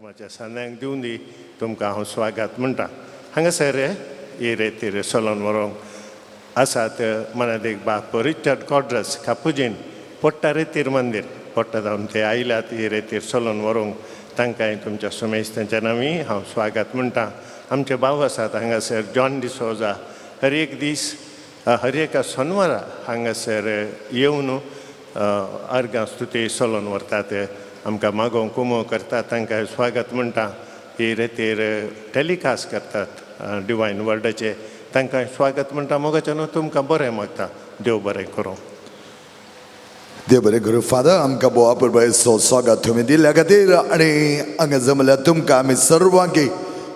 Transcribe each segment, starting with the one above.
आत्माच्या सांद्यांक दिवन दी. तुमकां हांव स्वागत म्हणटा. हांगासर ही रेतीर चलोवन व्हरूंक आसात मनादीक बाप रिचर्ड कॉड्रस कापुजीन, पोट्टा रेतीर मंदीर पोट्टा जावन ते आयल्यात ही रेतीर चलोवन व्हरूंक. तांकांय तुमच्या सुमेस्तांच्या नांवी हांव स्वागत म्हणटा. आमचे भाव आसात हांगासर जॉन डिसोजा, हर एक दीस हर एका सोनवारा हांगासर येवन अर्गां स्तुती चलोवन व्हरतात, आमकां मागोवंक कुमो करतात. तांकां स्वागत म्हणटा. ही रेतीर टेलिकास्ट करतात डिवायन वर्डाचे, तांकां स्वागत म्हणटा. मोगाच्यान तुमकां बरें मागता. देव बरें करूं. देव बरें करूं फादर. आमकां बोवा परबायचो स्वागत तुमी दिल्ल्या खातीर आनी हांगा जमल्या तुमकां आमी सर्वांकी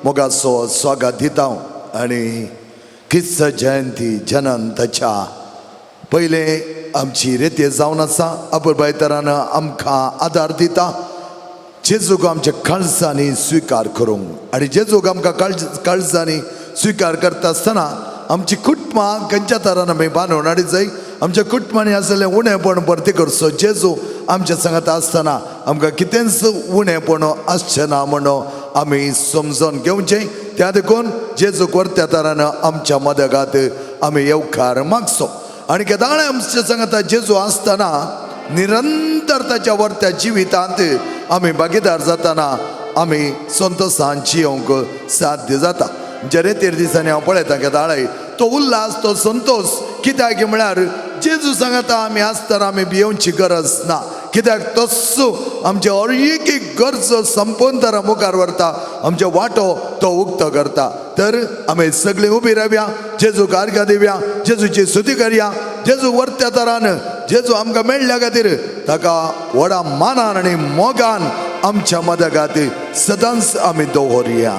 मोगाचो स्वागत दिता. आनी क्रिस्त जयंती जनन ताच्या पयलें आमची रेती जावन आसा. अपुरबाय तरान आमकां आदार दिता जेजूक आमच्या काळजांनी स्विकार करूंक. आनी जेजूक आमकां काळजांनी स्विकार करता आसतना आमची कुटुंबां खंयच्या तरान आमी बांदून हाडी जाय, आमच्या कुटुंबांनी आसलें उणेपण भरती करचो. जेजू आमच्या सांगात आसतना आमकां कितेंच उणेपण आसचें ना म्हणून आमी समजून घेवचें. त्या देखून जेजूक व्हरत्या तरान आमच्या मदगात आमी येवकार मागचो. आनी केदाळे आमच्या सांगाता जेजू आसतना निरंतर ताच्या वर्त्या जिवितांत आमी भागीदार जाताना आमी संतोशान जियोंक साध्य जाता. जे तेर दिसांनी हांव पळयता केदाळे तो उल्हास, तो संतोश, कित्याक म्हळ्यार जेजू सांगता आमी आसतना आमी भियोवची गरज ना, कित्याक तस्सो आमचे हर एक गरज संपून तर मुखार व्हरता, आमचे वाटो तो उक्तो करता. तर आमी सगळीं उबी रावया, जेजूक आर्गां दिवया, जेजूची स्तुती करया. जेजू वर्त्या तरान जेजू आमकां मेळ्ळ्या खातीर ताका व्हडा मानान आनी मोगान आमच्या मदगात सदांच आमी दवरया.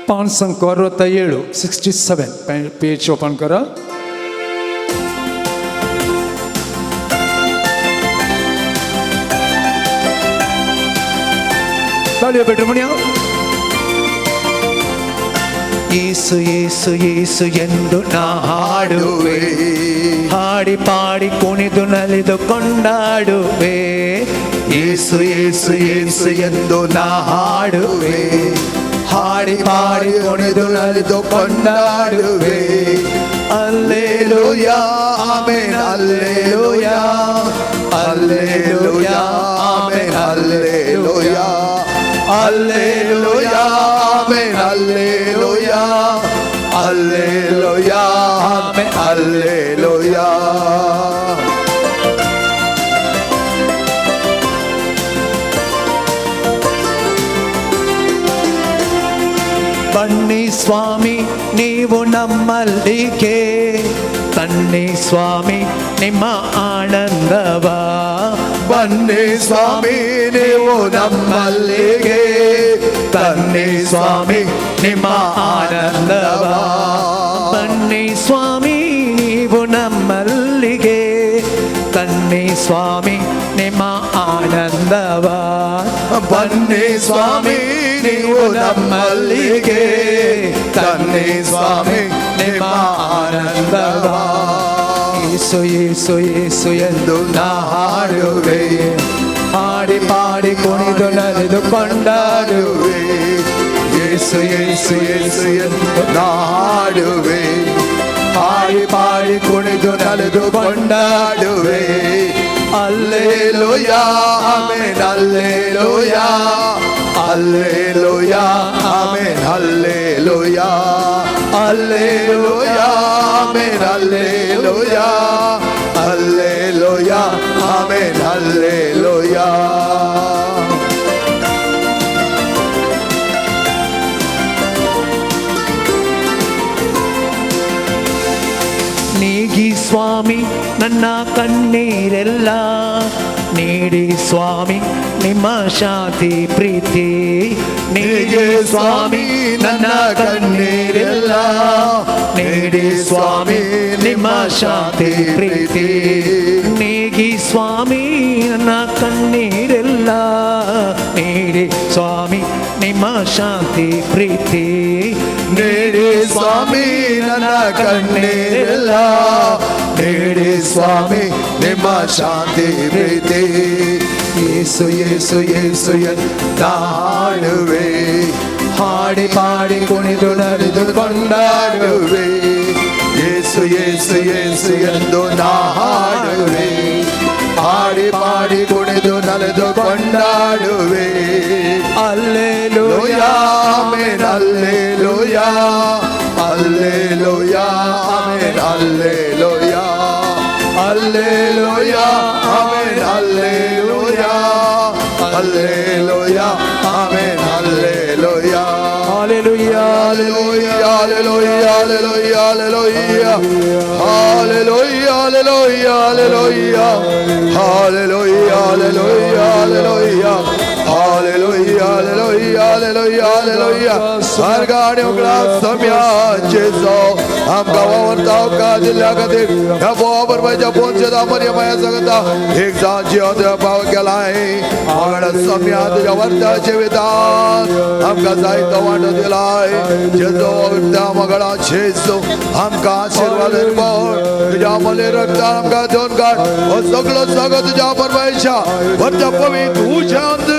567, 67 पेज ओपन करा. ताळयो पेटू म्हणया. ಯೇಸು ಯೇಸು ಯೇಸು ಎಂದು ನಾ ಹಾಡುವೆ, ಹಾಡಿ ಪಾಡಿ ಕುಣಿದು ನಲಿದು ಕೊಂಡಾಡುವೆ. ಯೇಸು ಯೇಸು ಯೇಸು ಎಂದು ನಾ ಹಾಡುವೆ, ಹಾಡಿ ಪಾಡಿ ಕುಣಿದು ನಲಿದು ಕೊಂಡಾಡುವೆ. Alleluia, amen, alleluia, alleluia, amen, alleluia, alleluia, amen, alleluia, alleluia, amen, alleluia. ಬನ್ನಿ ಸ್ವಾಮಿ ನೀವು ನಮ್ಮಲ್ಲಿಗೆ, ತನ್ನಿ ಸ್ವಾಮಿ ನಿಮ್ಮ ಆನಂದವ. ಬನ್ನಿ ಸ್ವಾಮಿ ನೀವು ನಮ್ಮಲ್ಲಿಗೆ, ತನ್ನಿ ಸ್ವಾಮಿ ನಿಮ್ಮ ಆನಂದವ. ಬನ್ನಿ ಸ್ವಾಮಿ ನೀವು ನಮ್ಮಲ್ಲಿಗೆ, ತನ್ನಿ ಸ್ವಾಮಿ ನಿಮ್ಮ ಆನಂದವ. ಬನ್ನಿ ಸ್ವಾಮಿ ನೀವು ನಮ್ಮಲ್ಲಿಗೆ, ತನ್ನಿ ಸ್ವಾಮಿ ನಿಮ್ಮ ಆನಂದವ. ಯೇಸು ಯೇಸು ಯೇಸು ಎಂದು ನಾ ಹಾಡುವೆ, ಹಾಡಿ ಪಾಡಿ ಕುಣಿದು ನಲಿದು ಕೊಂಡಾಡುವೆ. ಯೇಸು ಯೇಸು ಯೇಸು ಎಂದು ನಾ ಹಾಡುವೆ, ಹಾಡಿ ಪಾಡಿ ಕುಣಿದು ನಲಿದು ಕೊಂಡಾಡುವೆ. Alleluia, amen, alleluia, alleluia, amen, alleluia, alleluia, amen, alleluia, alleluia, amen, alleluia. ನೀಗಿ ಸ್ವಾಮಿ ನನ್ನ ಕಣ್ಣೀರೆಲ್ಲ, ನೀಡಿ ಸ್ವಾಮಿ ನಿಮ್ಮ ಶಾಂತಿ ಪ್ರೀತಿ. ನೀಗಿ ಸ್ವಾಮಿ ನನ್ನ ಕಣ್ಣೀರೆಲ್ಲ, ನೀಡಿ ಸ್ವಾಮಿ ನಿಮ್ಮ ಶಾಂತಿ ಪ್ರೀತಿ. ನೀಗಿ ಸ್ವಾಮಿ ನನ್ನ ಕಣ್ಣೀರೆಲ್ಲ, ನೀಡಿ ಸ್ವಾಮಿ ನಿಮ್ಮ ಶಾಂತಿ ಪ್ರೀತಿ. ನೀಡಿ ಸ್ವಾಮಿ ನನ್ನ ಕಣ್ಣೀರೆಲ್ಲ, ನೀಡಿ ಸ್ವಾಮಿ ನಿಮ್ಮ ಶಾಂತಿ ಪ್ರೀತಿ. ಯೇಸು ಯೇಸು ಯೇಸು ಎಂದಾಡುವೆ. ಹಾಡಿ ಪಾಡಿ ಕುಣಿದು ನಲಿದು ಕೊಂಡಾಡುವೆ. ಹಾಡುವೆ, ಯೇಸು ಯೇಸು ಯೇಸು ಎಂದು ನಾ ಹಾಡುವೆ, ಹಾಡಿ ಪಾಡಿ ಕುಣಿದು ನಲಿದು ಕೊಂಡಾಡುವೆ. Alleluia. Amen, alleluia, alleluia, amen, alleluia, alleluia, amen, alleluia, alleluia, amen, alleluia. Hallelujah. Hallelujah, hallelujah, hallelujah, hallelujah. Hallelujah, hallelujah, hallelujah. Hallelujah, hallelujah, hallelujah. Hallelujah, hallelujah, hallelujah, hallelujah. स्वर्गाने उगडा सम्याचे आमकां वावरता उपकार दिल्ल्या खातीर ह्या बोवा पोंचे मर्य जगता एक जाण जिवन पाव केलाय वांगडा सम्या तुज्या वर्ताचे विधान आमकां जायतो वांटो दिलाय. जेजो वरता मगळा जेजो आमकां आशिर्वाद तुज्या मले रक्तान आमकां दोन काड हो सगळो सगळो तुज्या परमेश्वरा वरच्या पवित्र उज्यांत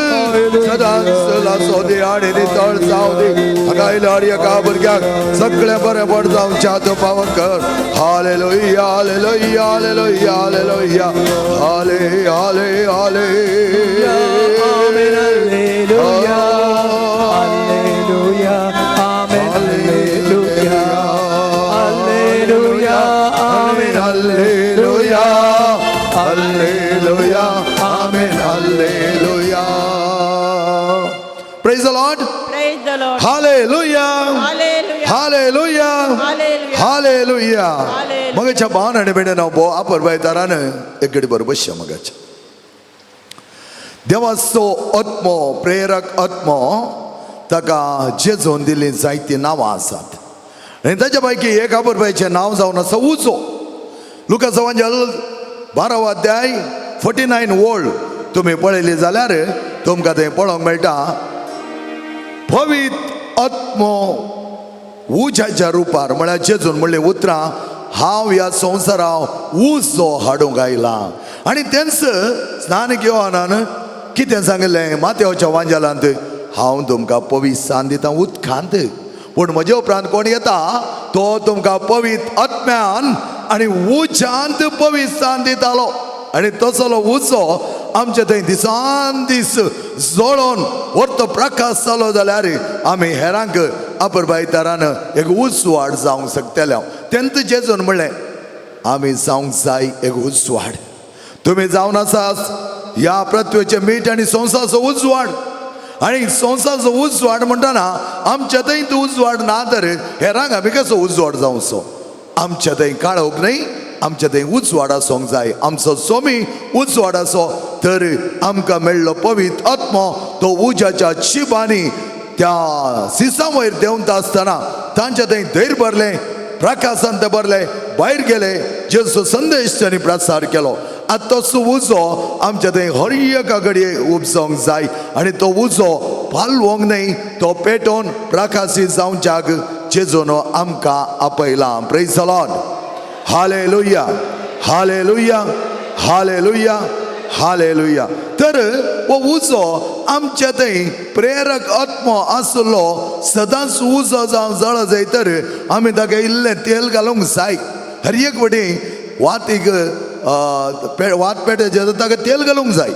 सदांच लासो दी आनी नितळ जावं दी. हांगा आयल्या एका भुरग्याक सगळें बरें पड जावच्या तूं पावन कर. Hallelujah, hallelujah, hallelujah, hallelujah, हाले हाले हाले. Amen, alleluia. Alleluia. Amen, alleluia. Alleluia. Amen, alleluia, alleluia, amen, alleluia. Praise the Lord. Praise the Lord. Hallelujah. Hallelujah. Hallelujah. Hallelujah. Hallelujah. Hallelujah. मगाच्या भावन आनी भयणींनो हांव भोव आपरबायतारान एक घडी बरोबर बसया. मगाच्या देवाचो आत्मो, प्रेरक आत्मो, ताका जेजून दिल्लीं जायतीं नांवां आसात आनी ताच्या पैकी एक आपरबायचें नांव जावन आसा उजो. लुकास वांजल 12वो अध्याय 49 वोल्ड तुमी पळयली जाल्यार तुमकां थंय पळोवंक मेळटा. पवित्र आत्मो उज्याच्या रुपार, म्हळ्यार जेजून म्हणलें उतरां, हांव ह्या संवसाराक उजो हाडूंक आयलां. आनी तेंच स्नान योहानान कितें सांगिल्लें माथ्याच्या वांजेलांत, हांव तुमकां पवित्र दितां उदकांत, पूण म्हजे उपरांत कोण येता तो तुमकां पवित्र आत्म्यान आनी उज्यांत पवित्र दितालो. आनी तसलो उजो आमचे थंय दिसान दीस जळोन व्हरतो प्रकाश जालो जाल्यार आमी हेरांक आपरबायतारान एक उजवाड जावंक शकतले. तेंच जेजून म्हणलें आमी जावंक जाय एक उजवाड. तुमी जावन आसात ह्या पृथ्वेचें मीठ आनी संवसाराचो उजवाड. आनी संवसाराचो उजवाड म्हणटना आमच्या थंय तो उजवाड ना तर हेरांक आमी कसो उजवाड जावचो? आमच्या थंय काळोख न्हय, आमच्या थंय उजवाड आसूंक जाय. आमचो सोमी उजवाड आसो तर आमकां मेळ्ळो पवित्र आत्मो तो उज्याच्या शिबांनी त्या सिसा वयर देंवता आसतना तांच्या थंय धैर्य भरलें, प्रकाशांत भरले, भायर गेले, जेजूचो संदेश तांणी प्रसार केलो. आतां तसो उजो आमच्या थंय हर एका घडये उपजोंक जाय आनी तो उजो पालवंक न्हय, तो पेटोवन प्रकाशीत जावच्याक जेजून आमकां आपयलां. Praise the Lord. Hallelujah, hallelujah, hallelujah, hallelujah. तर हो उजो आमच्या थंय प्रेरक आत्मो आसलो सदांच उजो जावं जळ जाय तर आमी ताका इल्लें तेल घालूंक जाय. हर एक वटी वातीक वात पेटयता ताका तेल घालूंक जाय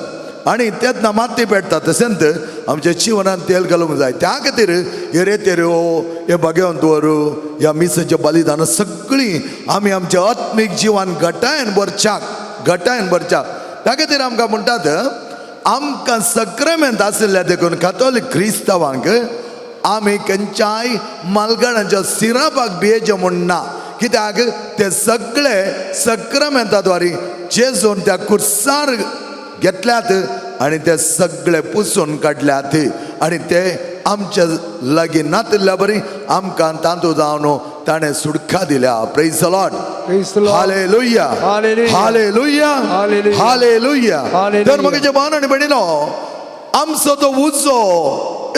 आनी तेन्ना माती पेटता. तशेंच आमच्या जिवनान तेल घालूंक जाय. त्या खातीर हे रेतेऱ्यो, हे भगवंत वर, ह्या मिसाचें बलिदान सगळीं आमी आमच्या आत्मीक जिवन घटायन भरच्याक, घटायन भरच्याक. त्या खातीर आमकां म्हणटात आमकां सक्रमेंत आशिल्ल्या देखून कातोलीक क्रिस्तांवांक आमी खंयच्याय मालगणाच्या सिरापाक भियेचें म्हूण ना, कित्याक ते सगळे सक्रमेंता द्वारे जेजून त्या कुर्सार घेतल्यात आनी ते सगळे पुसून काडल्यात आनी ते आमच्या लागीं नातिल्ल्या बरी आमकां तातूंत जावन ताणें सुटका दिल्या. Praise the Lord. Praise the Lord. Hallelujah. Hallelujah. Hallelujah. Hallelujah. Hallelujah. Hallelujah. तर म्हगे भावन आनी भयणीनो आमचो तो उजो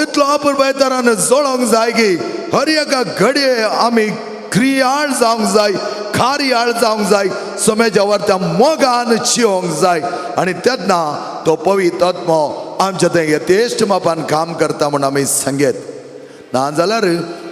इतलो अपुरबायतारान जळोंक जाय की हर एका घडये आमी क्रियाळ जावंक जाय. कार्याळ जावंक जाय, सोम्याच्या वरत्या मोगान चिवंक जाय आनी तेन्ना तो पवित्र आत्मो आमच्या थंय यथेश्ट मापान काम करता म्हूण आमी सांगेत. ना जाल्यार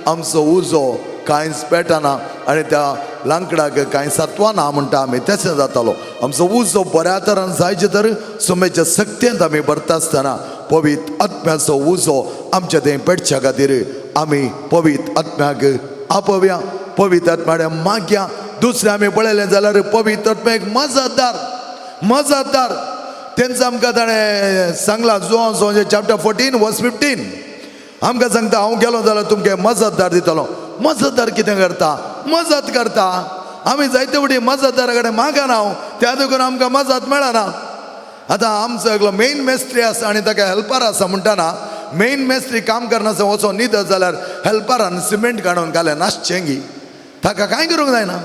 आमचो उजो कांयच पेटना आनी त्या लांकडाक कांय सत्वां ना म्हणटा आमी, तशें जातालो. आमचो उजो बऱ्या तरान जायचे तर सुमेच्या सक्तेंत आमी भरता आसतना पवित्र आत्म्याचो उजो आमच्या थंय पेटच्या खातीर आमी पवित्र आत्म्याक आपोवया, पवित्र आत्म्या मागया. दुसरें आमी पळयलें जाल्यार पवित्र आत्म्या एक मजतदार, मजतदार तेंच आमकां ताणें सांगलां. जुवांव चॅप्टर 14 वर्स 15 आमकां सांगता, हांव गेलो जाल्यार तुमकां मजतदार दितलो. मजतदार कितें करता? मजत करता. आमी जायते फावटी मजतदारा कडेन मागना हांव, त्या देखून आमकां मजत मेळना. आतां आमचो एकलो मेन मेस्त्री आसा आनी ताका हेल्पर आसा म्हणटना, मेन मेस्त्री काम करनासतना वचोन न्हिदत जाल्यार हेल्परान सिमेंट काडून घालें नासचें गी, ताका कांय करूंक जायना.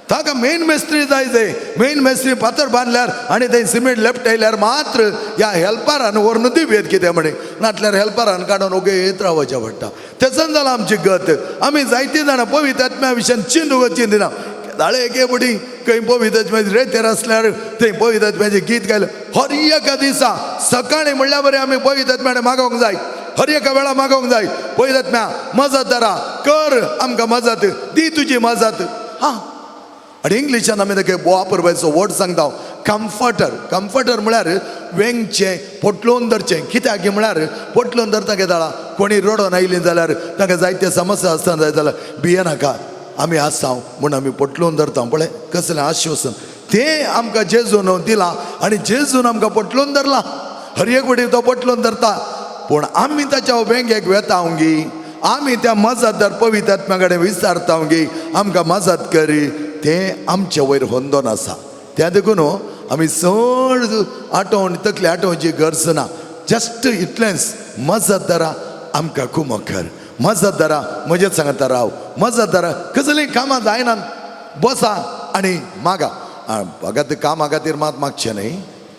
ताका मेन मेस्त्री जाय जाय. मेन मेस्त्री फातर बांदल्यार आनी थंय सिमेंट लेपटायल्यार मात्र ह्या हेल्परान व्हरून दिवयेत कितें म्हणी, नाटल्यार हेल्परान काडून ओगेत रावचें पडटा. तेच्यान जाला आमची गत. आमी जायतीं जाणां पवित्र आत्म्या विशयान चिंतूंक चिंतिना. दाळे एके फावटी खंय पवित्र आत्म्याचे रेतेर आसल्यार थंय पवित्र आत्म्याचें गीत गायलें. हर एका दिसा सकाळीं म्हणल्या बरें आमी पवित्र आत्म्याने मागोवंक जाय, हर एका वेळा मागोवंक जाय. पवित्र आत्म्या मजत धरा कर, आमकां मजत दी, तुजी मजत. हां, आनी इंग्लिशान आमी ताका वापरपाचो वर्ड सांगता, कम्फर्टर. कम्फर्टर म्हळ्यार वेंगचें, पोटलोवन धरचें. कित्याक म्हळ्यार पोटलोवन धरता कितें, कोणी रडोन आयलीं जाल्यार तांकां जायते समस्या आसतना जाय जाल्यार भियेनाका, आमी आसा म्हूण आमी पोटलोवन धरता. पळय कसलें आश्वासन तें आमकां जेजून दिलां आनी जेजून आमकां पोटलोवन धरलां. हर एक फावटी तो पोटलोवन धरता, पूण आमी ताच्या वेंगेक वेता गी, आमी त्या मजतदार पवित्र आत्म्या कडेन विचारता गी आमकां मजत करी, तें आमचे वयर होंदोन आसा. त्या देखून आमी चड आठवण तकली आठवची गरज ना. जस्ट इतलेंच, मजतदारा आमकां कुमक कर, मजतदारा म्हजेच सांगता राव, मजतदारा कसलीं कामां जायना बसा आनी मागा. फकत कामा खातीर मात मागचें न्हय,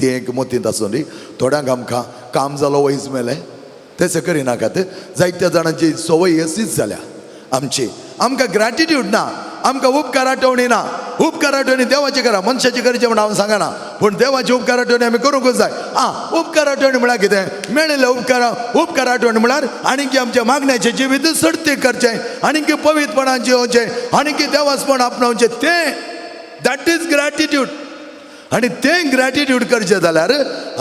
तें एक मतींत आसूं दी. थोड्यांक आमकां काम जालो वयच मेलें तशें करिनाकात. जायत्या जाणांची संवय अशीच जाल्या आमची. आमकां ग्रॅटिट्यूड ना, आमकां उपकार आठवणी ना. उपकार आठवणी देवाची करा, मनशाची करचे म्हण हांव सांगना, पूण देवाची उपकार आठवणी आमी करूंकच जाय. आं, उपकार आठवणी म्हळ्यार कितें? मेळिल्ले उपकार, उपकार आठवणी म्हळ्यार आनीक आमच्या मागण्याचें जिवीत सर्ती करचें, आनीक पवित्रपणान जियोवचें, आनीक देवासपण आपणावचें, तें that is gratitude. आनी तें ग्रॅटिट्यूड करचें जाल्यार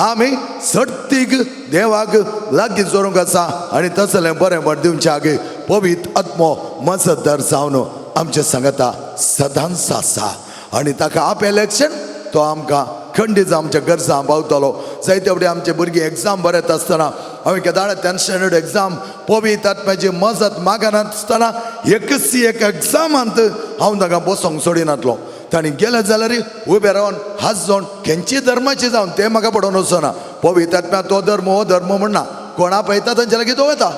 आमी सट्टीक देवाक लागीं जोरूंक आसा आनी तसलें बरें बरें दिवचें आगे पवित्र आत्मो मजतदार जावन आमचें सांगता सदांच आसा. आनी ताका आपयलें तो आमकां खंडीत आमच्या गरजां पावतलो. जायते फावटी आमचे भुरगीं एग्जाम बरयता आसतना हांवें केदाळ 10th standard exam पवित्र आत्म्याची मजत मागनासतना एकच एक एग्जामांत हांव तांकां बसोंक सोडिनातलो. तांणी गेले जाल्यार उबे रावन हात जावन खंयची धर्माची जावन तें म्हाका पडोवन वचना. पवित्र आत्म्या तो धर्म हो धर्म म्हणना, कोणा पळयता तांच्या लागीं तो वता.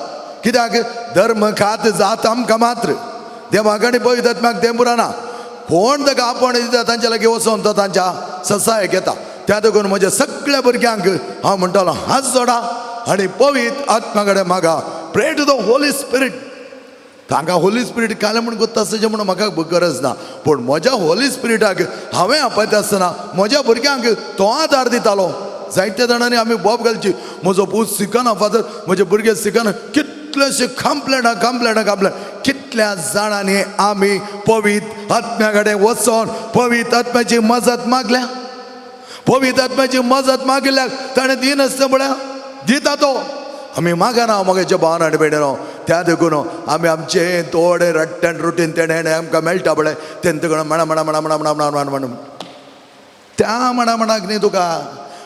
कित्याक धर्म खात जात आमकां मात्र देवाक आनी पवित्र आत्म्याक तें पुराना. कोण ताका आपोवण दिता तांच्या लागीं वचोन तो तांच्या ससायक घेता. त्या देखून म्हज्या सगळ्या भुरग्यांक हांव म्हणटालो हात जोडा आनी पवित्र आत्म्या कडेन मागा, pray to the Holy Spirit. तांकां होली स्पिरीट कालें म्हूण गोत्ता आसचें म्हणून म्हाका गरज ना, पूण म्हज्या होली स्पिरिटाक हांवें आपयता आसतना म्हज्या भुरग्यांक तो आदार दितालो. जायत्या जाणांनी आमी बोब घालची, म्हजो पूत शिकना फादर, म्हजे भुरगे शिकना, कितलेशे कंप्लेनां कंप्लेनां कंप्लेन. कितल्या जाणांनी आमी पवित्र आत्म्या कडेन वचोन पवित्र आत्म्याची मजत मागल्या. पवित्र आत्म्याची मजत मागिल्ल्याक ताणें दिनासता म्हळ्यार दिता तो. आमी मागना म्हगेच्या भावान आनी भयणीनो. त्या देखून आमी आमचे थोडे रट्ट्यान रुटीन तेणें आमकां मेळटा पळय तेंचे कडेन म्हणा म्हणा म्हणा म्हणा म्हणा म्हणा म्हणा त्या म्हणा म्हणाक न्ही तुका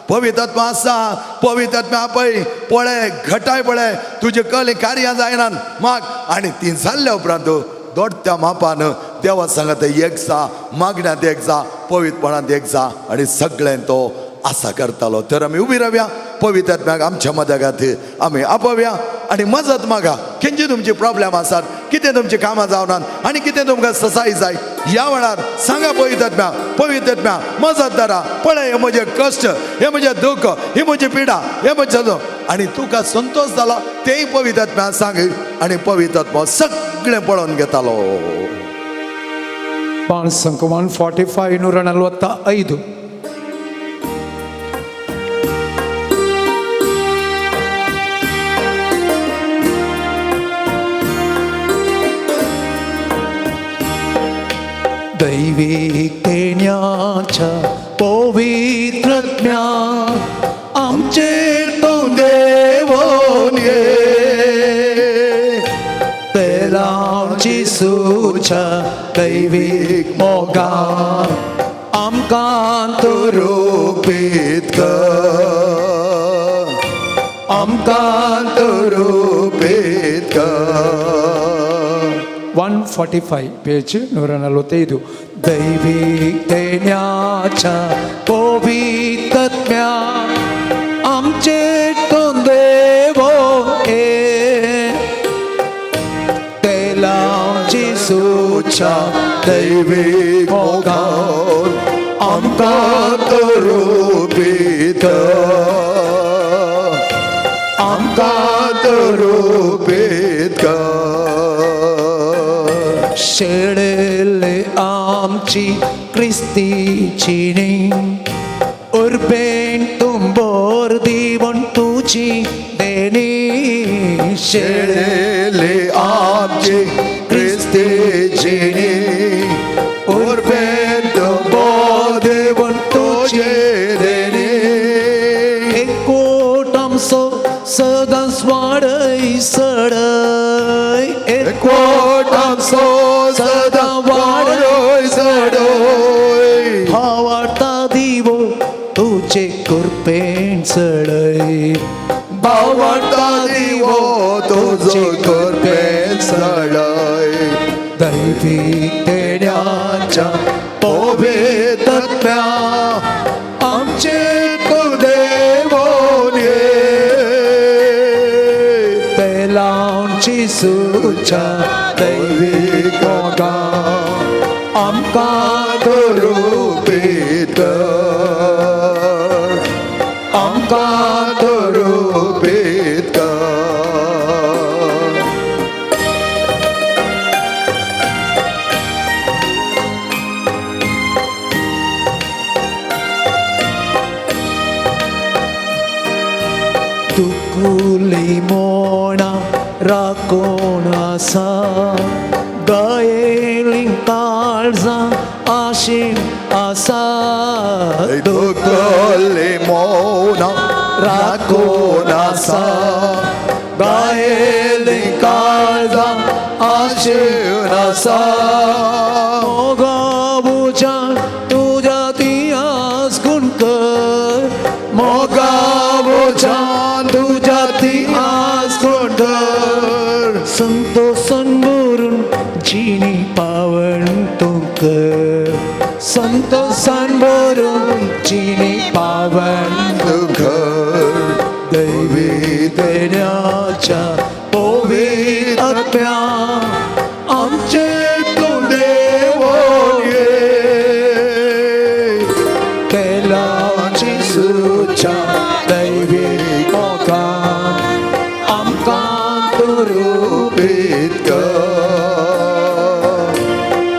पवित्र आत्मा आसा. पवित्र आत्मा आपय पळय, घटाय पळय, तुजे कले कार्यां जायनात माग. आनी ती जाल्ल्या उपरांत दोडत्या मापान देवा सांगता एक जा, मागण्यांत एक जा, पवित्रपणांत एक जा, आनी सगळें तो आसा करतालो. तर आमी उबी रावया, पवित्र आत्म्याक आमच्या मदगात आमी आपोवया आनी मजत मागा. खंयची तुमची प्रॉब्लेम आसात, कितें तुमची कामां जावनात आनी कितें तुमकां ससाय जाय, ह्या वेळार सांगा पवित्र आत्म्या, पवित्र आत्म्या मजत धरा, पळय हे म्हजें कश्ट, हे म्हजें दुःख, ही म्हजी पिडा, हे म्हजें, आनी तुका संतोश जाला तेय पवित्र आत्म्या सांग. आनी पवित्र आत्मा सगळें पळोवन घेतालो. ಪಾಂಚ್ 145 145. दैवी देण्याच्या पवित्र ज्ञान आमचे तूं देवोन ये, तेलाची सुच्या दैवीक मोगान आमकां तूं रुपीत कर, आमकां तूं रुपीत कर. 145 पेज 145. दैवीक देण्याच्या पवित्र ज्ञान आमचे तूं देवोन ये, तेलाची सुच्या दैवीक मोगान आमकां तूं रुपीत कर, आमकां तूं रुपीत कर. शेळेले आमची क्रिस्तीची न्ही उर्बेन तुंबोर दिवन तुजी देणी, शेळेले आमची क्रिस्तीची न्ही उर्बेन तुंबोर देवन तुजी तुजी देणी, एकवट आमचो सदांच वाडय सडय, एकवट आमचो सदां वाडय सडय, भावार्ता दिवो तुजे कृपेन चडय, भावार्ता दिवो तुजो कृपेन चडय. दैवीक देण्याच्या पवित्र आत्म्या आमचे तूं देवोन ये, तेलांची सुच्या दैवीक मोगान आमकां तूं रुपीत कर, आमकां तूं रुपीत कर. दुकुली मोणा राखून आसा, गायेली काळजां आशीन आसा, दुखले मौना राखून आसा, गायेली काळजां आशीन आसा, मोगावुजान तुज्या तियास गुणकर, मोगावुजान तुज्या तियास गुणकर, संतोषन भरून जिणी पावन तुंकर, संतोषान भरून जिणी पावन तुंकर. दैवी देण्याच्या पवित्र आत्म्या आमचे तूं देवोन ये, तेलाची सुच्या दैवी मोगान आमकां तूं रुपीत कर,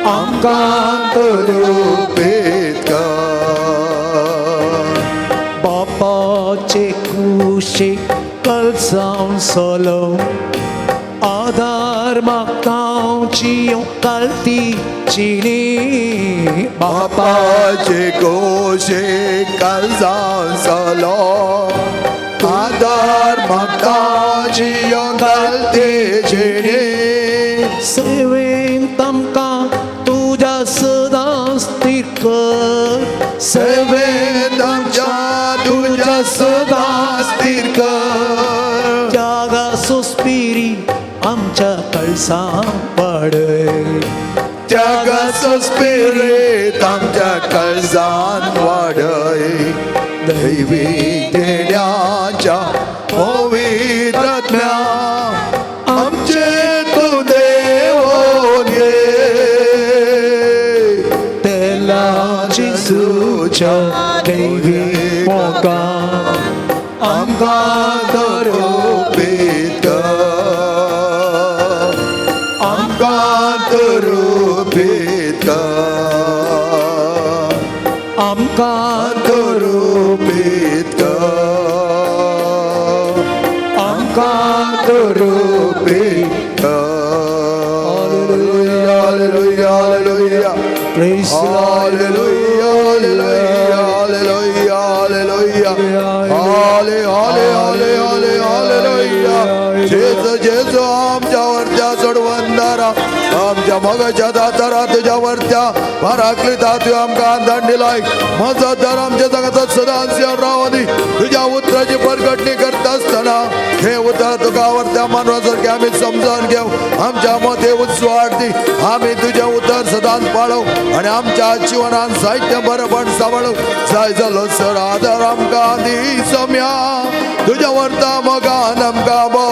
आमकां तूं रुपीत कर. बापाचे कुशीक कलसावन सोलो आदार मागतांची कालती चिनी, बापाचे कोशे काळजान सलो आदार मागताची घालते जिणी, सेवेन तामकां तुज्या सदांच स्थिर कर, सेवेन आमच्या तुज्या सदां स्थिर कर, त्यागा सुस्पिरी आमच्या कळसां वाडय, त्यागाचो स्पिरीत आमच्या काळजान वाडय. दैवी देण्याच्या पवित्र आत्म्या आमचे तूं देवोन ये, तेलाची सुच्या दैवी मोगान आमकां तूं रुपीत कर, आमकां तूं रुपीत कर. रूपी. Hallelujah, hallelujah, hallelujah. Praise the Lord. Hallelujah, hallelujah, hallelujah, hallelujah. हाले हाले हाले हाले हालेलुया. जेजू जेजू आमच्या वरत्या सोडवंदारा, आमच्या मोगाच्या दातारा, तुझ्या वरत्या पराकलिता तुवें आमकां आदार दिलाय. म्हजो दर आमच्या सांगाता सदांच रावनी. तुज्या उतराची परगटणी करता आसतना हे उतर तुका वरत्या मानवासारखे आमी समजावन घेव. आमच्या मते उत्सवाड दी. आमी तुजें उतर सदांच पाळो आनी आमच्या जिवनान जायतें बरेपण सांबाळू. जाय जालो सर आदार आमकां दी सम्या. तुज्या वरता मोगान आमकां बो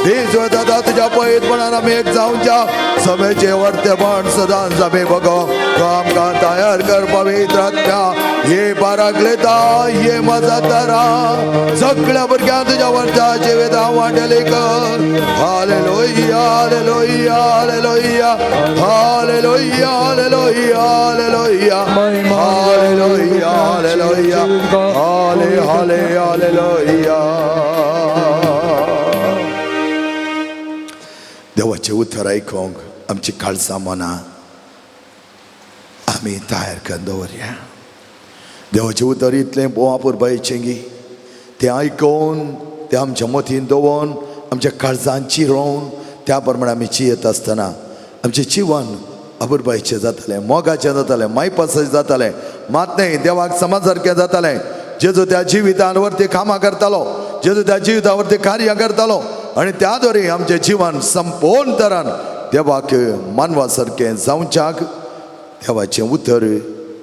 दीस वता. तुज्या पयतपणान आमी एक जावच्या समेचे वर्तेपण सदांच आमी बगो. तो आमकां तयार कर पवित्र आत्म्या. ये बाराकलेता, ये मजा तारा. सगळ्या भुरग्यांक तुज्या वरता जिविता वांटेली कर. Hallelujah, hallelujah, hallelujah, hallelujah, hallelujah, hallelujah, hallelujah, hallelujah, हाले हाले हालेलुया. देवाचें उतर आयकूंक आमची काळजां मनां आमी तयार करून दवरया. देवाचें उतर इतलें भोव अपुरबायेचें गी तें आयकून, तें आमच्या मतीन दवरून, आमच्या काळजान चिरोवन, त्या प्रमाणे आमी चियत आसतना आमचें जिवन अपुरबायेचें जातलें, मोगाचें जातलें, मायपासाचें जातलें. मात न्हय, देवाक समाज सारकें जातलें. जेजू त्या जिवितान वरती कामां करतालो, जेजू त्या जिविता वरती कार्यां करतालो आनी त्या द्वारे आमचें जिवन संपूर्ण तरान देवाक मानवा सारकें जावच्याक देवाचें उतर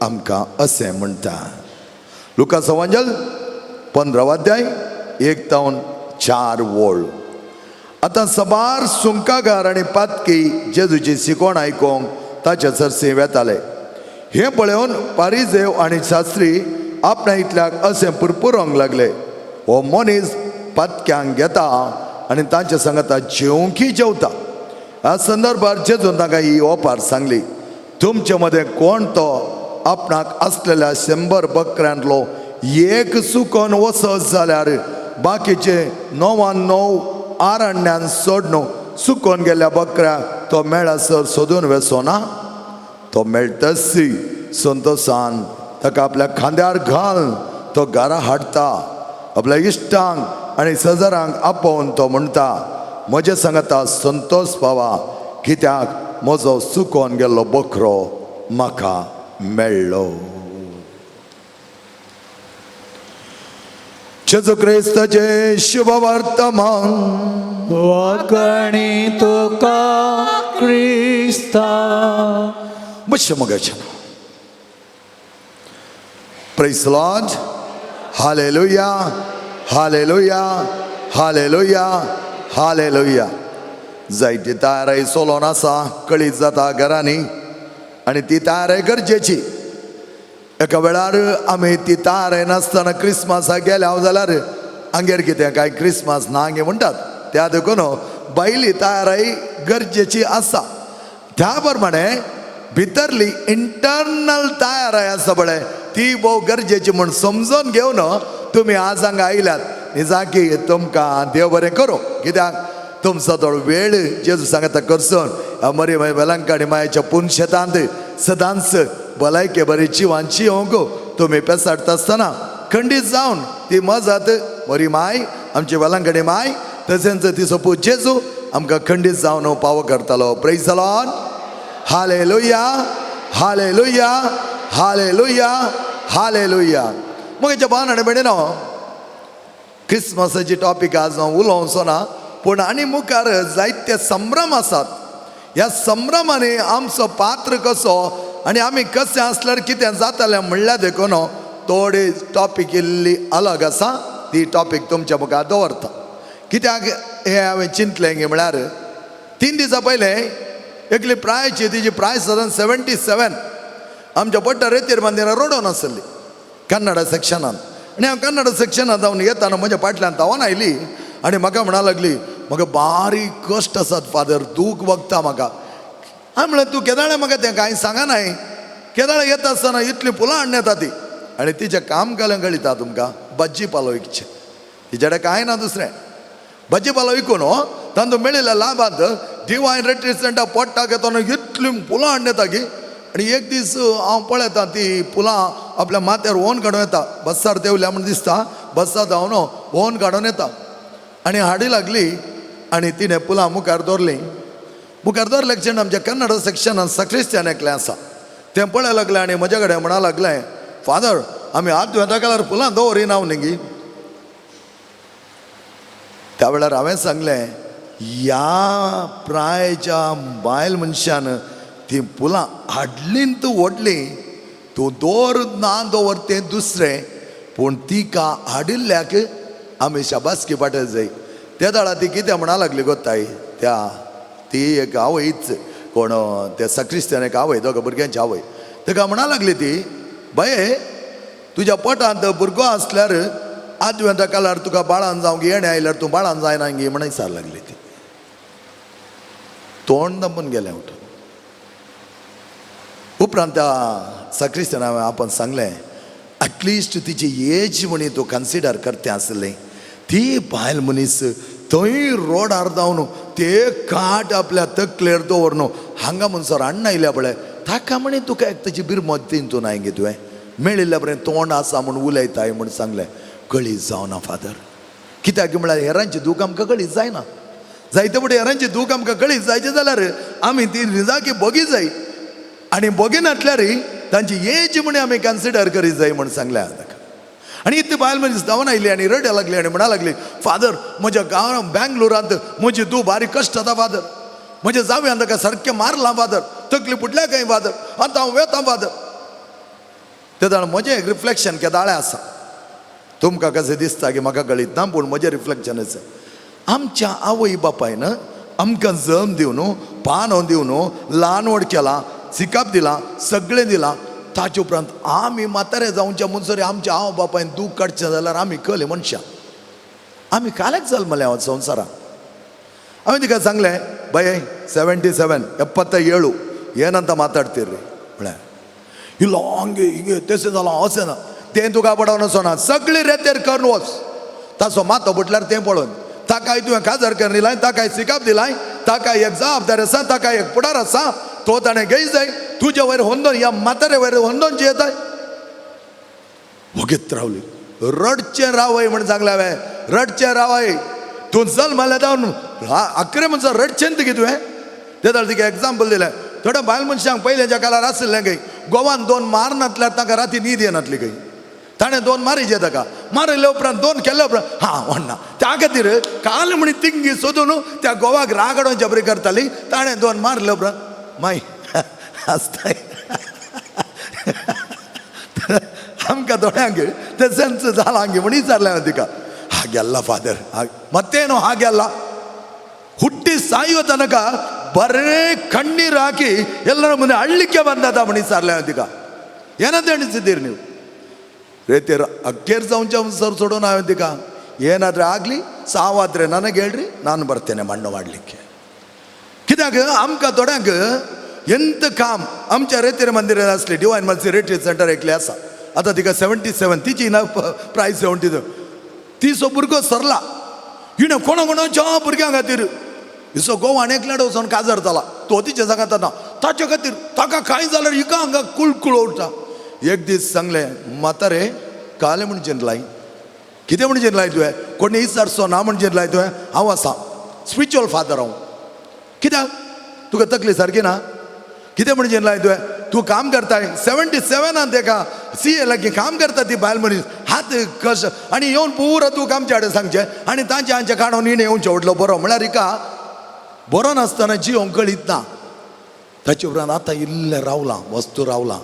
आमकां अशें म्हणटा. लुका एवांजेल 15 अध्याय 1 तावन 4 वळ. आतां सबार सुंकागार आनी पातकी जेजूची शिकवण आयकूंक ताच्या सरशी वेताले. हें पळोवन पारिजेव आनी शास्त्री आपणा इतल्याक अशें पुरपुरोंक लागले, हो मनीस पातक्यांक घेता आनी तांच्या सांगाता जेवंकी जेवता. ह्या संदर्भार जेजून तांकां ही ओपार सांगली, तुमचे मदें कोण तो आपणाक आसलेल्या 100 बकऱ्यांतलो एक चुकोन वचत जाल्यार बाकीचे 99 आरण्यान सोडून चुकोन गेल्ल्या बकऱ्याक तो मेळासर सोदून वेचो ना? तो मेळटच संतोशान ताका आपल्या खांद्यार घाल तो घरा हाडटा. आपल्या इश्टांक आनी शेजारांक आपोवन तो म्हणटा, म्हजे सांगता संतोष पावा, कित्याक म्हजो चुकोन गेल्लो बकरो म्हाका मेळ्ळो. जेजू क्रिस्ताचे शुभ वर्तमान. वाकणी तुका क्रिस्ता. बश्य मगाच्या. Praise Lord. Hallelujah, hallelujah, hallelujah, hallelujah. जायती तयाराय चलोन आसा, कळीत जाता घरांनी आनी ती तयाराय गरजेची. एका वेळार आमी ती तयाराय नासतना क्रिसमसाक गेले हांव जाल्यार आमगेर कितें काय क्रिसमस ना गे म्हणटात. त्या देखून बायली तयाराय गरजेची आसा. त्या प्रमाणे भितरली इंटरनल तयाराय आसा पळय, ती भोव गरजेची म्हूण समजून घेवन तुमी आज हांगा आयल्यात. निजाकी तुमकां देव बरें करूं, कित्याक तुमचो थोडो वेळ जेजू सांगता करसून मरी माय वेलंकाणी मायच्या पुनशेतांत सदांच भलायके बरी जिवान जिवंक तुमी पेसाडटा आसतना खंडीत जावन ती मजत मरी माय, आमची वेलंकणी माय, तशेंच तिचो पूत जेजू आमकां खंडीत जावन पावो करतालो. Praise Lord. Hallelujah, hallelujah, hallelujah, hallelujah. मग भावान आनी भयणीनो, क्रिसमसाची टॉपीक आज हांव उलोवचो ना, पूण आनी मुखार जायते संभ्रम आसात. ह्या संभ्रमांनी आमचो पात्र कसो आनी आमी कशें आसल्यार कितें जातालें म्हणल्यार देखून थोडी टॉपीक इल्ली अलग आसा. ती टॉपीक तुमच्या मुखार दवरता. कित्याक हें हांवें चिंतलें गे म्हळ्यार 3 दिसां पयलें एकली प्रायची, तिजी प्राय सादारण 77, आमच्या पट्टा रेतीर मंदिरां रडोन आसली कन्नडा सेक्शनान. आनी हांव कन्नडा सेक्शनान जावन येताना म्हज्या फाटल्यान धांवन आयली आनी म्हाका म्हणा लागली, म्हाका बारीक कश्ट आसात फादर, दूख वखता म्हाका. हांवें म्हणलें, तूं केदाळे म्हाका तें कांय सांगनाय? केदाळे येता आसतना इतलीं फुलां हाडून येता ती. आनी तिचें काम केलें कळटा तुमकां, भाजी पालो विकचें. तिच्या कडेन कांय ना दुसरें. भाजीपालो विकून तांतूं मेळिल्ल्या लाभांत डिवायन रिट्रीट सेंटर पोट्टाक येतना इतलीं फुलां हाडून येता की. आनी एक दीस हांव पळयता ती फुलां आपल्या माथ्यार ओन काडून येता, बस्सार देंवल्या म्हूण दिसता, बस्सार धांवन ओन काडून येता आनी हाडी लागली आनी तिणें फुलां मुखार दवरलीं. मुखार दवरले क्षण आमच्या कन्नड सेक्शनान सक्रिस्त्यान एकलें आसा, तें पळय लागलें आनी म्हज्या कडेन म्हणा लागलें, फादर आमी आदवेंता केल्यार फुलां दवरिना न्ही. त्या वेळार हांवें सांगलें, ह्या प्रायच्या बायल मनशान ती फुलां हाडलीं तूं व्हडलीं, तूं दवर ना दवर तें दुसरें, पूण तिका हाडिल्ल्याक आमी शाबासकी पाटय जाय. त्या वेळार ती कितें म्हणा लागली गोताय, त्या ती एक आवयच कोण त्या सक्रिस्त्यान एक आवय, दोगा भुरग्यांची आवय, ताका म्हणा लागली ती, बाये तुज्या पोटांत भुरगो आसल्यार आजवेंता कालार तुका बाळान जावंक येणें आयल्यार तूं बाळान जायना गी म्हणून विचार लागली ती. तोंड दंपून गेलें उठून. उपरांत त्या सक्रिस्त्यान हांवें आपण सांगलें, एटलिस्ट तिची एज म्हणी तूं कन्सिडर करते आसलें. ती बायल मनीस थंय रोडार जावन ते काट आपल्या तकलेर दवरून हांगा म्हणसर अण्णा आयल्या पळय, ताका म्हणी तुका एक ताची बिरमत तूं नाय गे, तुवें मेळिल्ल्या पर्यंत तोंड आसा म्हूण उलयताय म्हूण सांगलें. कळी जावना फादर, कित्याक म्हळ्यार हेरांची दूख आमकां कळी जायना. जायते फुडें हेरांची दूख आमकां कळी जायचें जाल्यार आमी ती रिजाकी बोगी जाय आनी बोगी नासल्यार तांची एज म्हणी आमी कन्सिडर करीत जाय म्हूण सांगलें हांवें ताका. आनी ती बायल मनीस धांवन आयली आनी रड्या लागली आनी म्हणा लागली, फादर म्हज्या गांवांत बेंगलोरांत म्हजी धूव बारीक कश्ट जाता फादर, म्हज्या जावयान ताका सारकें मारलां फादर, तकली फुटल्या खंय फादर, आतां हांव वेतां फादर. तेन्ना म्हजें एक रिफ्लेक्शन केदाळें आसा, तुमकां कशें दिसता की म्हाका कळीत ना, पूण म्हजें रिफ्लेक्शन आसा. आमच्या आवय बापायन आमकां जम दिवन पानो दिवन ल्हान व्हड केलां, सिकाप दिलां, सगळें दिलां. ताचे उपरांत आमी म्हातारे जावच्या म्हणसर आमच्या आवय बापायन दूख काडचें जाल्यार आमी कले मनशां, आमी कालेच जल्मले हांव संवसारांत. हांवें तिका सांगलें, बाये 77 77 ಏನಂತ ಮಾತಾಡ್ತೀರಿ म्हळ्यार इल्लो हंगे हिंगे तशें जालां अशें ना, तें तुका पडोवन वचना, सगळी रेतेर करून वच. ताचो माथो फुटल्यार तें पळोवन ताकाय तुवें काजार करून दिलाय, ताकाय सिकाप दिलाय, ताकाय एक जबाबदार आसा, ताकाय एक फुडार आसा, तो ताणें घेय जाय. तुज्या वयर होंदोन ह्या म्हातारे वयर होंदोन जियेताय. वगीत रावली, रडचें रावय म्हण सांगलें हांवें, रडचें रावय, तूं जल्मल्या जावन अकरे म्हणसर रडचें न्ही तुगे तुवें. ते जाल्यार तिका एग्जाम्पल दिलें, थोड्या बायल मनशांक पयल्याच्या काळार आशिल्लें खंय, गोवान दोन मार नासल्यार तांकां राती न्हीद येनासली खंय. ताणें दोन मारीचे ताका, मारिल्ल्या उपरांत दोन केल्या उपरांत हां व्हडना. त्या खातीर काल म्हणी तिंगी सोदून त्या गोवाक रागडोन जबरी करताली. ताणें दोन मारल्या उपरांत माय आसताय आमकां थोड्यांक तें सेन्स जालां गे म्हण विचारलें हांवें तिका. ಹಾಗೆಲ್ಲ ಫಾದರ್, ಮತ್ತೇನು ಹಾಗೆಲ್ಲ, ಹುಟ್ಟಿ ಸಾಯುವ ತನಕ ಬರೇ ಕಣ್ಣೀರು ಹಾಕಿ ಎಲ್ಲರ ಮುಂದೆ ಅಳ್ಳಿಕ್ಕೆ ಬಂದದ म्हणी ವಿಚಾरलें हांवें तिका. ಏನಂತ ಎಣಿಸಿದ್ದೀರಿ ನೀವು? ರೇತಿಯರು ಅಕ್ಕೇರ್ ಸಂಚ ಸರ್ सोडून हांवें तिका, ಏನಾದರೆ ಆಗಲಿ, ಸಾವಾದರೆ ನನಗೆ ಹೇಳ್ರಿ, ನಾನು ಬರ್ತೇನೆ ಮಣ್ಣು ಮಾಡಲಿಕ್ಕೆ. कित्याक आमकां थोड्यांक ಎಂತ काम आमच्या रेतीर मंदिरात आसली डिवायन मर्सी रिट्रीट सेंटर एकले आसा. आतां तिका 77, तिची ना प्रायस 72. तिचो भुरगो सरला, हिणें कोणा कोणाच्या भुरग्यां खातीर हिचो गोवान एकल्याड वचोन काजार जाला, तो तिच्या सांगता ना ताचे खातीर ताका कांय जाल्यार हिका हांगा कुळकुळ उरता. एक दीस सांगलें, म्हातारे कालें म्हण जिनलाय, कितें म्हण जिनलाय तुवें, कोणी विचारचो ना म्हण जिनलाय तुवें, हांव आसा स्पिरिच्युअल फादर हांव, कित्याक तुका तकली सारकी ना, कितें म्हण जिनलाय तुवें, तूं काम करताय 77 तेका सी ए लागीं काम करता ती बायल मनीस, हात कश आनी येवन पुरो तूं आमच्या कडेन सांगचें आनी तांचे हांचे काडून हिणें येवचें व्हडलो बरो म्हळ्यार हिका बरो नासतना जिवंक कळीत ना. ताचे उपरांत आतां इल्लें रावलां, वस्तू रावलां.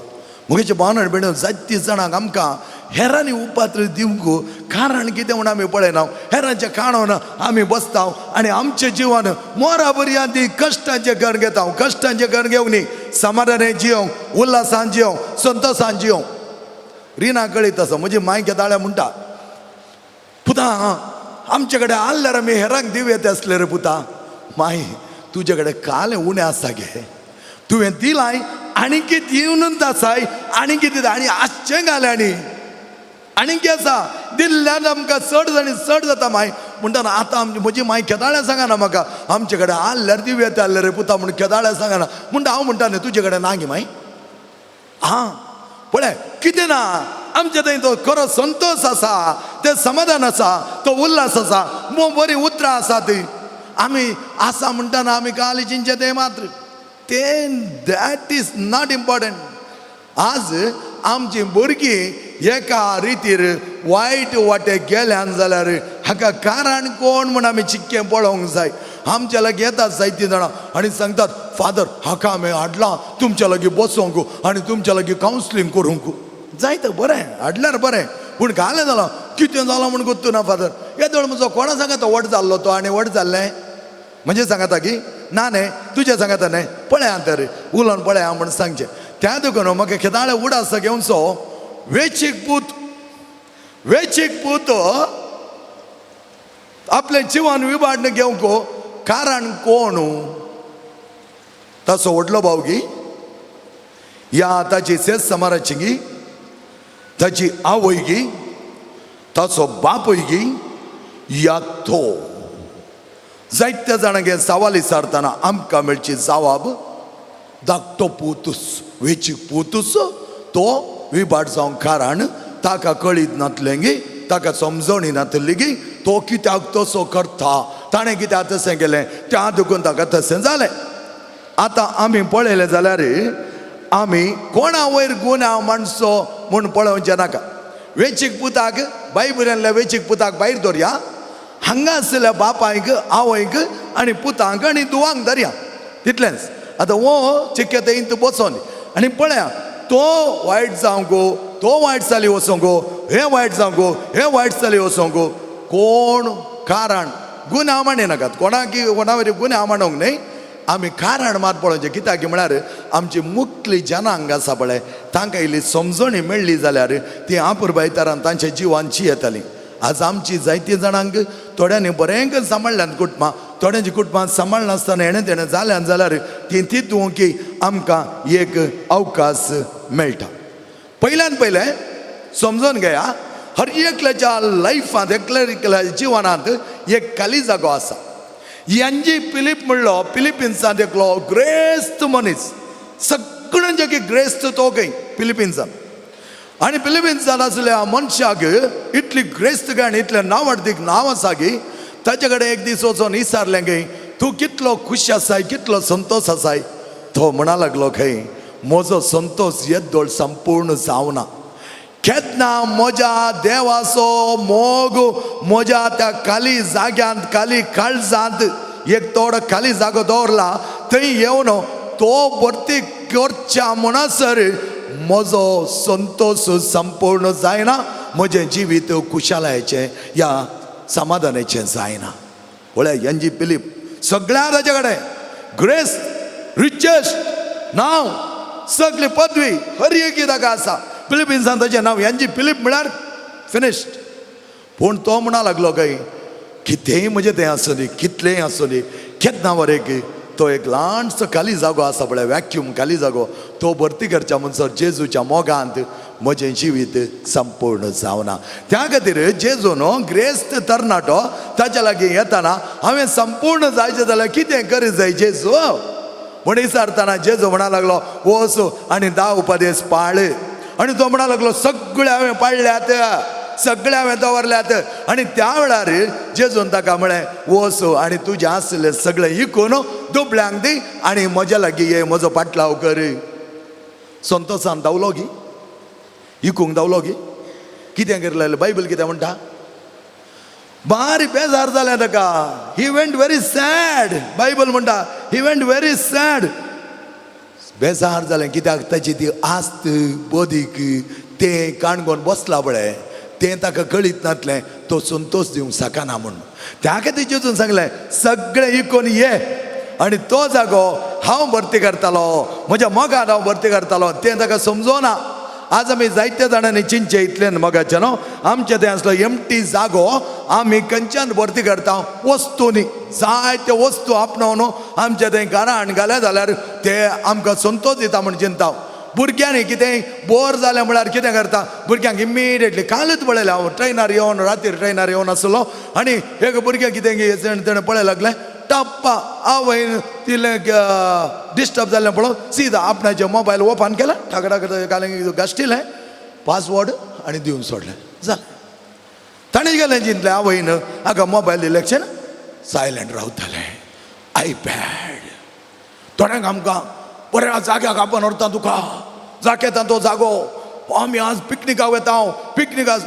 म्हगेचे भावना बेण जायती जाणांक आमकां हेरांनी उपात्र दिवंक कारण कितें म्हूण आमी पळयना, हेरांचें काणून आमी बसता आनी आमचें जिवन मोरा भुरग्यां ती कश्टांचें घर घेता. कश्टांचें घर घेवंक न्ही, समाधानान जिवंक, उल्हासान जिवंक, संतोशान जिवंक. रिना कळीत आसा, म्हजी माय केदाळ्या म्हणटा, पुता आमचे कडेन आसल्यार आमी हेरांक दिवं येता आसले रे पुता. माय तुजे कडेन कालें उणें आसा गे, तुवें दिलाय आनी कितें दिवनूच आसाय, आनी कितें आनी आसचें घालें आनी आनी कितें आसा दिल्ल्यान आमकां चड जाणी चड जाता. माय म्हणटाना आतां आमची म्हजी माय केदाळ्या सांगना म्हाका आमचे कडेन आल्ल्यार दिव्य आल्ले रे पुता म्हूण केदाळ्या सांगना म्हणटा. हांव म्हणटा न्ही तुजे कडेन ना गी माय. आं पळय कितें ना आमचे थंय तो खरो संतोश आसा, तें समाधान आसा, तो उल्हास आसा, बरीं उतरां आसा ती आमी आसा म्हणटाना आमी काली चिंचे तें मात्र तें that is not important. आज आमची भुरगीं एका रितीर वायट वाटेक गेल्यान जाल्यार हाका कारण कोण म्हूण आमी चिक्कें पळोवंक जाय. आमच्या लागीं येतात जायतीं जाणां आनी सांगतात फादर हाका आमी हाडलां तुमच्या लागीं बसोंक आनी तुमच्या लागीं कावन्सिलींग करूंक. जायत बरें हाडल्यार बरें, पूण घालें जालां कितें जालां म्हूण गोत्तू ना फादर. येदोळ म्हजो कोणा सांगता व्हड जाल्लो तो आनी व्हड जाल्लें म्हणजे सांगता की ना न्ही तुजें सांगता न्ही पळया तर उलोवन पळया म्हूण सांगचें. त्या देखून म्हाका खेदाळे उडास घेवचो वेचीक पूत, वेचीक पूत आपलें जिवन विभाडण घेवंक कारण कोण? ताचो व्हडलो भाव गी या ताची सेज समाराची गी, ताची आवय गी, ताचो बापूय गी या तो. जायत्या जाणांक हे सवाल विचारतना आमकां मेळची जवाब धाकटो पुतूस, वेचीक पुतूस तो विभाट जावंक कारण ताका कळीत नातलें गी, ताका समजणी नातली गी तो कित्याक तसो करता, ताणें कित्याक तशें केलें, त्या देखून ताका तशें जालें. आतां आमी पळयलें जाल्यार आमी कोणा वयर गुन्यांव माणसो म्हूण पळोवचें नाका. वेचीक पुताक बायबलांतल्या वेचीक पुताक भायर दवरया, हांगा आशिल्ल्या बापायक आवयक आनी पुतांक आनी धुवांक धरया, तितलेंच. आतां हो चिक्के थंय बसोन आनी पळया तो वायट जावंक गो, तो वायट चाली वचोंक गो, हे वायट जावंक गो, हे वायट चाली वचोंक गो, कोण कारण गुन्यांव मांडी नाकात. कोणाक कोणा वयर गुन्यांव मांडूंक न्हय, आमी कारण मात पळोवचें. कित्याक म्हळ्यार आमची मुखली जनांग आसा पळय तांकां इल्ली समजणी मेळ्ळी जाल्यार ती आपुरबायतारान तांच्या जिवान येताली. आज आमची जायतीं जाणांक थोड्यांनी बरें सांबाळ्ळ्यात कुटुंबां, थोड्यांची कुटुंबां सांबाळनासतना हेणें तेणें जाल्यान जाल्यार ती तितूं की आमकां एक अवकाश मेळटा. पयल्यान पयलें समजून घेया, हर एकल्याच्या लायफांत एकल्या एकल्या जिवनांत एक खाली जागो आसा. यांजी फिलीप म्हणलो फिलिपिन्सांत एकलो ग्रेस्त मनीस, सगळ्यांचे की ग्रेस्त तो खंय फिलिपिन्सान. आनी फिलिपिन्सान आसल्या मनशाक इतली ग्रेस्त काय आनी इतलें नांवाडदीक नांव आसा की ताचे कडेन एक दीस वचोन विचारलें खंय तूं कितलो खुश आसाय, कितलो संतोश आसाय. तो म्हणा लागलो खंय म्हजो संतोश येदोळ संपूर्ण जावना. केन्ना म्हज्या देवाचो मोग म्हज्या त्या खाली जाग्यांत खाली काळजांत एक थोडो खाली जागो दवरला थंय येवन तो भरती करच्या म्हणसर म्हजो संतोश संपूर्ण जायना, म्हजें जिवीत खुशालायचें या समाधानाचें जायना. पळय यांजी फिलीप सगळ्या ताचे कडेन ग्रेस रिचेस्ट नांव सगली पदवी हर एक ताका आसा. फिलिपिन्सान ताचें नांव यांजी फिलीप म्हळ्यार फिनिश्ड. पूण तो म्हणा लागलो काय कितेंय म्हजें तें आसूं दी, कितलेंय आसूं दी, केन्ना वरेक तो एक ल्हानसो खाली जागो आसा पळय वॅक्यूम खाली जागो तो भरती करच्या म्हणसर जेजूच्या मोगांत म्हजें जिवीत संपूर्ण जावना. त्या खातीर जेजू न्हू ग्रेस्त तरणाटो ताच्या लागीं येताना हांवें संपूर्ण जायचें जाल्यार कितें करी जाय जेजू म्हण विचारतना जेजू म्हणा लागलो वच आनी 10 उपदेश पाळ. आनी तो म्हणा लागलो सगळे हांवें पाळल्यात, सगळे हांवें दवरल्यात. आनी त्या वेळार जेजून ताका म्हळें वच आनी तुजें आसलें सगळें इकून दुबळ्यांक दी आनी म्हज्या लागीं ये, म्हजो पाटलाव कर. संतोसान धांवलो गी, इकूंक धांवलो गी, कितें करलें बायबल कितें म्हणटा? बारी बेजार जालें ताका. He went very sad. Bible म्हणटा he went very sad. बेजार जालें कित्याक ताची ती आस्त बदीक तें काणकोण बसला पळय तें ताका कळीत नातलें, तो संतोश दिवंक शकना म्हूण. त्या खातीर जेजून सांगलें सगळें इकून ये आनी तो जागो हांव भरती करतालो, म्हज्या मोगान हांव भरती करतालो. तें ताका समजोना. आज आमी जायत्या जाणांनी चिंचे इतल्यान मोगाचें न्हू आमचें तें आसलो एमटी जागो आमी खंयच्यान भरती करता वस्तूंनी, जायत्यो वस्तू आपणावन आमच्या थंय घरान घाल्या जाल्यार ते आमकां संतोश दिता म्हूण चिंता. भुरग्यांनी कितें बोर जालें म्हळ्यार कितें करता भुरग्यांक इमिडिएटली. कालच पळयलें हांव ट्रेनार येवन, रातीर ट्रेनार येवन आसलो आनी एक भुरगें कितें तेणें पळय लागलें टप्पा आवयन तिलें डिस्टर्ब जालें पळोवन सीधा आपणाचें मोबायल ओपन केलें, ठाक ठाक घालें, घाश्टिलें पासवर्ड आनी दिवन सोडलें. जालें. ताणें गेलें जिंतलें आवयन हाका मोबायल दिलें, सायलंट रावतालें. आयपॅड थोड्यांक आमकां बऱ्या जाग्याक आपण व्हरता तुका, जाकेता तो जागो, आमी आज पिकनिकाक वता, पिकनिकाक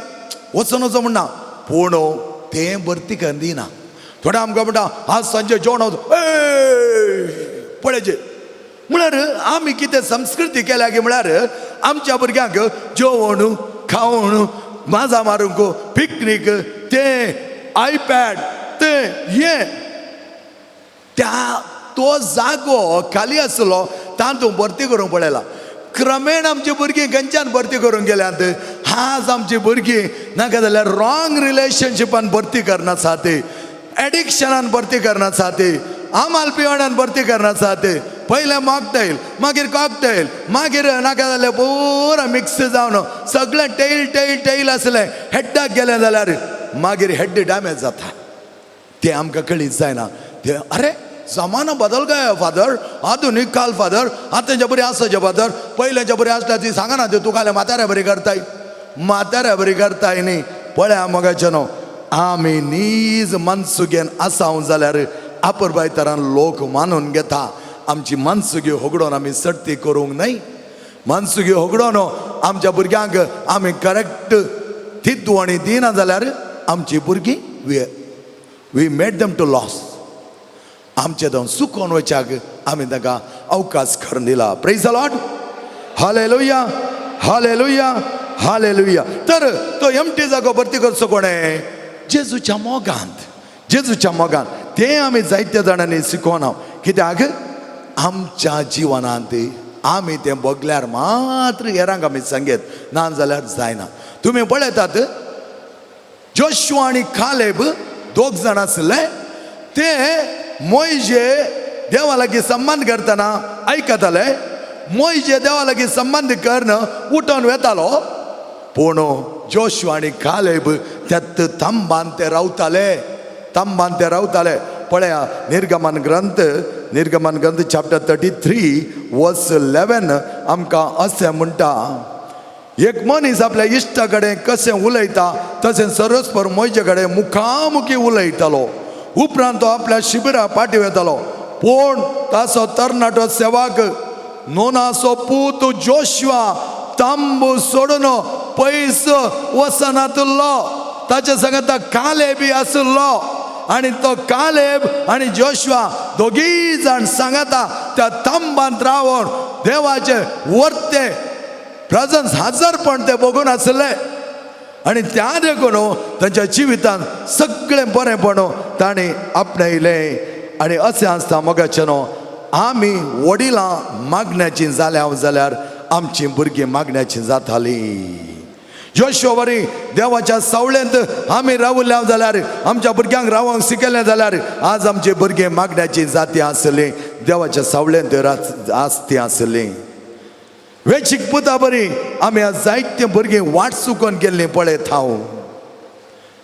वचून वचो म्हणना, पूण तें भरती करून दिना. थोडे आमकां म्हणटा आज सांजे जेवण पळयचें म्हळ्यार आमी कितें संस्कृती केल्या की म्हळ्यार आमच्या भुरग्यांक जेवण खावण माजा मारूंक पिकनीक तें आयपॅड तें हें त्या तो जागो खाली आसलो तातूंत भरती करूंक पळयला. क्रमेण आमची भुरगीं खंयच्यान भरती करूंक गेल्यांत. आज आमची भुरगीं नाका जाल्यार रॉंग रिलेशनशिपान भरती करना ते, एडिक्शनान भरती करना ते, आमाल पिवणान भरती करना ते. पयलें मॉकटेल, मागीर कॉकटेल, मागीर नाका जाल्यार पुरा मिक्स जावन सगळें टेल टेल टेल आसलें. हेड्डाक गेलें जाल्यार मागीर हेड डॅमेज जाता. तें आमकां कळीत जायना. ते अरे जमाना बदल गया फादर, आधुनीक काल फादर, आतांच्या बरी आसाचे फादर, पयल्याच्या बरी आसल्या ती सांगना ते तुका म्हाताऱ्या बरी करताय, म्हाताऱ्या बरी करताय न्ही. पळया मोगाचें न्हू, आमी नीज मनसुगेन आसाव जाल्यार आपुरबाय तरान लोक मानून घेता. आमची मनसुगी होगडोवन आमी सर्ती करूंक न्हय. मनसुगी होगडोवन आमच्या भुरग्यांक आमी करेक्ट तित्वणी दिना जाल्यार आमची भुरगीं we made them to loss. आमचे दोन सुकोन वच्याक आमी ताका अवकाश करून दिला. Praise the Lord, hallelujah, hallelujah, hallelujah. तर तो एमटी जागो भरती करचो कोणें? जेजूच्या मोगांत, जेजूच्या मोगांत. तें आमी जायत्या जाणांनी शिकोना, कित्याक आमच्या जिवनांत आमी तें बगल्यार मात्र हेरांक आमी सांगेत, ना जाल्यार जायना. तुमी पळयतात जोशुआ आनी कालेब दोग जाण आसले, ते मोयजे देवा लागीं संबंद करतना आयकताले. मोयजे देवा लागीं संबंद करून उठोन वेतालो, पूण जोशुआ आनी कालेब त्यात तंबान ते रावताले, तंबान ते रावताले. पळया निर्गमन ग्रंथ, निर्गमन ग्रंथ चॅप्टर 33 वर्स 11 आमकां अशें म्हणटा, एक मनीस आपल्या इश्टा कडेन कशें उलयता तशें सरस्पर मोयजे कडेन मुखामुखी उलयतालो. उपरांत तो आपल्या शिबिरा पाटी वेतालो, पूण ताचो तरणाटो सेवाक नोनाचो पूत जोशुआ तांबू सोडून पयस वचनातुल्लो. ताचे सांगता कालेब बी आसलो आनी तो कालेब आनी जोशुआ दोगीय जाण सांगता त्या तांबांत रावन देवाचे वर्ते प्रेजन्स हजरपण ते बघून आसले आनी त्या देखून तांच्या जिवितांत सगळें बरेंपण तांणी आपणायलें. आनी अशें आसता मोगाचें न्हू, आमी वडिलां मागण्याचीं जाल्या जाल्यार आमचीं भुरगीं मागण्याचीं जातालीं. जोशुआ वरी देवाच्या सावळेंत आमी रावल्या जाल्यार, आमच्या भुरग्यांक रावंक शिकयलें जाल्यार आज आमची भुरगीं मागण्याची जाती आसली, देवाच्या सावळेंत आसती आसली. वेचीक पुता बरी आमी आज जायते भुरगीं वाट चुकोन गेल्लीं पळयत हांव.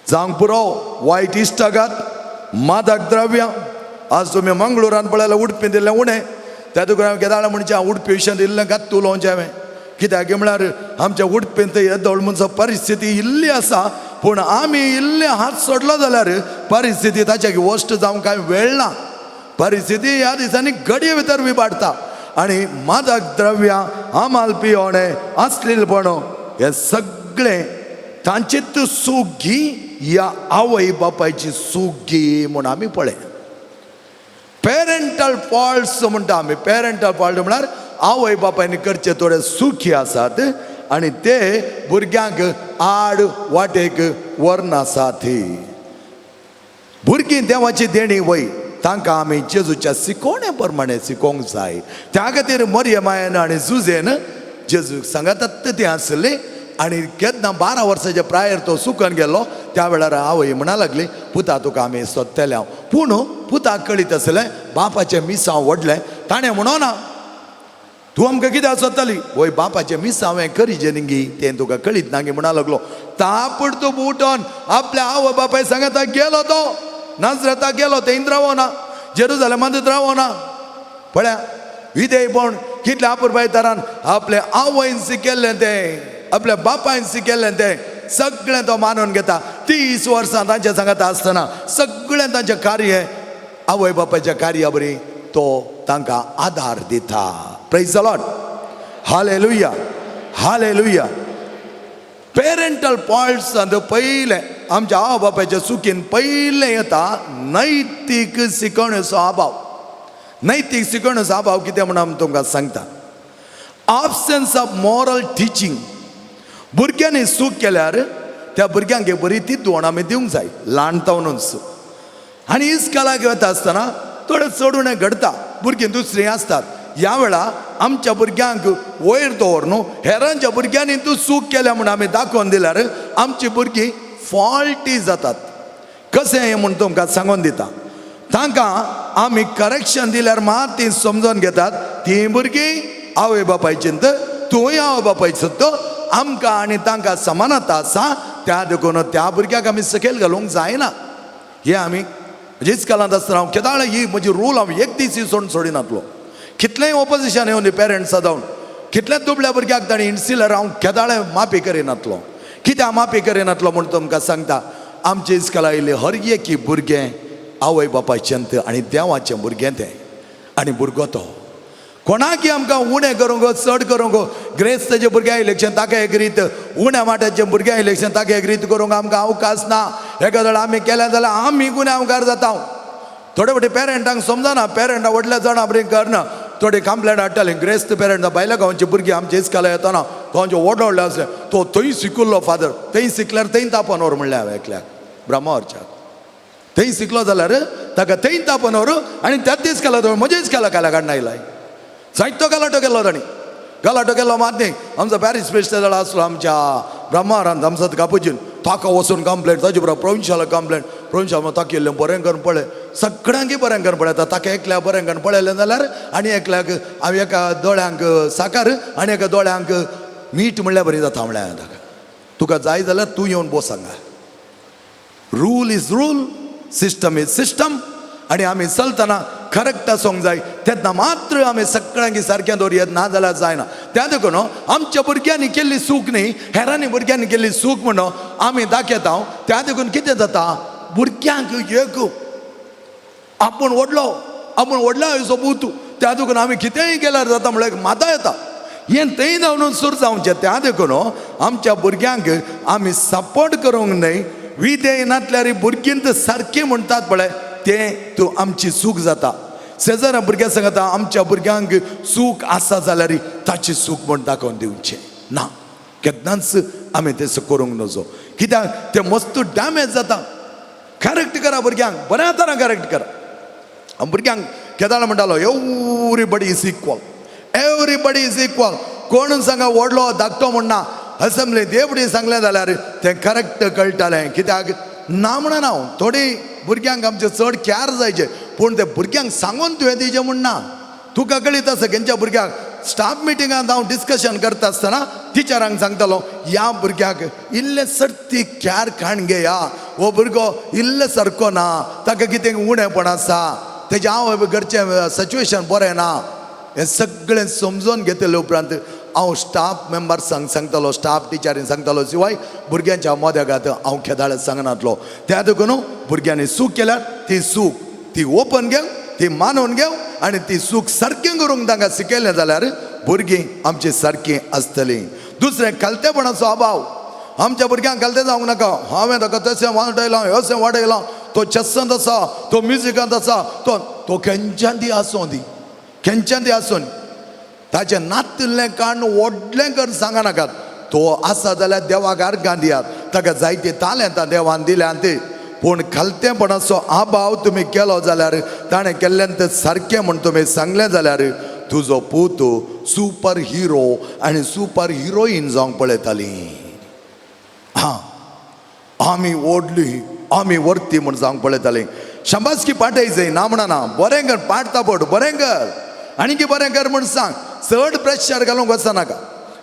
जावंक पुरो वायट इश्टागात, मादक द्रव्यां. आज तुमी मंगळुरान पळयल्यार उडपी दिल्लें उणें, त्या तुका हांव केदाळ म्हणचें हांव उडपी विशयांत इल्लें घात उलोवचें हांवें, कित्याक म्हळ्यार आमच्या उडपींत येदोळ म्हणचो परिस्थिती इल्ली आसा, पूण आमी इल्ले हात सोडलो जाल्यार परिस्थिती ताच्या वस्ट जावंक कांय वेळ ना. परिस्थिती ह्या दिसांनी घडये भितर विबाडटा आनी मादक द्रव्यां, आमाल पियोणें, अश्लीलपण हें सगळें तांचेच सूख घी या आवय बापायची सूख घी म्हूण आमी पळय. पेरेंटल फॉल्ट्स म्हणटा आमी. पेरेंटल फॉल्ट म्हळ्यार आवय बापायन करचे थोडे सुखी आसात आनी ते भुरग्यांक आड वाटेक व्हरनासात. भुरगीं देवाची देणी वय, तांकां आमी जेजूच्या शिकोवणे प्रमाणे शिकोवंक जाय. त्या खातीर मरियमायन आनी जुजेन जेजूक सांगातात ते आसले आनी केन्ना 12 वर्साच्या प्रायर तो सुकन गेलो त्या वेळार आवय म्हणा लागली, पुता तुका आमी सोदतले हांव. पूण पुताक कळीत आसलें बापाचें मिसांव व्हडलें. ताणें म्हणो ना तूं आमकां कित्याक सोदताली? वय बापाचें मिस हांवें करीजे न्ही तें तुका कळीत ना गे म्हणा लागलो. तापड तो उठोन आपल्या आवय बापाय सांगता गेलो तो नाजरेताक गेलो, थंय रावना, जेरुजालेमांतूच रावना. पळया विधेयपण कितल्या अपुरबायतारान आपले आवयन शिकयल्लें तें, आपल्या बापायन शिकयल्लें तें सगळें तो मानून घेता. 30 वर्सां तांच्या सांगता आसतना सगळें तांचें कार्य आवय बापायच्या कार्या बरी तो तांकां आदार दिता. Praise the Lord, hallelujah, hallelujah. Parental फॉल्ट्सांत पयलें आमच्या आवय बापायच्या चुकीन पयलें येता नैतीक शिकवणेचो अभाव. नैतीक शिकवणेचो अभाव कितें म्हणून आमी तुमकां सांगता. Absence of moral teaching. भुरग्यांनी चूक केल्यार त्या भुरग्यांक बरी तितवण आमी दिवंक जाय ल्हानतावनूच. आनी इस्कालाक वता आसतना थोडें चड उणें घडटा, भुरगीं दुसरीं आसतात. ह्या वेळा आमच्या भुरग्यांक वयर दवर न्हू, हेरांच्या भुरग्यांनी तूं चूक केल्या म्हूण आमी दाखोवन दिल्यार आमची भुरगीं फॉल्टी जातात. कशें हें म्हूण तुमकां सांगून दिता. तांकां आमी करेक्शन दिल्यार मात तीं समजून घेतात. तीं भुरगीं आवय बापायची तर तूंय आवय बापायचो तो आमकां आनी तांकां समानता आसा, त्या देखून त्या भुरग्याक आमी सकयल घालूंक जायना. हें आमी म्हणजे इस्कालांत आसतना हांव केदाळ ही म्हजी रूल हांव एक दीस सोडून सोडिनातलो. कितलेंय ऑपोजिशन येवन दी पेरंट्सा जावन कितलेंच दुबळ्या भुरग्याक ताणें हिणसिल्यार हांव केदाळे माफी करिनातलो. कित्याक माफी करिनातलो म्हूण तुमकां सांगता. आमचे इस्काला आयिल्ले हर एकी भुरगें आवय बापायचें आनी देवाचें भुरगें तें, आनी भुरगो तो कोणाकी आमकां उणें करूंक चड करूंक ग्रेस्ताचें भुरग्यां इलेक्शन ताका एक रीत, उण्या वाट्याचें भुरग्यां इलेक्शन ताका एक रीत करूंक आमकां अवकाश ना. एका जाल्यार आमी केलें जाल्यार आमी गुन्यांवकार जाता. थोडे फावटी पेरंटांक समजना, पेरंटां व्हडल्या जाणां बरी करना, थोडी कंप्लेंट हाडटाली. ग्रेस्त पेरंटां भायल्या गांवची भुरगीं आमच्या इस्काला येतना गांवचे व्हड व्हडले आसले, तो थंय शिकिल्लो फादर, थंय शिकल्यार थंय तापोवन व्हर म्हणलें हांवें एकल्याक ब्रह्मावरच्याक. थंय शिकलो जाल्यार ताका थंय तापोवन व्हर आनी त्याच इस्काला तो म्हज्या इस्काला काल्या काडून आयलाय. जायतो गलाटो केलो तांणी, गलाटो केलो मात न्ही. आमचो पॅरीस प्रेसिडेंट आसलो आमच्या ब्रह्मावरांत, आमचो कापुजीन, ताका वचून कंप्लेंट, ताजे बरोबर प्रोविन्शियल कंप्लेंट, प्रोविन्शियल ताका इल्लें बरें करून पळय, सगळ्यांकय बरें करून पळयता. ताका एकल्याक बरें करून पळयलें जाल्यार आनी एकल्याक हांव एका दोळ्यांक साकर आनी एका दोळ्यांक मीठ म्हणल्यार बरी जाता म्हणलें हांवें ताका. तुका जाय जाल्यार तूं येवन बस हांगा. Rule is rule, system is system. आनी आमी चलतना करेक्ट आसूंक जाय, तेन्ना मात्र आमी सगळ्यांक सारकें दवरयत, ना जाल्यार जायना. त्या देखून आमच्या भुरग्यांनी केल्ली चूक न्ही, हेरांनी भुरग्यांनी केल्ली चूक म्हणून आमी दाखयता. त्या देखून कितें जाता, भुरग्यांक एक आपूण व्हडलो, आपूण व्हडलो असो पूत, त्या देखून आमी कितेंय केल्यार जाता म्हणल्यार माता येता. हें थंय जावन सुरू जावचें. त्या देखून आमच्या भुरग्यांक आमी सपोर्ट करूंक न्हय. विधेय नातल्यार भुरगीं तर सारकीं म्हणटात पळय, तें तूं आमची चूक जाता. शेजारा भुरग्यां सांगता आमच्या भुरग्यांक चूक आसा जाल्यार ताची चूक म्हूण दाखोवन दिवचें ना, केन्नाच आमी तें करूंक नजो. कित्याक तें मस्त डॅमेज जाता. करेक्ट करा भुरग्यांक, बऱ्या तरान करेक्ट करा. हांव भुरग्यांक केदाळ म्हणटालो, everybody is equal, everybody is equal. कोण सांगा व्हडलो धाकटो म्हणना. असेंब्ली देवडी सांगलें जाल्यार तें करेक्ट कळटालें. कित्याक ना म्हणना हांव, थोडी भुरग्यांक आमचे चड कॅर जायचे, पूण ते भुरग्यांक सांगून तुवें दिवचें म्हण ना. तुका कळीत आसा खंयच्या भुरग्याक स्टाफ मिटिंगांत हांव डिस्कशन करता आसतना टिचरांक सांगतालो, ह्या भुरग्याक इल्लें सर्ती कॅर काण घेया, हो भुरगो इल्लें सारको ना, ताका कितें उणेपण आसा, तेजें हांव घरचें सिच्युएशन बरें ना. हें सगळें समजून घेतले उपरांत हांव स्टाफ मेंबर्सांक सांगतालो, स्टाफ टिचरींक सांगतालो, शिवाय भुरग्यांच्या मोद्यागात हांव खेदाळे सांगनातलो. त्या देखून भुरग्यांनी चूक केल्यार ती चूक ती ओपन घेव, ती मानून घेव आनी ती चूक सारकें करूंक तांकां शिकयलें जाल्यार भुरगीं आमची सारकीं आसतलीं. दुसरें खालतेपणाचो अभाव. आमच्या भुरग्यांक खालतें जावंक नाका. हांवें ताका तशें वाडयलां, अशें वाडयलां, तो चेसांत आसा, तो म्युजिकांत आसा, तो तो खंयच्यान ती आसूं दी, खंयच्यान ती आसून ताचें नातिल्लें काण व्हडलें कर सांगा नाकात. तो आसा जाल्यार देवाक अर्गां दियात, ताका जायते तालेंतां देवान दिल्यात ती. पूण खालतेपणाचो अभाव तुमी केलो जाल्यार, ताणें केल्ल्यान तें सारकें म्हूण तुमी सांगलें जाल्यार तुजो पूत सुपर हिरो आनी सुपर हिरोईन जावंक पळयताली. हां, आमी ओडली, आमी वरती म्हूण जावंक पळयताली. शाबासकी पाटयचें ना म्हणना, बरें कर, पाटता पड, बरें कर, आनी की बरें कर म्हूण सांग. चड प्रेशर घालूंक वचनाका.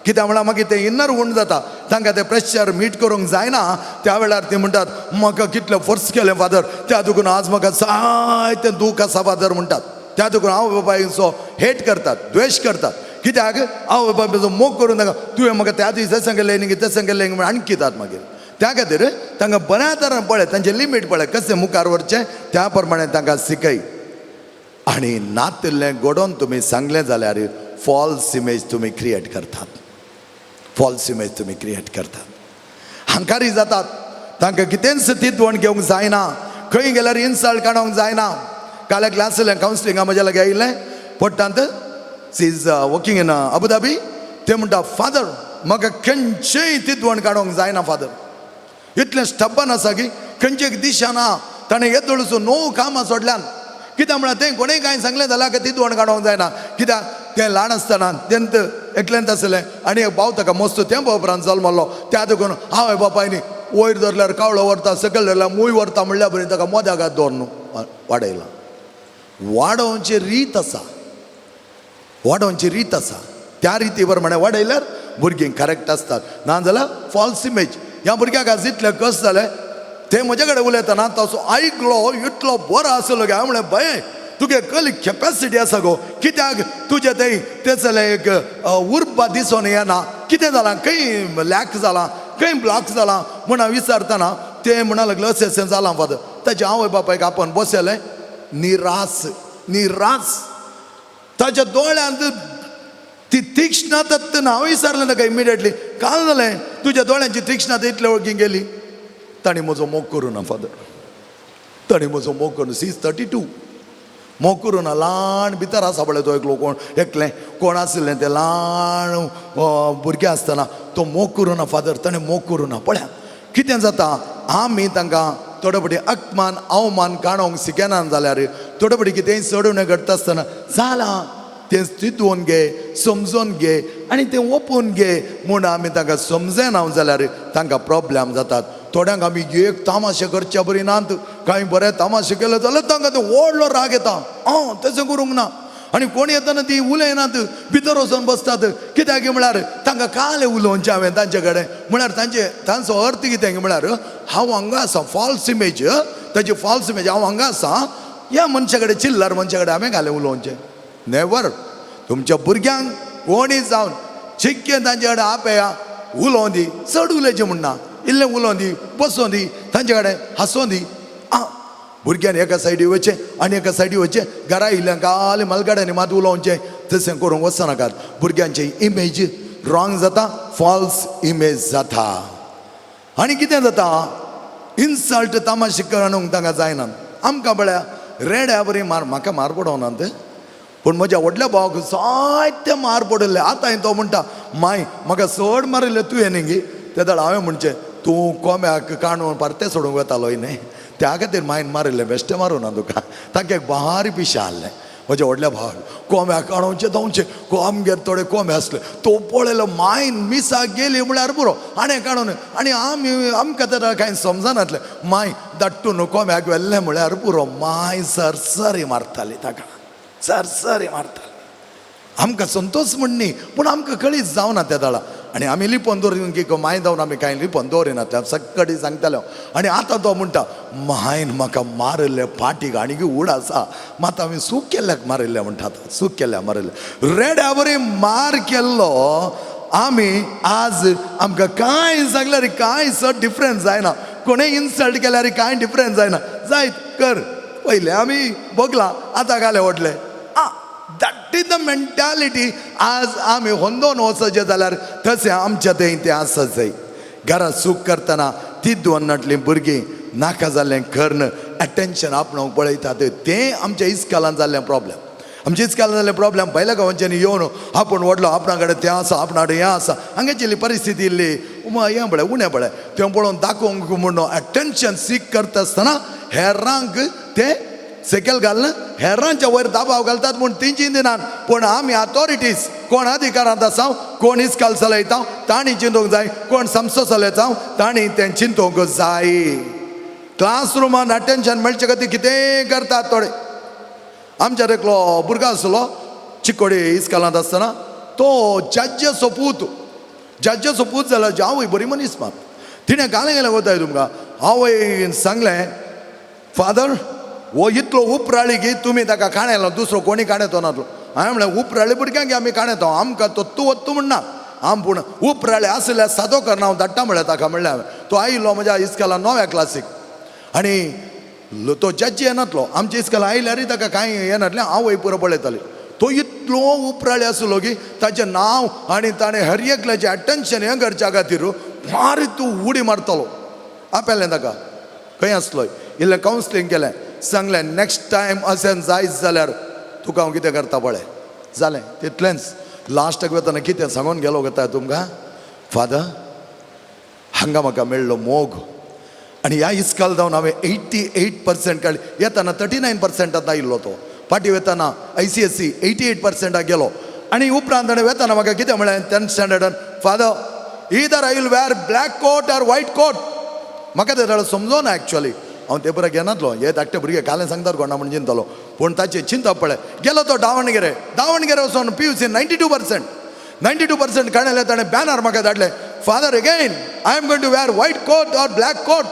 कित्याक म्हळ्यार मागीर तें इनर वूंड जाता, तांकां तें प्रेशर मीट करूंक जायना. त्या वेळार ती म्हणटात म्हाका कितलें फोर्स केलें फादर, त्या दुखून आज म्हाका जायतें दूख आसा फादर म्हणटात. त्या दुखून आवय बापायचो हेट करतात, द्वेश करतात. कित्याक आवय बापायचो मोग करून तांकां तुवें म्हाका त्या दीस हें सांगलें न्ही तें सांगलें म्हण आणकितात मागीर. त्या खातीर तांकां बऱ्या तरान पळय, तांचें लिमीट पळय, कशें मुखार व्हरचें त्या प्रमाणे तांकां शिकय. आनी नातिल्लें घडोवन तुमी सांगलें जाल्यार फॉल्स इमेज तुमी क्रिएट करतात, फॉल्स इमेज तुमी क्रिएट करतात. हांकारी जातात, तांकां कितेंच तितवण घेवंक जायना, खंय गेल्यार इन्सल्ट काडूंक जायना. काल एकलें आसलें कावन्सिलिंगा म्हज्या लागीं आयिल्लें पोट्टांत, she is working in Abu Dhabi. ते म्हणटा फादर म्हाका खंयचेय तितवण काडूंक जायना फादर, इतलें स्टब्बन आसा की खंयचे एक दिशा ना. ताणें येदोळचो णव कामां सोडल्यान. कित्याक म्हळ्यार तें कोणें कांय सांगलें जाल्यार तितवण काडूंक जायना. कित्याक तें ल्हान आसतना तेंत एकलेंत आसलें आनी एक भाव ताका मस्त तेंपा उपरांत जल्मलो. त्या देखून आवय बापायनी वयर धरल्यार कावळो व्हरता, सकयल धरल्यार मूय व्हरता म्हणल्या बरी ताका मोद्यागात दवरून वाडयला. वाडोवची रीत आसा, वाडोवची रीत आसा. त्या रिती प्रमाणे वाडयल्यार भुरगीं करेक्ट आसतात, ना जाल्यार फॉल्स इमेज. ह्या भुरग्याक आज इतलें कस जालें, ते म्हजे कडेन उलयतना तसो आयकलो इतलो बरो आसलो की हांवें म्हणलें बाये तुगे कसली कॅपेसिटी आसा गो, कित्याक तुजें तें तें एक उर्बा दिसून येना, कितें जालां, खंय लॅक जालां, खंय ब्लॉक जालां म्हूण हांव विचारतना तें म्हणा लागलें अशें अशें जालां फादर. ताच्या आवय बापायक आपण बसयलें, निरास निरास, ताच्या दोळ्यांत ती तीक्ष्णता हांव विचारलें ताका इमिडिएटली, काल जालें तुज्या दोळ्यांची तीक्ष्णता इतले वळखी गेली. ताणें म्हजो मोग करूं ना फादर, ताणें म्हजो मोग करूं. सी is 32, मोग करूं ना. ल्हान भितर आसा पळय तो एकलो कोण एकलें कोण आशिल्लें तें ल्हान भुरगें आसतना तो मोग करूं ना फादर, ताणें मोग करूं ना. पळया कितें जाता, आमी तांकां थोडे फावटी अपमान अवमान काडूंक शिकना जाल्यार थोडे फावटी कितेंय चडून घडटा आसतना जालां तें चिंतून घे, समजून घे आनी तें ओपून घे म्हूण आमी तांकां समजना जाल्यार तांकां प्रॉब्लेम जातात. थोड्यांक आमी एक तामाशे करच्या बरी नात, कांय बरें तामाशे केले जाल्यार तांकां ते व्हडलो राग येता, आं तशें करूंक ना. आनी कोण येतना ती उलयनात, भितर वचून बसतात. कित्याक म्हळ्यार तांकां काल उलोवचें हांवें तांचे कडेन, म्हळ्यार तांचे तांचो अर्थ कितें म्हळ्यार हांव हांगा आसा, फॉल्स इमेज, ताची फॉल्स इमेज, हांव हांगा आसा ह्या मनशा कडेन, चिल्लर मनशा कडेन हांवें घालें उलोवचें. नेवर. तुमच्या भुरग्यांक कोणी जावन चिक्कें तांचे कडेन आपया उलोवं दी, चड उलयचें म्हण ना, इल्लें उलोवं दी, बसों दी, तांचे कडेन हांसों दी. आं भुरग्यान एका सायडी वचचें आनी एका सायडी वचचें, घरा येयल्यान काल मलगाड्यांनी मात उलोवचें, तशें करूंक वचनाकात. भुरग्यांची इमेज रॉंग जाता, फॉल्स इमेज जाता. आनी कितें जाता, इन्सल्ट तामाशे करूंक तांकां जायना. आमकां पळया रेड्या बरी मार, म्हाका मार पडोवना तें, पूण म्हज्या व्हडल्या भावाक जायते मार पडिल्ले. आतां तो म्हणटा माय म्हाका चड मारिल्लें तुवें न्ही गी. तेदळ हांवें म्हणचें तूं कोम्याक काणून परतें सोडूंक वतालो न्ही, त्या खातीर मायन मारिल्लें, बेश्टें मारूं ना तुका. ताका एक बारीक पिशें आहलें म्हज्या व्हडल्या भावाक, कोम्याक काणोवचें धांवचें, आमगेर थोडे कोमे आसले, तो पळयलो मायन मिसाक गेली म्हळ्यार पुरो आनी काडून. आनी आमी आमकां तेन्ना कांय समजनातलें, माय दाट्टून कोम्याक व्हेल्लें म्हळ्यार पुरो, माय सरसरी मारताली ताका, सरसरी मारताली. आमकां संतोश म्हण न्ही, पूण आमकां कळीत जावना त्या दळा. आनी आमी लिपोवन दवरून की माय जावन आमी कांय लिपोवन दवरिनातले, सगळी सांगताले. आनी आतां तो म्हणटा मायन म्हाका मारिल्ले पाटीक आनी उड आसा, मात आमी सूक केल्ल्याक मारिल्ले म्हणटा, सूक केल्ल्याक मारिल्ले, रेड्या बरी मार केल्लो. आमी आज आमकां कांय सांगल्यार कांय चड डिफरन्स जायना, कोणें इन्सल्ट केल्यार कांय डिफरन्स जायना, जायत कर, पयलें आमी भोगलां, आतां घाले व्हडले. आं that is the mentality. आज आमी होंदोन वचचें जाल्यार तशें आमच्या थंय तें आसत जाय. घरांत सूख करतना ती दोन नाटलीं भुरगीं नाका जाल्लें कर्ण अटेन्शन आपणाक पळयतात, तें आमच्या इस्कालान जाल्लें प्रॉब्लेम. आमच्या इस्कालान जाल्लें प्रॉब्लेम पयल्या गांवांच्यानी येवन आपूण व्हडलो, आपणा कडेन तें आसा, आपणा कडेन हें आसा, हांगाची परिस्थिती इल्ली हें पळय उणें पळय, तें पळोवन दाखोवंक म्हणून अटेन्शन सीक करता आसतना हेरांक तें सकयल घालना, हेरांच्या वयर दबाव घालतात म्हूण ती चिंतिनात. पूण आमी ऑथॉरिटीज कोण अधिकारांत आसा, कोण इस्काल चलयता तांणी चिंतूंक जाय, कोण संस्था चलयता तांणी तें चिंतूंक जाय. क्लासरुमान अटेन्शन मेळचे खातीर कितेंय करतात थोडे. आमच्या एकलो भुरगो आसलो चिकोडी इस्कालांत आसतना, तो जज्जाचो पूत, जज्जाचो पूत जाल्यार आवय बरी मनीस मात. तिणें घालें गेलें वताय तुमकां. आवयन सांगलें, फादर हो इतलो उपराळी की तुमी ताका काणयलो, दुसरो कोणी काणयतो नातलो. हांवें म्हणलें उपराळी भुरग्यांक आमी काणयतो, आमकां तो तूं वत्तू म्हणना आम, पूण उपराळी आसल्यार सादो करना हांव धाडटा म्हणलें ताका. म्हणलें हांवें तो आयिल्लो म्हज्या इस्कोला 9व्या क्लासीक आनी तो जज्जी येनातलो. आमच्या इस्कोला आयल्यारय ताका कांय येनातलें, आवय पुरो पळयताली. तो इतलो उपराळी आसलो की ताचें नांव आनी ताणें हर एकल्याचें अटेन्शन हें करच्या खातीर मार तूं उडी मारतलो. आपयलें ताका, खंय आसलो, इल्लें कावन्सिलींग केलें, सांगलें नेक्स्ट टायम अशें जायत जाल्यार तुका हांव कितें करता पळय. जालें तितलेंच. लास्टाक वतना कितें सांगून गेलो कोता तुमकां, फादर हांगा म्हाका मेळ्ळो मोग आनी ह्या इस्काल जावन हांवें 88% काडली. येताना 39%आंत आयिल्लो तो, फाटीं वतना ICSE 88%आक गेलो. आनी उपरांत ताणें वतना म्हाका कितें म्हळें 10th स्टँडर्डान, father either I will wear black coat or white coat. म्हाका तें जाल्यार समजोना एक्चुअली, हांव ते बरें घेनातलो, हे धाकटे भुरगे कालें सांगतात कोणा म्हण चिंतलो, पूण ताचें चिंतप पळय. गेलो तो दावणगेरे, दावणगेरे वचोन PUC 92%, 92% काडले. ताणें बॅनर म्हाका धाडलें, father again I am going to wear white coat or black coat.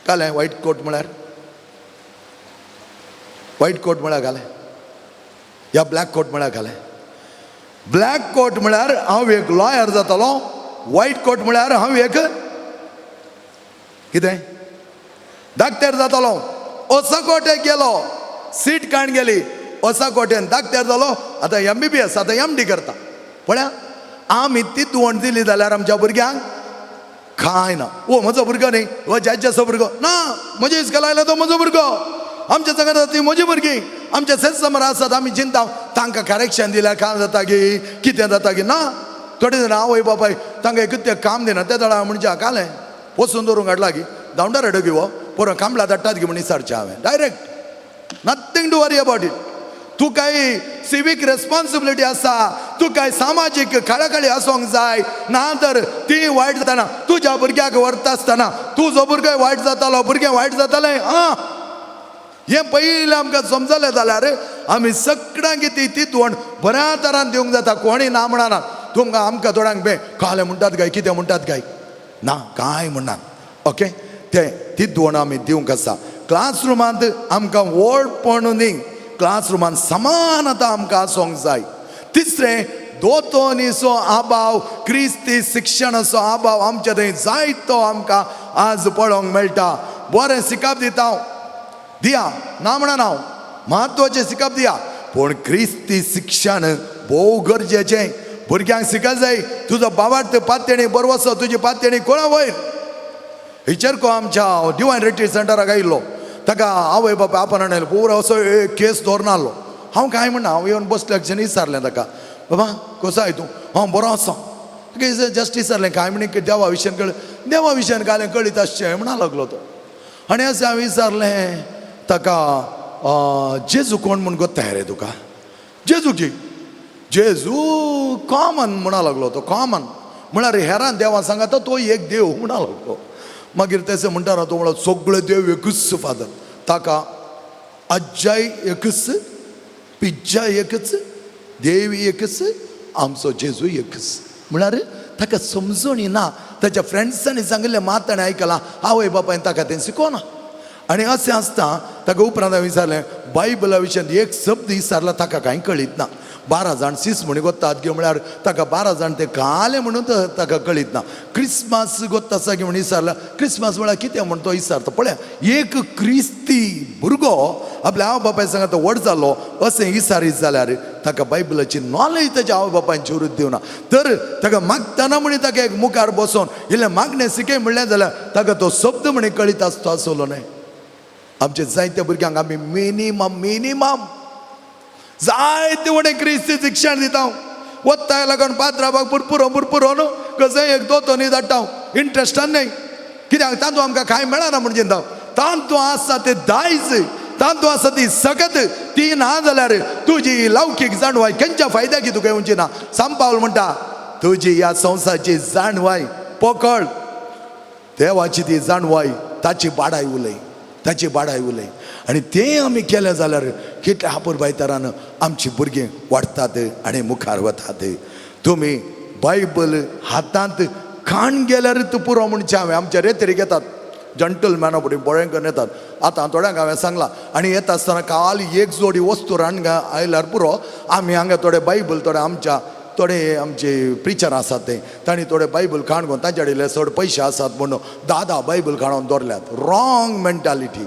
कालें व्हायट कोट म्हळ्यार, व्हायट कोट म्हळ्यार घालें या ब्लॅक कोट म्हळ्यार घालें. ब्लॅक कोट म्हळ्यार हांव एक लॉयर जातलो, व्हायट कोट म्हळ्यार हांव एक कितें डाक्टर जातलो. ओसाकोटेक गेलो, सीट काण गेली, ओसाकोटेन डाक्टर जालो. आतां MBBS, आतां MD करता. पळया आमी ती दुवण दिली जाल्यार आमच्या भुरग्यांक कांय ना. ओ म्हजो भुरगो न्ही, हो जज्जाचो भुरगो ना, म्हजे इस्कोला आयला तो म्हजो भुरगो, आमच्या संगात ती म्हजी भुरगीं, आमच्या सेसमर आसात. आमी चिंता तांकां करेक्शन दिल्यार काम जाता की कितें जाता की ना. थोडे जाणां आवय बापाय तांकां एकूच तें काम दिना, ते जाणां म्हणजे कालें पोसून दवरूंक हाडला की धांवडार हाडो की हो पोरं कामला धाडटात की म्हण विचारचें हांवें. Direct nothing to worry about it. तूं काय सिवीक रेस्पॉन्सिबिलिटी आसा, तूं काय सामाजीक कळकळी आसूंक जाय, ना तर ती वायट जाताना तुज्या भुरग्याक व्हरता आसतना तुजो भुरगो वायट जातालो, भुरगें वायट जातालें. आं हें पयलीं आमकां समजलें जाल्यार आमी सगळ्यांक ती तितवण बऱ्या तरान दिवंक जाता. कोणी ना म्हणना तुमकां, आमकां थोड्यांक बे कालें म्हणटात काय कितें म्हणटात काय ना, कांय म्हणना. ओके, तें तितवण आमी दिवंक आसा. क्लासरुमांत आमकां व्हडपण न्ही, क्लासरुमांत समान आतां आमकां आसूंक जाय. तिसरें, दोतोनीचो अभाव, क्रिस्ती शिक्षणाचो अभाव आमच्या थंय जायतो आमकां आज पळोवंक मेळटा. बरें शिकप दिता दिया ना म्हणा हांव, म्हत्वाचें शिकप दिया, पूण क्रिस्ती शिक्षण भोव गरजेचें. भुरग्यांक शिकप जाय. तुजो बाबार्थ पात्यणी बरो वचो, तुजी पात्यणी कोणा वयर हिचेर आमच्या डिवायन रिट्रीट सेंटराक आयिल्लो, ताका आवय बापाय आपण आयलो, पुरो असो एक केस दवरून आहलो. हांव कांय म्हणना, हांव येवन बसले अक्षणी विचारलें ताका, बाबा कसो I तूं? हांव बरो आसा. जस्ट विचारलें कांय म्हणी देवा विशयान कळ, देवा विशयान कालें कळीत आसचें म्हणा लागलो तो. आनी अशें हांवें विचारलें ताका, जेजू कोण म्हूण गोत्ताय रे तुका? जेजू की जेजू कॉमन म्हणा लागलो तो. कॉमन म्हळ्यार हेरान देवा सांगता तो एक देव म्हणा लागलो. मागीर तशें म्हणटा तो म्हणलो सगळे देव एकूच फादर, ताका आज्जाय एकूच, पिज्जाय एकूच, देवी एकूच, आमचो जेजू एकूच. म्हळ्यार ताका समजणी ना, ताच्या फ्रेंड्सांनी सांगिल्लें मात ताणें आयकलां, आवय बापायन ताका तें शिकोना. आनी अशें आसता ताका उपरांत हांवें विचारलें बायबला विशयांत एक शब्द विचारला ताका कांय कळीत ना. 12 जाण सीस म्हणी गोत्तात गे म्हळ्यार ताका 12 जाण ते काले म्हणून ताका कळीत ना. क्रिसमस गोत्ता आसा की म्हण विचारला, क्रिसमस म्हळ्यार कितें म्हण तो विचारता. पळया एक क्रिस्ती भुरगो आपल्या आवय बापाय सांगा तो व्हड जालो अशें विचारीत जाल्यार ताका बायबलाची नॉलेज ताच्या आवय बापायन चोरूच दिवना. तर ताका मागतना म्हणी ताका एक मुखार बसोन इल्लें मागणें शिकय म्हणलें जाल्यार ताका तो शब्द म्हणी कळीत आसतो आसलो न्हय. आमच्या जायत्या भुरग्यांक आमी मिनिमम मिनिमम जायते व्हडे क्रिस्ती शिक्षण दिता. वत्ताय लागून पात्राबाक पुरपुरो पुरपुरो न्हू कसंय एक दोतोनी धाडटा, इंट्रस्टान न्हय, कित्याक तातूंत आमकां कांय मेळना म्हण चिंता. तातूंत आसा ते दायज, तातूंत आसा ती सगत, ती ना जाल्यार तुजी लौकीक जाणवाय खंयच्या फायद्याक तुका येवची ना. सांपावल म्हणटा तुजी ह्या संवसाराची जाणवाय पकड, देवाची ती जाणवाय ताची बाडाय उलय, ताची बाडाय उलय. आनी तें आमी केलें जाल्यार कितल्या अपुरबायतरान आमची भुरगीं वाडटात आनी मुखार वतात. तुमी बायबल हातांत खाण गेल्यार तूं पुरो म्हणचें हांवें. आमच्या रेतरीक येतात जंटलमॅना फुडें बरें करून येतात. आतां थोड्यांक हांवें सांगलां आनी येता आसतना काल एक जोडी वस्तू रांडगा आयल्यार पुरो. आमी हांगा थोडे बायबल, थोडे आमच्या थोडे आमचे प्रिचर आसात ते तांणी थोडे बायबल खाण घेवन तांच्या कडेन चड पयशे आसात म्हणून 10 बायबल खाणोवन दवरल्यात. Wrong mentality.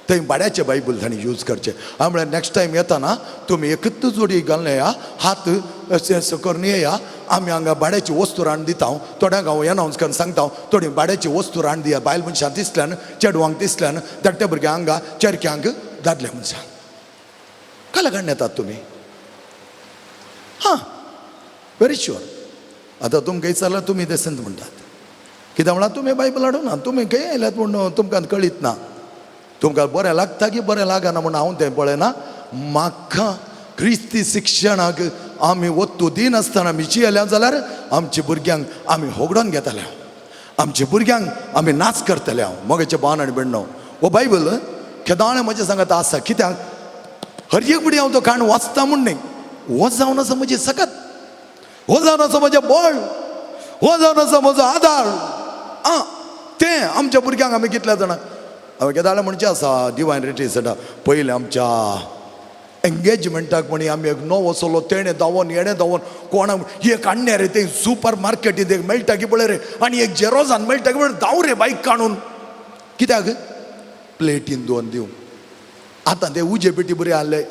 थंय भाड्याचे बायबल तांणी यूज करचे. हांवें म्हळ्यार नेक्स्ट टायम येताना तुमी एकूच जोडी घालून येया, हात अशें अशें करून येया. आमी हांगा भाड्याची वस्तू रांड दिता. थोड्यांक हांव एनावन्स करून सांगता, थोडी भाड्याची वस्तू रांड दिया. बायल मनशां दिसल्यान, चेडवांक दिसल्यान, धाकट्या भुरग्यांक हांगा चेरक्यांक, दादल्या मनशांक काल येतात तुमी. हां, व्हेरी शुअर. आतां तुमकां विचारल्यार तुमी देसेंत म्हणटात. कित्याक म्हळ्यार तुमी बायबल हाडूं ना, तुमी खंय आयल्यात म्हूण तुमकां कळीत ना. तुमकां बरें लागता की बरें लागना म्हूण हांव तें पळयना. म्हाका क्रिस्ती शिक्षणाक आमी वत्तू दिनासतना मिची येल्या जाल्यार आमच्या भुरग्यांक आमी होगडोन घेतले, आमच्या भुरग्यांक आमी नाच करतले. हांव मोगाचे बाण आनी बेण्णो हो बायबल केदाळे म्हजें सांगता आसा. कित्याक हर एक फुडें हांव तो काण वाचता म्हूण न्ही. हो जावन आसा म्हजी सकत, हो जावन आसा म्हजें बळ, हो जावन आसा म्हजो आदार. आं, तें आमच्या भुरग्यांक आमी कितल्या जाणां हांवें केदाळे म्हणचें आसा डिवायन रिट्रीट पयलें आमच्या एंगेजमेंटाक म्हणी आमी एक नवो चलो, तेणें धांवोन हेणें धांवोन कोणाक एक हाडणे रे, ते सुपर मार्केटींत एक मेळटा की पळय रे आनी एक जेरोजान मेळटा की पळय, धांव रे बायक काडून. कित्याक प्लेटीन दोन दिवं. आतां ते उजे पेटी बरी आहले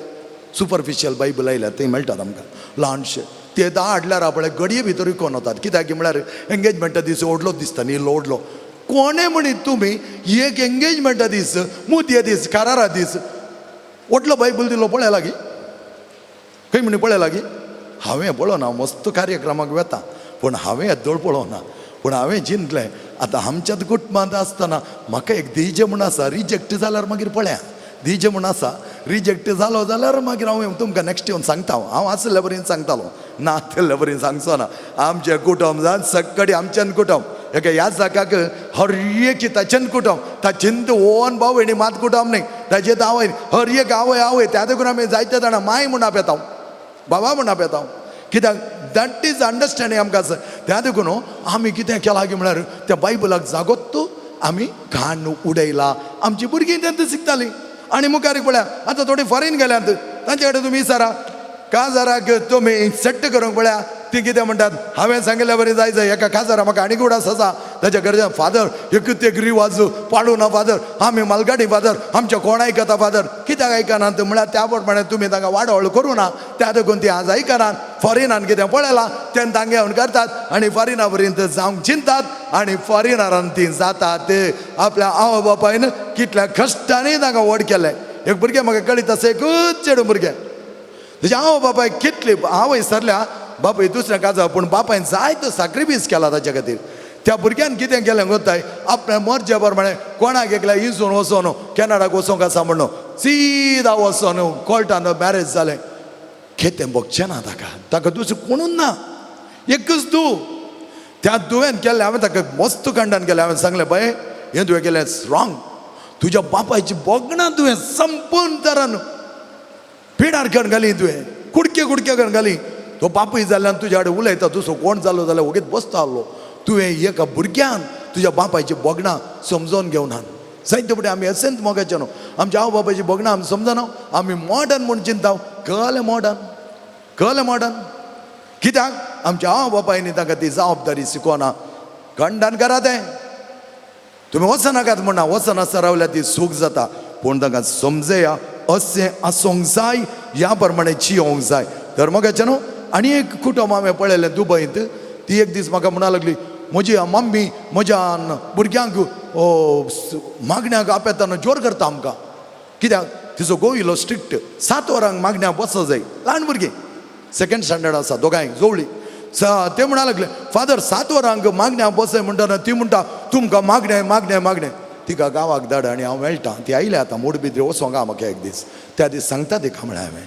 सुपरफिशियल बायबल आयल्या, थंय मेळटात आमकां ल्हानशे. ते धा हाडल्यार पळय गडये भितर विकोन वतात. कित्याक की म्हळ्यार एंगेजमेंटा दीस व्हडलो दिसता न्ही, इल्लो व्हडलो. कोणें म्हणीत तुमी एक एंगेजमेंटा दीस, मुदये दीस, कारारा दीस व्हडलो बायबल दिलो पळय लागीं खंय म्हणी पळय लागीं. हांवें पळोवना, मस्त कार्यक्रमाक वेता पूण हांवें येद्दोळ पळोवना. पूण हांवें जिंतलें आतां आमच्याच कुटुंबांत आसतना म्हाका एक दिजे म्हूण आसा, रिजेक्ट जाल्यार मागीर पळया. दिजे म्हूण आसा, रिजेक्ट जालो जाल्यार मागीर हांव तुमकां नेक्स्ट येवन सांगता. हांव आसले बरीन सांगतालो, ना आसले बरीन सांगचो ना. आमचें कुटुंब जावन सक्कडी आमच्यान कुटुंब एका ह्या जाकाक हर एक ताचेन कुटुंब ताचेन ओन भाव भयणी मात कुटुंब न्ही, ताचे आवय हर एक आवय आवय. त्या देखून आमी जायते जाणां माय म्हूण आपयता, बाबा म्हूण आपयता. कित्याक that is understanding आमकां आसा. त्या देखून आमी कितें केलां की म्हळ्यार त्या बायबलाक जागोत आमी घाण उडयला. आमची भुरगीं तेंत शिकतालीं आनी मुखार पळया आतां थोडीं फॉरेन गेल्यांत, तांचे कडेन तुमी विचारा काजाराक तुमी सेट्ट करूंक पळया, ती कितें म्हणटात, हांवें सांगिल्ल्या बरी जाय जाय. एका काजारा म्हाका आनी उडास आसा ताच्या घरच्या, फादर एकूच एक रिवाज पाडूं ना फादर, आमी मालगाडी फादर, आमच्या कोण आयकता फादर. कित्याक आयकनात म्हळ्यार त्या प्रमाणे तुमी तांकां वाडवळ करूं ना, त्या देखून ती आज आयकनात. फॉरेनान कितें पळयलां तेन्ना तांगे येवन करतात आनी फॉरेना पर्यंत जावंक चिंतात आनी फॉरेनरान ती जातात. आपल्या आवय बापायन कितल्या कश्टांनी तांकां व्हड केलें. एक भुरगें म्हाका कळीत आसा, एकूच चेडूं भुरगें, तुज्या आवय बापाय कितली आवय सरल्या, बापूय दुसऱ्या काजा, पूण बापायन जायतो साक्रिफीस केला ताच्या खातीर. त्या भुरग्यान कितें केलें गोताय, आपल्या मर्जे प्रमाणे कोणाक एकल्या इजून वचोन कॅनडाक वचोंक आसा म्हणून सिदा वचोन कोर्टान मॅरेज जालें. कितें भोगचें ना ताका, ताका दुसरें कोणूच ना, एकूच धूव. त्या दुवेन केल्लें हांवें ताका मस्त कंडान केलें. हांवें सांगलें, बाय हें तुवें केलें रॉंग, तुज्या बापायची भोगणां तुवें संपूर्ण तरान पिडार करून घाली, तुवें कुडके कुडके करून घाली. तो बापूय जाल्ल्यान तुज्या कडेन उलयता, दुसरो कोण जालो जाल्यार वगीत बसता आहलो. तुवें एका भुरग्यान तुज्या बापायची भोगणां समजोन घेवना. जायते फुडें आमी अशेंच मोगाचें न्हू, आमच्या आवय बापायची भोगणां आमी समजना, आमी मॉडर्न म्हूण चिंता. कळ्ळें मॉडर्न, कळ्ळें मॉडर्न कित्याक आमच्या आवय बापायनी तांकां ती जबाबदारी शिकोना. खंडन करा तें, तुमी वचनाकात म्हणना, वचनासतना रावल्यार ती सूख जाता. पूण तांकां समजया अशें आसूंक जाय, ह्या प्रमाणे जियोंक जाय. तर मोगाचें न्हू, आनी एक कुटुंब हांवें पळयलें दुबयंत. ती एक दीस म्हाका म्हणा लागली, म्हजी मम्मी म्हज्या भुरग्यांक मागण्याक आपयताना जोर करता आमकां. कित्याक तिचो घोव इलो स्ट्रिक्ट, 7 वरांक मागण्या बसो जाय. ल्हान भुरगीं सेकंड स्टँडर्ड आसा, दोगांय जोवळी. ते म्हणा लागले, फादर 7 वरांक मागण्या बसय म्हणटना ती म्हणटा तुमकां मागणें मागणें मागणें. तिका गांवाक धाड आनी हांव मेळटा. ती आयल्या आतां मोडबिद्रे वचोंक म्हाका एक दीस, त्या दीस सांगता तिका म्हळ्यार हांवें.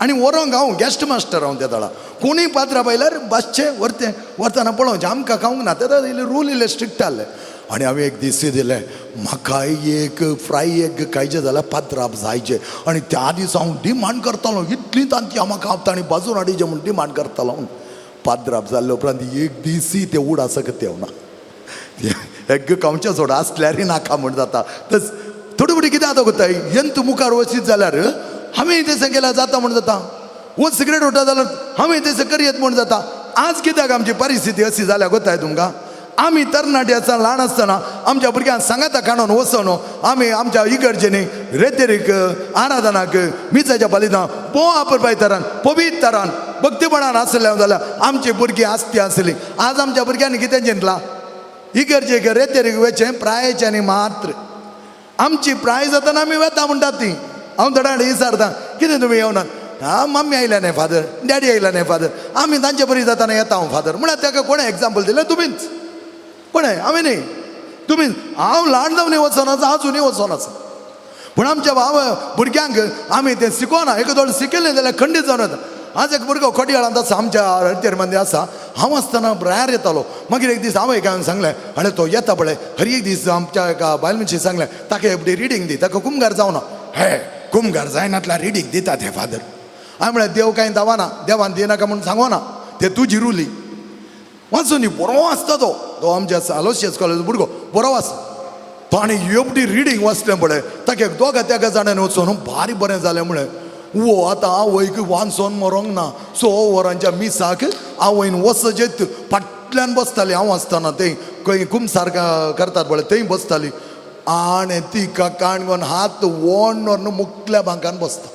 आनी व्हरोंक हांव गॅस्ट मास्टर हांव त्या दळा कोणूय पात्रां पयल्यार बसचें व्हरतें व्हरतना पळोवचें आमकां खावंक ना तेदा इल्लें रूल इल्ले स्ट्रिक्ट आहले. आनी हांवें एक दीस दिलें म्हाका एक फ्राय एग खायचें जाल्यार पात्राप जायचें. आनी त्या दिसा हांव डिमांड करतालो इतलीं तांतयां म्हाका तांणी बाजून हाडीचें म्हूण डिमांड करतालो. पात्राप जाल्ले उपरांत एक दीसय ते उडासक देवना एग खावचें सोड आसल्यारय नाका म्हूण जाता. तस थोडी फुडें कितें आतां कोत्ताय यंत मुखार वचीत जाल्यार हांवें तें केल्यार जाता म्हूण जाता. वो सिगरेट ओडटा जाल्यार हांवें तें करयत म्हूण जाता. आज कित्याक आमची परिस्थिती अशी जाल्या कोत्ताय तुमकां? आमी तरणाटे आसतना ल्हान आसतना आमच्या भुरग्यांक सांगाता काडून वचून आमी आमच्या इगर्जेनी रेतेरीक आराधनाक मिसाच्या पालितां पो आपरपाय तरान पवित्र तरान भक्तीपणान आसले जाल्यार आमची भुरगीं आसती आसली. आज आमच्या भुरग्यांनी कितें चिंतलां? इगर्जेक रेतेरीक वचें प्रायेच्यानी मात्र आमची प्राय जातना आमी वेता म्हणटात ती. हांव थोड्या विचारता कितें तुमी येवनात? आं मम्मी आयल्या न्ही फादर, डॅडी आयला न्ही फादर, आमी तांचे बरी जातना येता हांव फादर. म्हळ्यार ताका कोणें एग्जाम्पल दिलें? तुमीच. कोणें? हांवें न्ही, तुमीच. हांव ल्हान जावन वचोन आसा, आजुनूय वचोन आसा. पूण आमच्या भाव भुरग्यांक आमी तें शिकोना. एक दोळ शिकयलें जाल्यार खंडीत जावन वता. आज एक भुरगो खडयाळांत आसा, आमच्या हरतेर मध्ये आसा. हांव आसतना रायार येतालो. मागीर एक दीस हांव एक हांवें सांगलें आनी तो येता पळय हर एक दीस आमच्या एका बायल मनशेक सांगलें ताका एकटी रिडींग दी, ताका कुमगार जावना. हे कुमगार जायनातल्यार रिडींग दिता ते फादर. हांवें म्हळें देव कांय दावाना, देवान दिनाका म्हूण सांगोना, ते तुजी रुली वाचून दी. बरो वाचता तो, तो आमच्या आलोशियस कॉलेज भुरगो बरो वाचता तो. आनी एवढी रिडींग वाचलें पळय ताका दोगा तेगा जाणांनी वचून भारी बरें जालें. म्हळें वो आतां आवयक वाचोन मरोंक ना. 6 वरांच्या मिसाक आवयन वचजेत फाटल्यान बसताली. हांव आसतना थंय खंय कुमसार करतात पळय थंय बसताली. आनी तिका काणकोण हात वोण व्हरून मुकल्या बांकान बसता.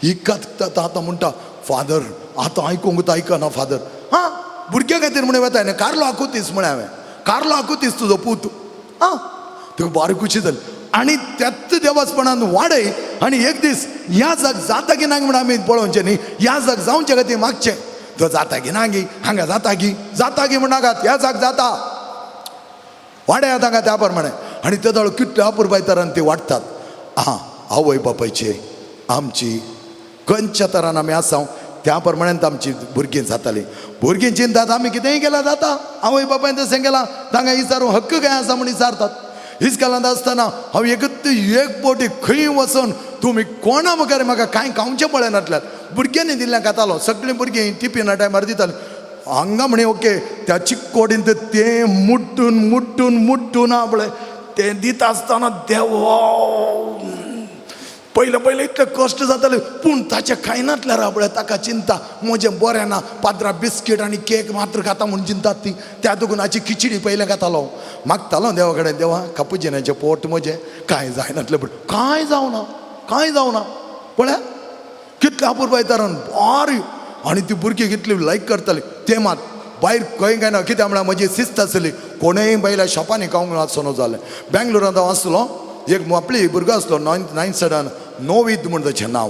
ही आतां म्हणटा फादर आतां आयकूंक आयकना फादर. हां भुरग्यां खातीर म्हण वेता न्ही कार्लो आकुतीस म्हळें हांवें, कार्लो आकुतीस तुजो पूत. आं तुका बारी खुशी जाली. आनी त्याच देवासपणान वाडय. आनी एक दीस ह्या जाग जाता की ना म्हण आमी पळोवचें न्ही, ह्या जाग जावचे खातीर मागचें. तो जाता की ना गी हांगा जाता की जाता की म्हण नाकात, ह्या जाग जाता वाडयात हांगा त्या प्रमाणे. आनी ते दोळ कितले अपुरबाय तरान ती वाडटात. आं आवय बापायची आमची खंयच्या तरान आमी आसा त्या प्रमाणे आमची भुरगीं जातालीं. भुरगीं चिंतात आमी कितेंय केल्यार जाता, आवय बापायन तशें केलां तांकां विचारूं हक्क काय आसा म्हूण विचारतात. इस्कालांत आसतना हांव एकूच एक पोटी खंय वचून तुमी कोणा मुखार म्हाका कांय खावचें पळयनातल्यार भुरग्यांनी दिल्लें खातालो. सगळीं भुरगीं टिफिना टायमार दितालीं. हांगा म्हणे ओके त्या चिक्कोडीन तें मुट्टून मुट्टून मुट्टून आहा पळय तें दिता आसतना देवा पयलें पयलें इतले कश्ट जाताले. पूण ताचें खायनातल्यार आहा पळय ताका चिंता म्हजें बरें ना पाद्रा बिस्कीट आनी केक मात्र खाता म्हूण चिंतात ती. त्या दुखून हाची खिचडी पयलें खातालो. मागतालो देवा कडेन, देवा कापुजिनाचें पोट म्हजें कांय जायनातलें पूण कांय जावना कांय जावना. पळय कितलें अपुरबाय तरान बारी. आनी ती भुरगीं कितली लायक करताली तें मात भायर खंय काय ना. कित्याक म्हळ्यार म्हजी शिस्त आसली. कोणूय बायल्या शॉपांनी खावंक वचना जालें. बेंगलोरांत हांव आसलो, एक आपली भुरगो आसलो नायन्थ स्टँडर्डान, नोवीद म्हूण ताचें नांव.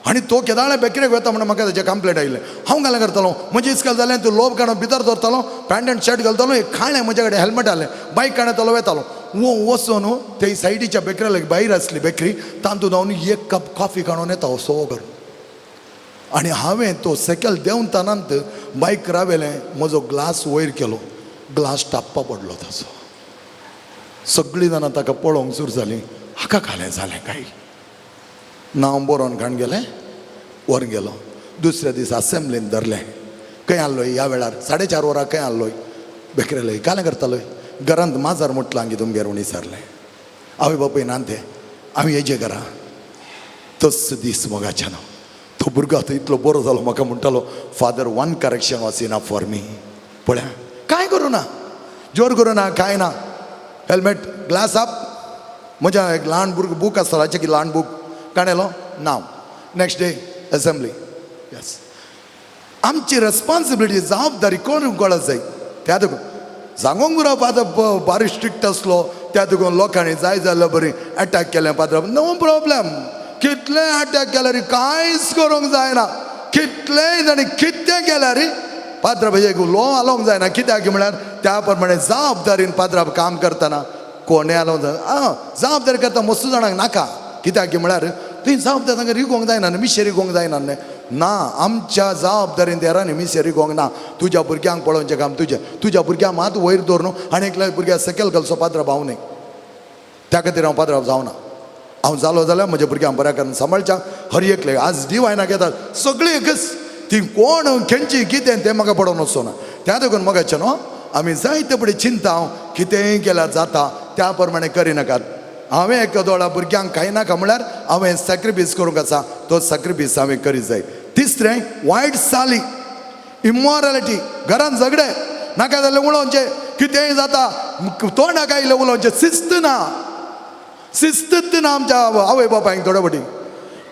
आनी तो केदाळे बेकरेक वता म्हणून म्हाका ताचें कंप्लेंट आयलें. हांव घालें करतालो म्हजें इस्काल जालें तूं लोब काडून भितर दवरतालो, पॅन्ट आनी शर्ट घालतालो, एक खाणें म्हजे कडेन हेल्मेट आहलें, बायक काडतालो वेतालो. वो वचून थंय सायडीच्या बेकऱ्या भायर आसली बेकरी, तातूंत हांव एक कप कॉफी काडून येता सो करून. आनी हांवें तो सकयल देंवतानांत बायक रावेलें, म्हजो ग्लास वयर केलो, ग्लास टाप्पा पडलो ताचो. सगळीं जाणां ताका पळोवंक सुरू जालीं, हाका खालें जालें काय नांव बरोवन खाण गेलें व्हरून गेलो. दुसऱ्या दिसा असेंब्लीन धरलें, खंय आहलोय ह्या वेळार 4:30 वरां खंय आहलोय बेकरेलोय कालें करतालोय घरांत माजर मुटलां गी तुमगेर म्हूण विचारलें. आवय बापूय ना ते हांव येजे घरा. तस दीस मोगाच्यान तो भुरगो आतां इतलो बरो जालो. म्हाका म्हणटालो father one correction was enough for me. पळया कांय करूं ना, जोर करूं ना, कांय ना, हेल्मेट ग्लास अप. म्हज्या एक ल्हान भुरगो बूक आसतालो, हाचे की ल्हान बूक काणेलो नांव नेक्स्ट डे असेंब्ली. येस आमची रेस्पॉन्सिबिलिटी जबाबदारी कोण कळत जाय. त्या देखून सांगूंक पुरो फादर बारी स्ट्रिक्ट आसलो. त्या देखून लोकांनी जाय जाल्यार बरी एटॅक केलें पाद्रा, नो प्रॉब्लम. कितलें अटॅक केल्यार कांयच करूंक जायना, कितलेंय जाणी कितें केल्यार पाद्रा एक लो हालोवंक जायना. कित्याक म्हळ्यार त्या प्रमाणे जबाबदारीन पाद्रा काम करतना कोणें हालोवंक जायना. आं जबाबदारी करता मस्त जाणांक नाका. कित्याक म्हळ्यार तुवें जबाबदार तांकां रिगोंक जायना न्ही, मिशे रिगोंक जायना न्ही. ना, आमच्या जबाबदारीन देरांनी मिशे रिगोंक ना. तुज्या भुरग्यांक पळोवचें काम तुजें. तुज्या भुरग्यांक मात वयर दवर न्हू आनी एकल्या भुरग्याक सकयल घालचो पाद्राब हांव न्ही. त्या खातीर हांव पाद्राब जावना. हांव जालो जाल्यार म्हज्या भुरग्यांक बऱ्या करून सांबाळच्या. हर एकले आज डिवायनाक येतात सगळीं एकच, ती कोण खेंची कितें तें म्हाका पडोवन वचना. त्या देखून मगाचें न्हू आमी जायते फुडें चिंता हांव कितेंय केल्यार जाता त्या प्रमाणे करिनाकात. हांवें एक दोळा भुरग्यांक खायनाका म्हळ्यार हांवें सॅक्रिफीस करूंक आसा, तो सॅक्रिफीस हांवें करीत जाय. तिसरें वायट चाली, इमॉरलिटी, घरान झगडे नाका जाल्यार उलोवचें, कितेंय जाता तोंडाक आयलें उलोवचें, शिस्त ना, शिस्तच ना आमच्या आवय बापायक. थोडे फावटी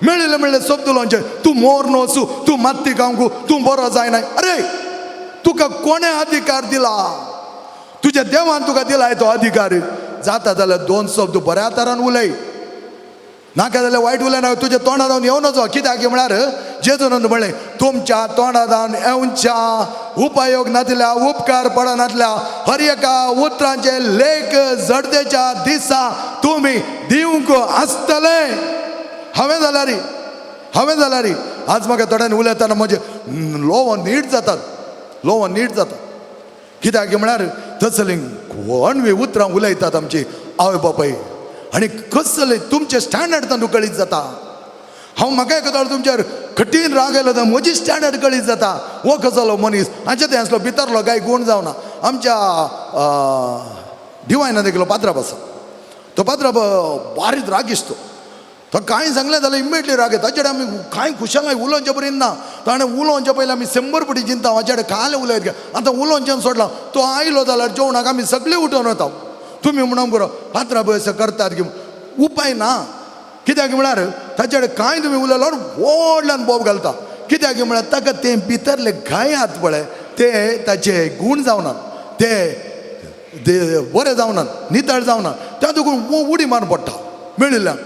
मेळिल्लें मेळिल्लें शब्द उलोवचें, तूं मोर न्हू वचूं, तूं मात्ती खावंक, तूं बरो जायना. अरे तुका कोणें अधिकार दिला? तुज्या देवान तुका दिला तो अधिकार. जाता जाल्यार दोन शब्द बऱ्या तरान उलय, नाका जाल्यार वायट उलयना. तुज्या तोंडा जावन येवं नजो. कित्याक म्हळ्यार जेजून म्हणलें, तुमच्या तोंडा जावन येवच्या उपयोग नातल्या, उपकार पडनातल्या हर एका उतरांचे लेख जडतेच्या दिसा तुमी दिवंक आसतले. हांवें जाल्यार, हांवें जाल्यार आज म्हाका थोड्यांनी उलयतना म्हजे लोव नीट जातात, लोव नीट जातात. कित्याक म्हळ्यार तसली अणवी उतरां उलयतात आमची आवय बापाय आनी कसले तुमचे स्टँडर्ड तांकां कळीत जाता. हांव म्हाका एका तुमचेर कठीण राग आयलो तर म्हजी स्टँडर्ड कळीत जाता. हो कसलो मनीस हाचे तें आसलो भितरलो काय गूण जावना. आमच्या डिवायनान एकलो पात्राब आसा, तो पात्राब बारीक रागिस्तो. तो कांय सांगलें जाल्यार इमिडिएटली राग येता. ताचे आमी कांय खुशालकाय उलोवचें पर्यंत ना. ताणें उलोवचें पयलीं आमी 100 पटी चिंता, हाचे कडेन काल उलयत काय. आतां उलोवचें सोडलां, तो आयलो जाल्यार जेवणाक आमी सगळे उठोवन वता. तुमी म्हणून बरो पात्राब अशें करतात की उपाय ना. कित्याक म्हळ्यार ताचे कडेन कांय तुमी उलयल्यार व्हडल्यान बोब घालता. कित्याक म्हळ्यार ताका तें भितरले घायात पळय ते ताचे गूण जावनात, ते बरे जावनात, नितळ जावनात. त्या देखून उडी मारून पडटा मेळिल्ल्यान.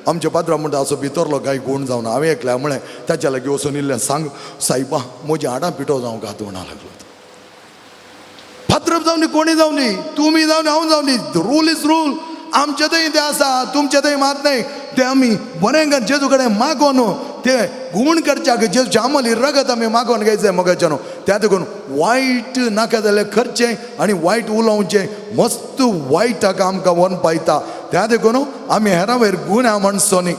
आमचे पाद्रा म्हणटा असो भितरलो काय गूण जावना. हांवें एकल्या म्हळें ताच्या लागीं वचून इल्लें सांग, सायबा म्हजी हाडां पिठो जावंक हात म्हणा लागलो. पात्रप जावं न्ही, कोणी जावं न्ही, तुमी जावं न्ही, हांव जावं न्ही, रूल is rule. आमचे थंय तें आसा, तुमचे थंय मात न्हय. तें आमी बरें कर जेजू कडेन मागोन ते गूण करच्याक जेजूच्या आमली रगत आमी मागोन घेयचें मगाचें न्हू. त्या देखून वायट नाका जाल्यार करचें आनी वायट उलोवचें मस्त वायटाक आमकां व्हरून पायता. त्या देखून आमी हेरां वयर गुण्या म्हणचो न्ही.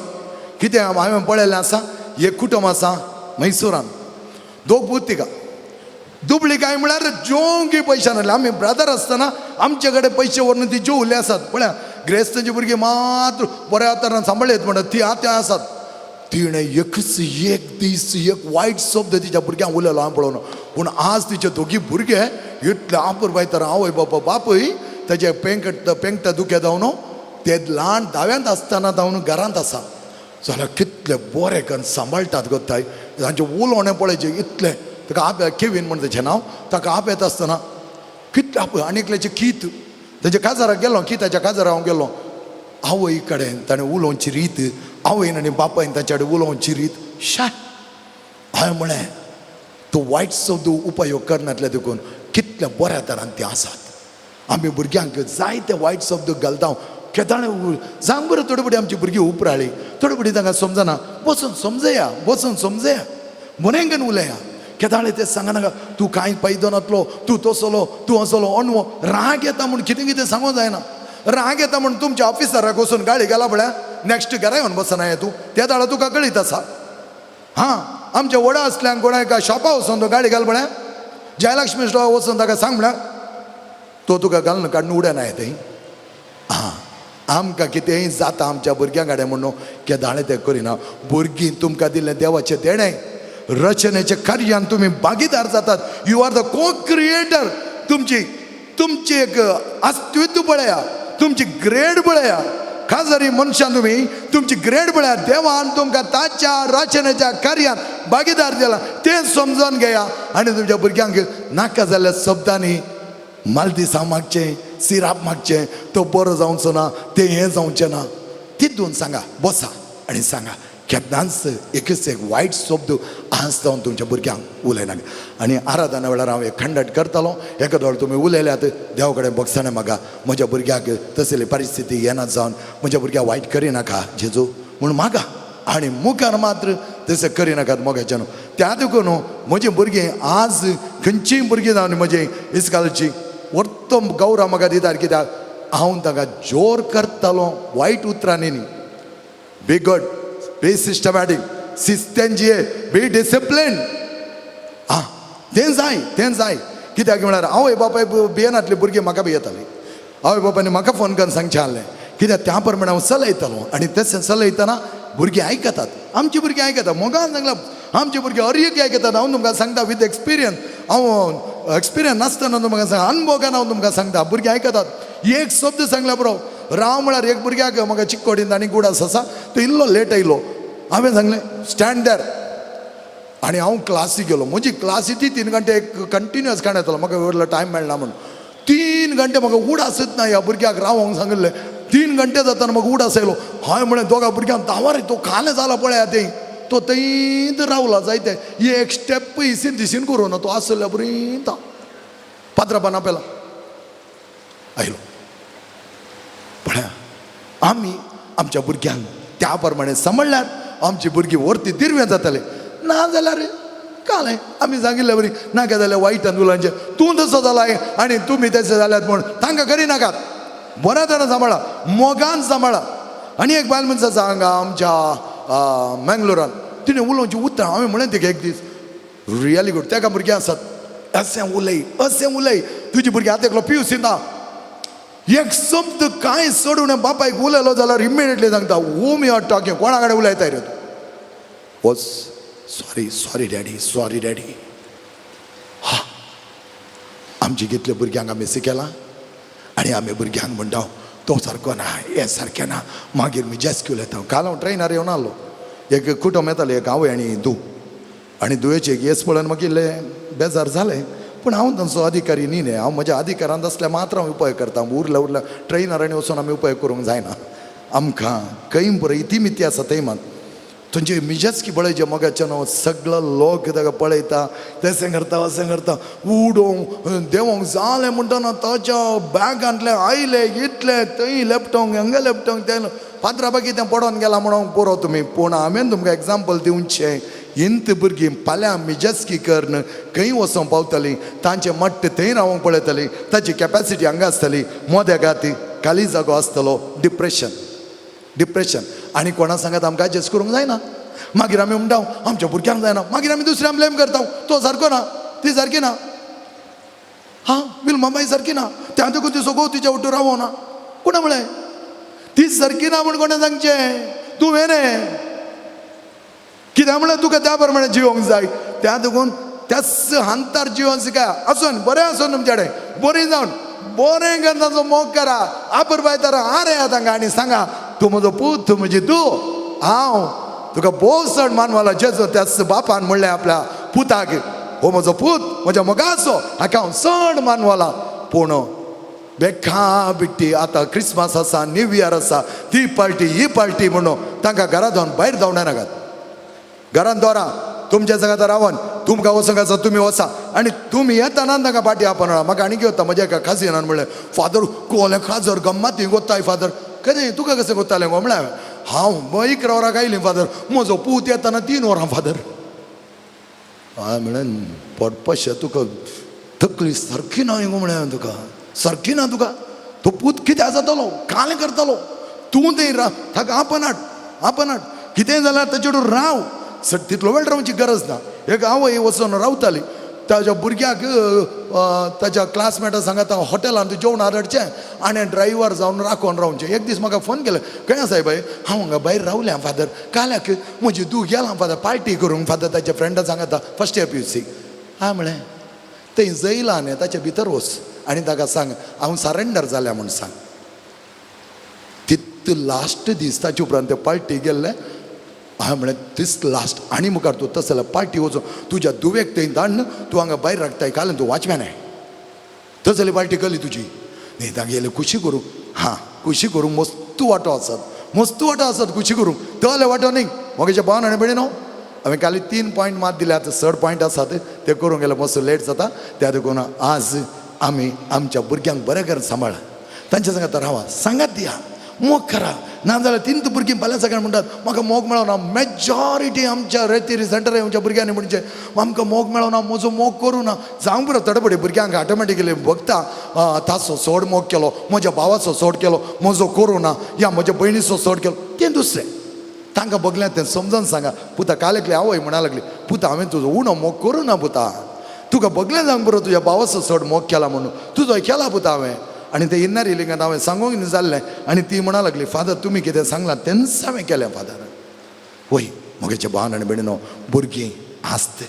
कितें हांवें पळयलें आसा, एक कुटुंब आसा म्हैसूरान, दोग पूत तिका दुबळी काय म्हळ्यार जेवंकय पयशे नासले. आमी ब्रदर आसतना आमचे कडेन पयशे व्हरून ती जेवल्ली आसात. पळया ग्रेस्तांची भुरगीं मात बऱ्या तरान सांबाळयत म्हणटा ती आतां आसात. तिणें एकच एक दीस एक वायट शब्द तिच्या भुरग्यांक उलयलो हांवें पळोवन. पूण आज तिचे दोगी भुरगे इतले आपुरबाय तर आवय बापा बापूय ताचे पेंकट पेंकटा दुखे जावन ते ल्हान दाव्यांत आसतना जावन घरांत आसा जाल्यार कितले बरे करून सांबाळटात गो ताई. तांचें उलोवणें पळयचें इतलें. ताका आप केवीन म्हण ताचें नांव, ताका आपयता आसतना कितलें आप आनी एकल्याचें कीत ताच्या काजाराक गेलो, किताच्या काजाराक हांव गेलो. आवय कडेन ताणें उलोवची रीत, आवयन आनी बापायन ताच्या कडेन उलोवची रीत, शा हांवें म्हळें तो वायट शब्द उपयोग करनातले देखून कितल्या बऱ्या तरान ते आसात. आमी भुरग्यांक जायते वायट शब्द घालता. केदाणे सांग बरें, थोडे फावटी आमची भुरगीं उपराळी, थोडे फावटी तांकां समजना, बसून समजया, बसून समजया, बरें करून उलया. केदाळे ते सांगनाका तूं कांय फायदो नातलो, तूं तसलो, तूं असलो, अणवो राग येता म्हूण कितें कितें सांगूंक जायना. राग येता म्हूण तुमच्या ऑफिसराक वचून गाळी घाला पळया, नॅक्स्ट घरा येवन बसना तूं, त्या दाडा तुका कळीत आसा. हां, आमच्या व्हडा आसल्यांक कोणा एका शॉपा वचून तो गाळी घाल पळया, जयलक्ष्मी स्टॉर वचून ताका सांग म्हळ्यार तो तुका घालून काडून उडयना थंय. आं, आमकां कितेंय जाता आमच्या भुरग्यां कडेन म्हणून केदाळें तें करिना. भुरगीं तुमकां दिल्लें देवाचें देणें, रचनेच्या कार्यान तुमी भागीदार जातात. You are the co creator. तुमची तुमची एक अस्तित्व पळया, तुमची ग्रेड पळया. खाजरी मनशान तुमी तुमची ग्रेड पळया. देवान तुमकां ताच्या रचनेच्या कार्यान भागीदार दिला तें समजून घेया. आनी तुमच्या भुरग्यांक नाका जाल्ल्या शब्दांनी मालदिसां मागचें, सिराप मागचें, तो बरो जावचो ना, तें हें जावचें ना, तितून सांगा, बसा आनी सांगा. केन्नाच एकच एक वायट शब्द आज जावन तुमच्या भुरग्यांक उलयनाका. आनी आराधना वेळार हांव एक खंडट करतालो, एका वेळ तुमी उलयल्यात देवा कडेन बगसाणें म्हाका म्हज्या भुरग्याक तसली परिस्थिती येना जावन म्हज्या भुरग्याक वायट करिनाका जेजू म्हूण मागा. आनी मुखार मात्र तशें करिनाकात मोगाच्यान. त्या देखून म्हजी भुरगीं आज खंयचीय भुरगीं जावन म्हजी इस्कालची वर्तो गौरव म्हाका दितात, कित्याक हांव तांकां जोर करतालो वायट उतरांनी न्ही. बी गुड, बी सिस्टमॅटीक, सिस्तेन जिये, बी डिसिप्लीन. आं तें जाय, तें जाय. कित्याक म्हळ्यार आवय बापाय भियेनातली भुरगीं म्हाका भियेतालीं. आवय बापायनी म्हाका फोन करून सांगचें आहलें, कित्याक त्या प्रमाणे हांव चलयतालो आनी तशें चलयतना भुरगीं आयकतात. आमची भुरगीं आयकतात, मोगान सांगलां आमची भुरगीं हर एक आयकतात. हांव तुमकां सांगता विथ एक्सपिरियन्स, हांव एक्सपिरियन्स नासतना तुमकां सांग, अनुभवान हांव तुमकां सांगता, भुरगीं आयकतात. एक शब्द सांगला बरो राव म्हळ्यार एक भुरग्याक म्हाका चिक्कोडीन आनी गुडास आसा, तो इल्लो लेट आयलो. हांवें सांगलें स्टँड there, आनी हांव क्लासी गेलो. म्हजी क्लासी ती 3 घंटे एक कंटिन्युअस काण येतालो, म्हाका व्हडलो टायम मेळना म्हूण. 3 घंटे म्हाका उडासच ना ह्या भुरग्याक रावोंक सांगिल्लें. 3 घंटे जातना म्हाका उडास आयलो. हांवें म्हळें दोगा भुरग्यांक धांवा रे, तो खालें जाला पळया तें, तो थंयच रावला जायते एक स्टेप इसीन दिसीन करूं ना, तो आसल्या बरी पात्रापान पेला आयलो. पळया आमी आमच्या भुरग्यांक त्या प्रमाणे सांबाळल्यार आमची भुरगीं वरती दिरवें जाताले. ना जाल्यार कालें आमी सांगिल्ले बरी नाका जाल्यार वायट उलोवचें, तूं तसो जालाय आनी तुमी तशें जाल्यात म्हूण तांकां करी नाकात. बऱ्या तरेन सांबाळा, मोगान सांबाळा. आनी एक बायल मनशां आसा हांगा आमच्या मेंगलोरान, तिणें उलोवचीं उतरां हांवें म्हणलें तिका एक दीस रियली गुड, तेका भुरगीं आसात, अशें उलय अशें उलय, तुजी भुरगीं आतां एकलो पियूसी ना, एक शब्द कांय सोडून बापायक उलयलो जाल्यार इमिडिएटली सांगता whom you are talking, कोणा कडेन उलयताय रे तूं. वच sorry sorry daddy, sorry daddy. हा आमची कितल्या भुरग्यांक आमी शिकयलां आनी आमी भुरग्यांक म्हणटा तो सारको ना, हें सारकें ना. मागीर मी जेस्क्यूल येता. काल हांव ट्रेनार येवन आहलो, एक कुटुंब येतालें, एक आवय आनी धूव, आनी धुवेचे एक येस पळोवन म्हाका इल्लें बेजार जालें. पूण हांव तांचो अधिकारी न्ही न्ही, हांव म्हज्या अधिकारांत आसल्यार मात्र हांव उपाय करता. उरल्या उरल्या ट्रेनार आनी वचून आमी उपाय करूंक जायना. आमकां खंय बरो इतिमिती आसा थंय मात तुमचे मिजस्की पळयचे मोगाचे न्हू, सगळो लोक ताका पळयता, तशें करता अशें करता, उडोवंक देंवोंक जालें म्हणटना ताच्या बॅगांतलें आयले इतले थंय लेपटोंक हांगा लेपटोंक तें पात्रां बाकी तें पडोन गेलां म्हणून पुरो तुमी. पूण हांवें तुमकां एग्जाम्पल दिवचें, इंत भुरगीं फाल्यां मिजस्की करून खंय वचोंक पावतलीं, तांचें मट्ट थंय रावोंक पळयतलीं, ताची कॅपेसिटी हांगा आसतली, मोद्या गाती खाली जागो आसतलो, डिप्रेशन डिप्रेशन. आनी कोणा सांगात आमकां एडजस्ट करूंक जायना, मागीर आमी म्हणटा आमच्या भुरग्यांक जायना, मागीर आमी दुसऱ्यांक ब्लेम करता, तो सारको ना, ती सारकी ना, हां बील मम्माय सारकी ना, त्या देखून ती सगळो तिच्या वटूर रावो ना. कोणा म्हळें ती सारकी ना म्हूण कोणें सांगचें? तूं वेने कित्याक म्हळ्यार तुका त्या प्रमाणे जिवोंक जाय. त्या देखून त्याच हांतार जिवन शिकाय आसून बरें आसून तुमचे कडेन बरीं जावन बरें करून तांचो मोग करा, आपुरबाय तर आरे तांकां आनी सांगा तूं म्हजो पूत, तूं म्हजी धूव, हांव तुका भोव चड मानवला. जेजो त्याच बापान म्हणलें आपल्या पुताक, हो म्हजो पूत म्हज्या मोगाचो, हाका हांव चड मानवला. पूण बेखा बिट्टी आतां क्रिसमस आसा, न्यू इयर आसा, ती पार्टी ही पार्टी म्हणून तांकां घरा जावन भायर धांवडा नाकात. घरान दवरा तुमच्या जाग्यार रावन, तुमकां वचूंक आसा तुमी वचा, आनी तुमी येतना तांकां पाटी आपणा. म्हाका आनी घेवता म्हज्या एका काजिनान म्हणलें, फादर कोलें खाजर गम्माती गोत्ताय फादर, कितें तुका कशें गोत्तालें गो? म्हळ्यार हांव 11 वरां आयलीं फादर, म्हजो पूत येतना 3 वरां फादर. हांवें म्हणलें पडपाशें तुका तकली सारकी ना गो, म्हणलें तुका सारकी ना, तुका तो पूत कित्याक जातलो, कालें करतलो, तूं थंय राव, ताका आपणाट आपणाट कितेंय जाल्यार ताचे कडेन राव, तितलो वेळ रावची गरज ना. एक आवय वचून रावताली ताच्या भुरग्याक ताच्या क्लासमेटा सांगाता हॉटेलांत जेवण हाडचें आनी ड्रायव्हर जावन राखोन रावचें. एक दीस म्हाका फोन केलो, खंय आसाय बाय? हांव हांगा भायर रावलें फादर, काल्याक म्हजी धूव गेलां फादर पार्टी करूंक फादर, ताच्या फ्रेंडा सांगाता फर्स्ट इयर PUC. हांवें म्हणलें थंय जयला न्ही ताच्या भितर वच आनी ताका सांग हांव सरेंडर जाल्या म्हूण सांग. तित लास्ट दीस ताचे उपरांत ते पार्टी गेल्ले. हांवें म्हणलें दीस लास्ट आनी मुखार तूं तस जाल्यार पार्टी वचून तुज्या दुवेक थंय धाडन तूं हांगा भायर राखताय, काल तूं वॉचमॅन आहे, तस जाल्यार पार्टी केली तुजी न्ही. तांगेले खुशी करूंक, हां खुशी करूंक मस्त वांटो आसात, मस्त वांटो आसात खुशी करूंक, तले वांटो न्ही. म्हगेच्या भावान आनी भयणी न्हू हांवें काल 3 पॉयंट मात दिले, आतां चड पॉयंट आसात ते करूंक गेल्यार मस्त लेट जाता. त्या देखून आज आमी आमच्या भुरग्यांक बरें करून सांबाळा, तांच्या सांगात रावा, सांगात दिया, मोग करा. ना जाल्यार तीन भुरगीं फाल्यां सकाळी म्हणटात म्हाका मोग मेळना. मेजॉरिटी आमच्या रेतीर सेंटर आमच्या भुरग्यांनी म्हणजे आमकां मोग मेळना, म्हजो मोग करूं ना. जावंक बरो तडफडी भुरग्यांक ऑटोमॅटिकली भोगता, ताचो चड मोग केलो, म्हज्या भावाचो चड केलो, म्हजो करूं ना, या म्हज्या भयणीचो चड केलो. तें दुसरें तांकां बगल्यात तें समजून सांगा. पुता काल एकली आवय म्हणा लागली, पुता हांवें तुजो उणो मोग करूं ना पुता, तुका बगलें जावंक बरो तुज्या भावाचो चड मोग केला म्हणून तुजो केला पुता हांवें. आनी ते इन्नार इलिंगान हांवें सांगूंक न्ही जाल्लें. आनी ती म्हणा लागली, फादर तुमी कितें सांगलां तेंच हांवें केलें फादर. वय म्हगेच्या भावान आनी भयणीनो, भुरगीं आस्त,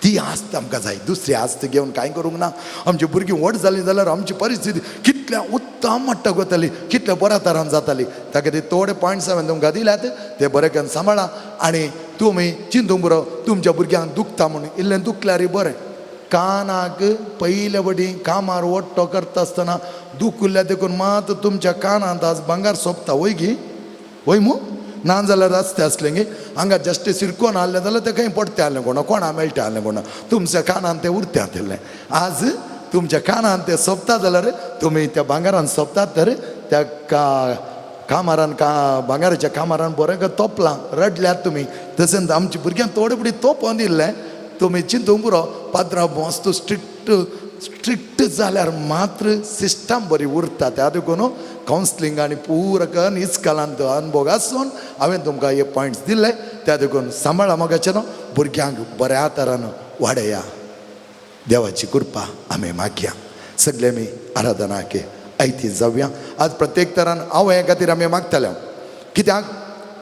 ती आस्त आमकां जाय, दुसरी आस्त घेवन कांय करूंक ना. आमची भुरगीं व्हड जालीं जाल्यार आमची परिस्थिती कितल्या उत्तम मट्टाक वतली, कितल्या बऱ्या तरान जाताली. ताका ते थोडे पॉयंट्स हांवें तुमकां दिल्यात, ते बरे करून सांबाळा. आनी तुमी चिंतूंक बरो तुमच्या भुरग्यांक दुखता म्हणून, इल्लें दुखल्यारय बरें. कानाक पयले वटी कामार ओट्टो करता आसतना दुखुल्ल्या देखून मात तुमच्या कानांत आज भांगर सोंपता वय गी, वय मू? ना जाल्यार रस्ते आसले गे हांगा जस्ट सिरकोन आहलें जाल्यार तें खंय पडते आहलें कोणा कोणा मेळटा आहलें कोणा, तुमच्या कानान तें उरते आसलें. आज तुमच्या कानान तें सोंपता जाल्यार तुमी त्या भांगरान सोंपतात तर त्या कामारान का भांगराच्या कामारान बरें का तोपलां रडल्यात तुमी. तशेंच आमच्या भुरग्यांक थोडे फुडें तोपोवन दिल्लें. तुमी चिंतूंक पुरो पाद्रा मस्त स्ट्रिक्ट स्ट्रिक्ट जाल्यार मात्र सिस्टम बरी उरता. त्या देखून कावन्सिलींग आनी पुरा करून इस्कॉलांत अनुभव आसून हांवें तुमकां हे पॉयंट्स दिले. त्या देखून सांबाळा मोगाचें न्हू, भुरग्यांक बऱ्या तरान वाडया. देवाची कृपा आमी मागया. सगळे आमी आराधना के आयती जावया. आज प्रत्येक तरान हांव हे खातीर आमी मागतले, कित्याक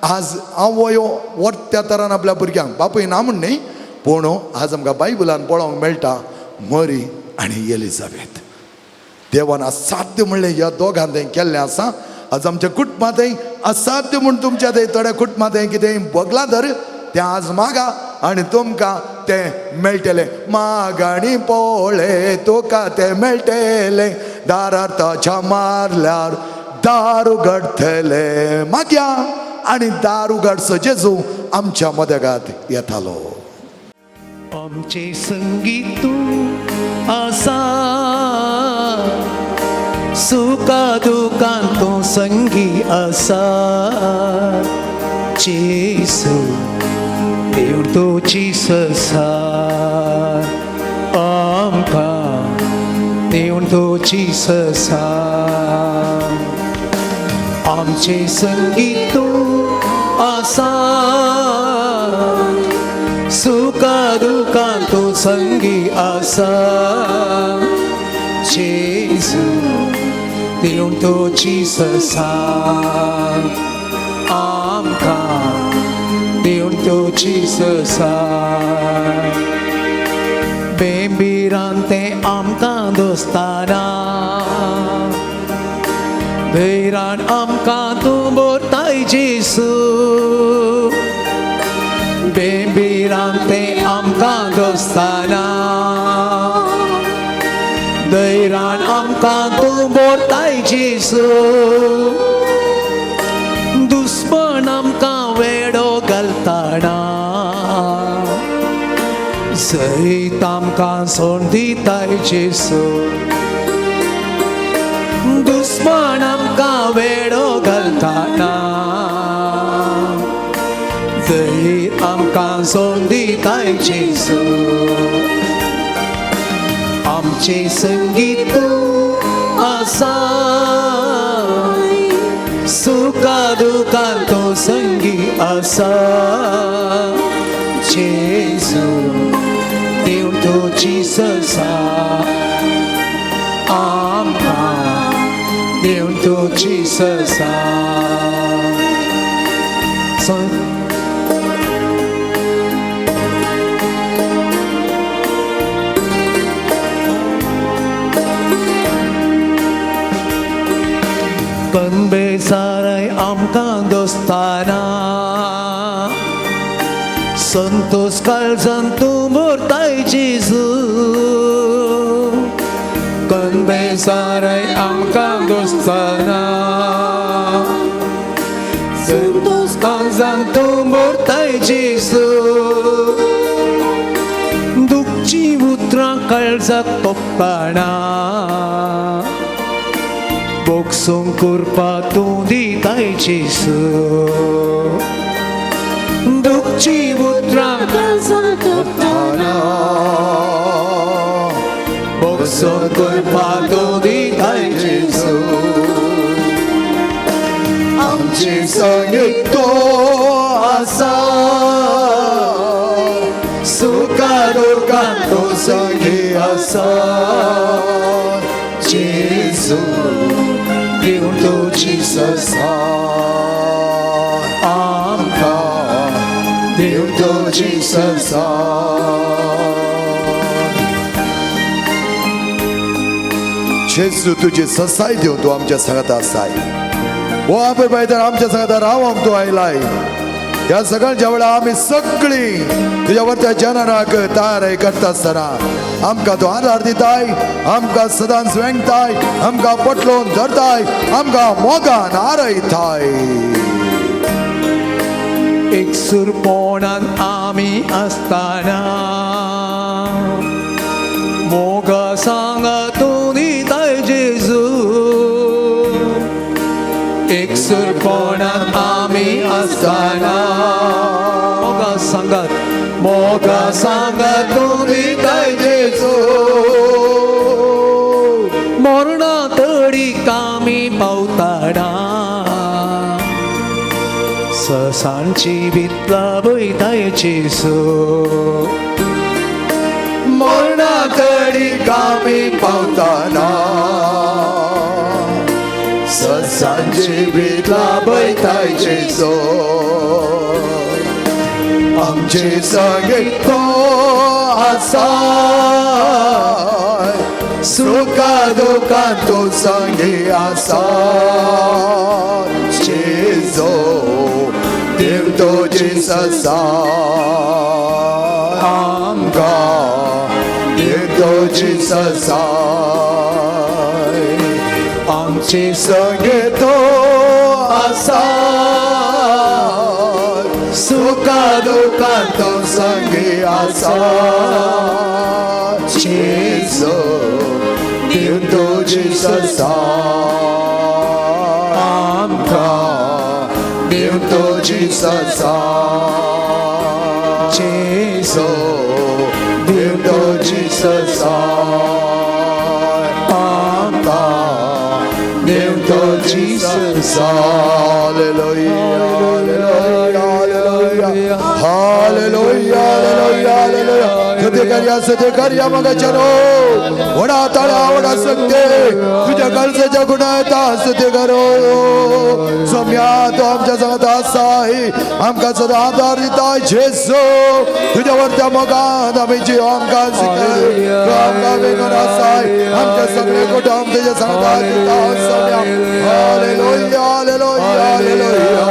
आज आवयो वरत्या तरान आपल्या भुरग्यांक बापूय ना म्हण न्ही, पूण आज आमकां बायबलान पळोवंक मेळटा मरी आनी एलिजाबेथ. देवान असाध्य म्हणलें ह्या दोगां थंय केल्लें आसा. आज आमच्या कुटुंबांतय असाध्य म्हूण तुमच्या थंय थोड्या कुटुंबांतय कितें भोगलां तर तें आज मागा आनी तुमकां तें मेळटलें. माग आनी पळय तुका तें मेळटलें, दारार ताच्या मारल्यार दार उगडटलें. मागया आनी दार उगडचो जेजू आमच्या मदगात येतालो. आमचे संगीत तूं आसा, सुखा दुखान तूं संगी आसा. जेसू देव तुजी ससा, आमकां देव तुजी ससा. आमचे संगीत तूं आसा, सुखा दुखान तूं संगी आसा. जेजू देव तुजी ससा, आमकां देव तुजी ससा. बेंबिरान ते आमकां दोस्ताना, धैरान आमकां तूं बोरताय जेसू. बेंबिरान ते आमकां दोस्ताना, धैरान आमकां तूं बोरताय जेसू. दुस्मन आमकां वेडो घालताना, जैत आमकां सोड दिताय जेसू. दुस्मन आमकां वेडो घालताना, जैत आमकां सोड दिताय जेसू. आमचे संगीत तूं आसा, सुखा दुखान तूं संगी आसा. जेजू देव तुजी ससा, आमकां देव तुजी ससा. कनबेसारय आमकां दोस्ताना, संतोष काळजान तूं मोरताय जेजू. कनबेसारय आमकां दोस्ताना, संतोष काळजान तूं मोरताय जेजू. दुखची उतरां काळजाक तोपताना, बोगसूंक करपा तूं दिताय जेजू दुखची उतरां बोगसूंक करपा तूं दिताय जेजू आमचे संगीत तो आसा सुखा दुखान तो संगी आसा जेजू देव तुजी ससा आमकां देव तुजी ससा जेजू तुजी ससाय दिवन तूं आमच्या सांगात आसाय हो आपय बाय तर आमच्या सांगात रावंक तूं आयलाय ह्या सगळ्यांच्या वेळार आमी सगळीं तुज्या वरत्या जनराक तयार करता आसतना आमकां तूं आदार दिताय आमकां सदांच वेंगताय आमकां पटलोवन धरताय आमकां मोगान आरयताय. एकसूरपणान आमी आसतना मोगा सांगा तूं दिताय जेजू एकसूरपणान आमी आसतना मोगा सांगात मोगा सांगात तूं दिताय जेजू मरणा तडीक आमी पावतना ससांची भितला वयताय जेजू मरणा तडीक आमी पावतना ससांची भितला बैताय जेजू आमचे संगीत तो आसा सुखा दुखान तो संगी आसा जेजू देव तुजी ससा आमकां देव तुजी ससाय आमचे संगे तो आसा सुखा दुखान तो संगी आसा जेजू देव तुजी ससा आमकां देव तुजी ससा जेजू देव तुजी ससा आमकां देव तुजी ससा. Hallelujah, hallelujah, hallelujah, hallelujah, hallelujah. स्तुती करया, स्तुती करया मगाच्यानो व्हडा ताळ्या व्हडा सकते तुझ्या गरजेच्या गुणा येता स्तुती करो सोम्या तो आमच्या सांगात आसाय आमकां सदां आदार दिता जेजू तुझ्या वरत्या मोगान आमी जीव आमकां शिकय तूं आमकां वेगून आसाय आमच्या सगळे कुटुंब तुझ्या सांगात दिता Saumya. Hallelujah, hallelujah, hallelujah,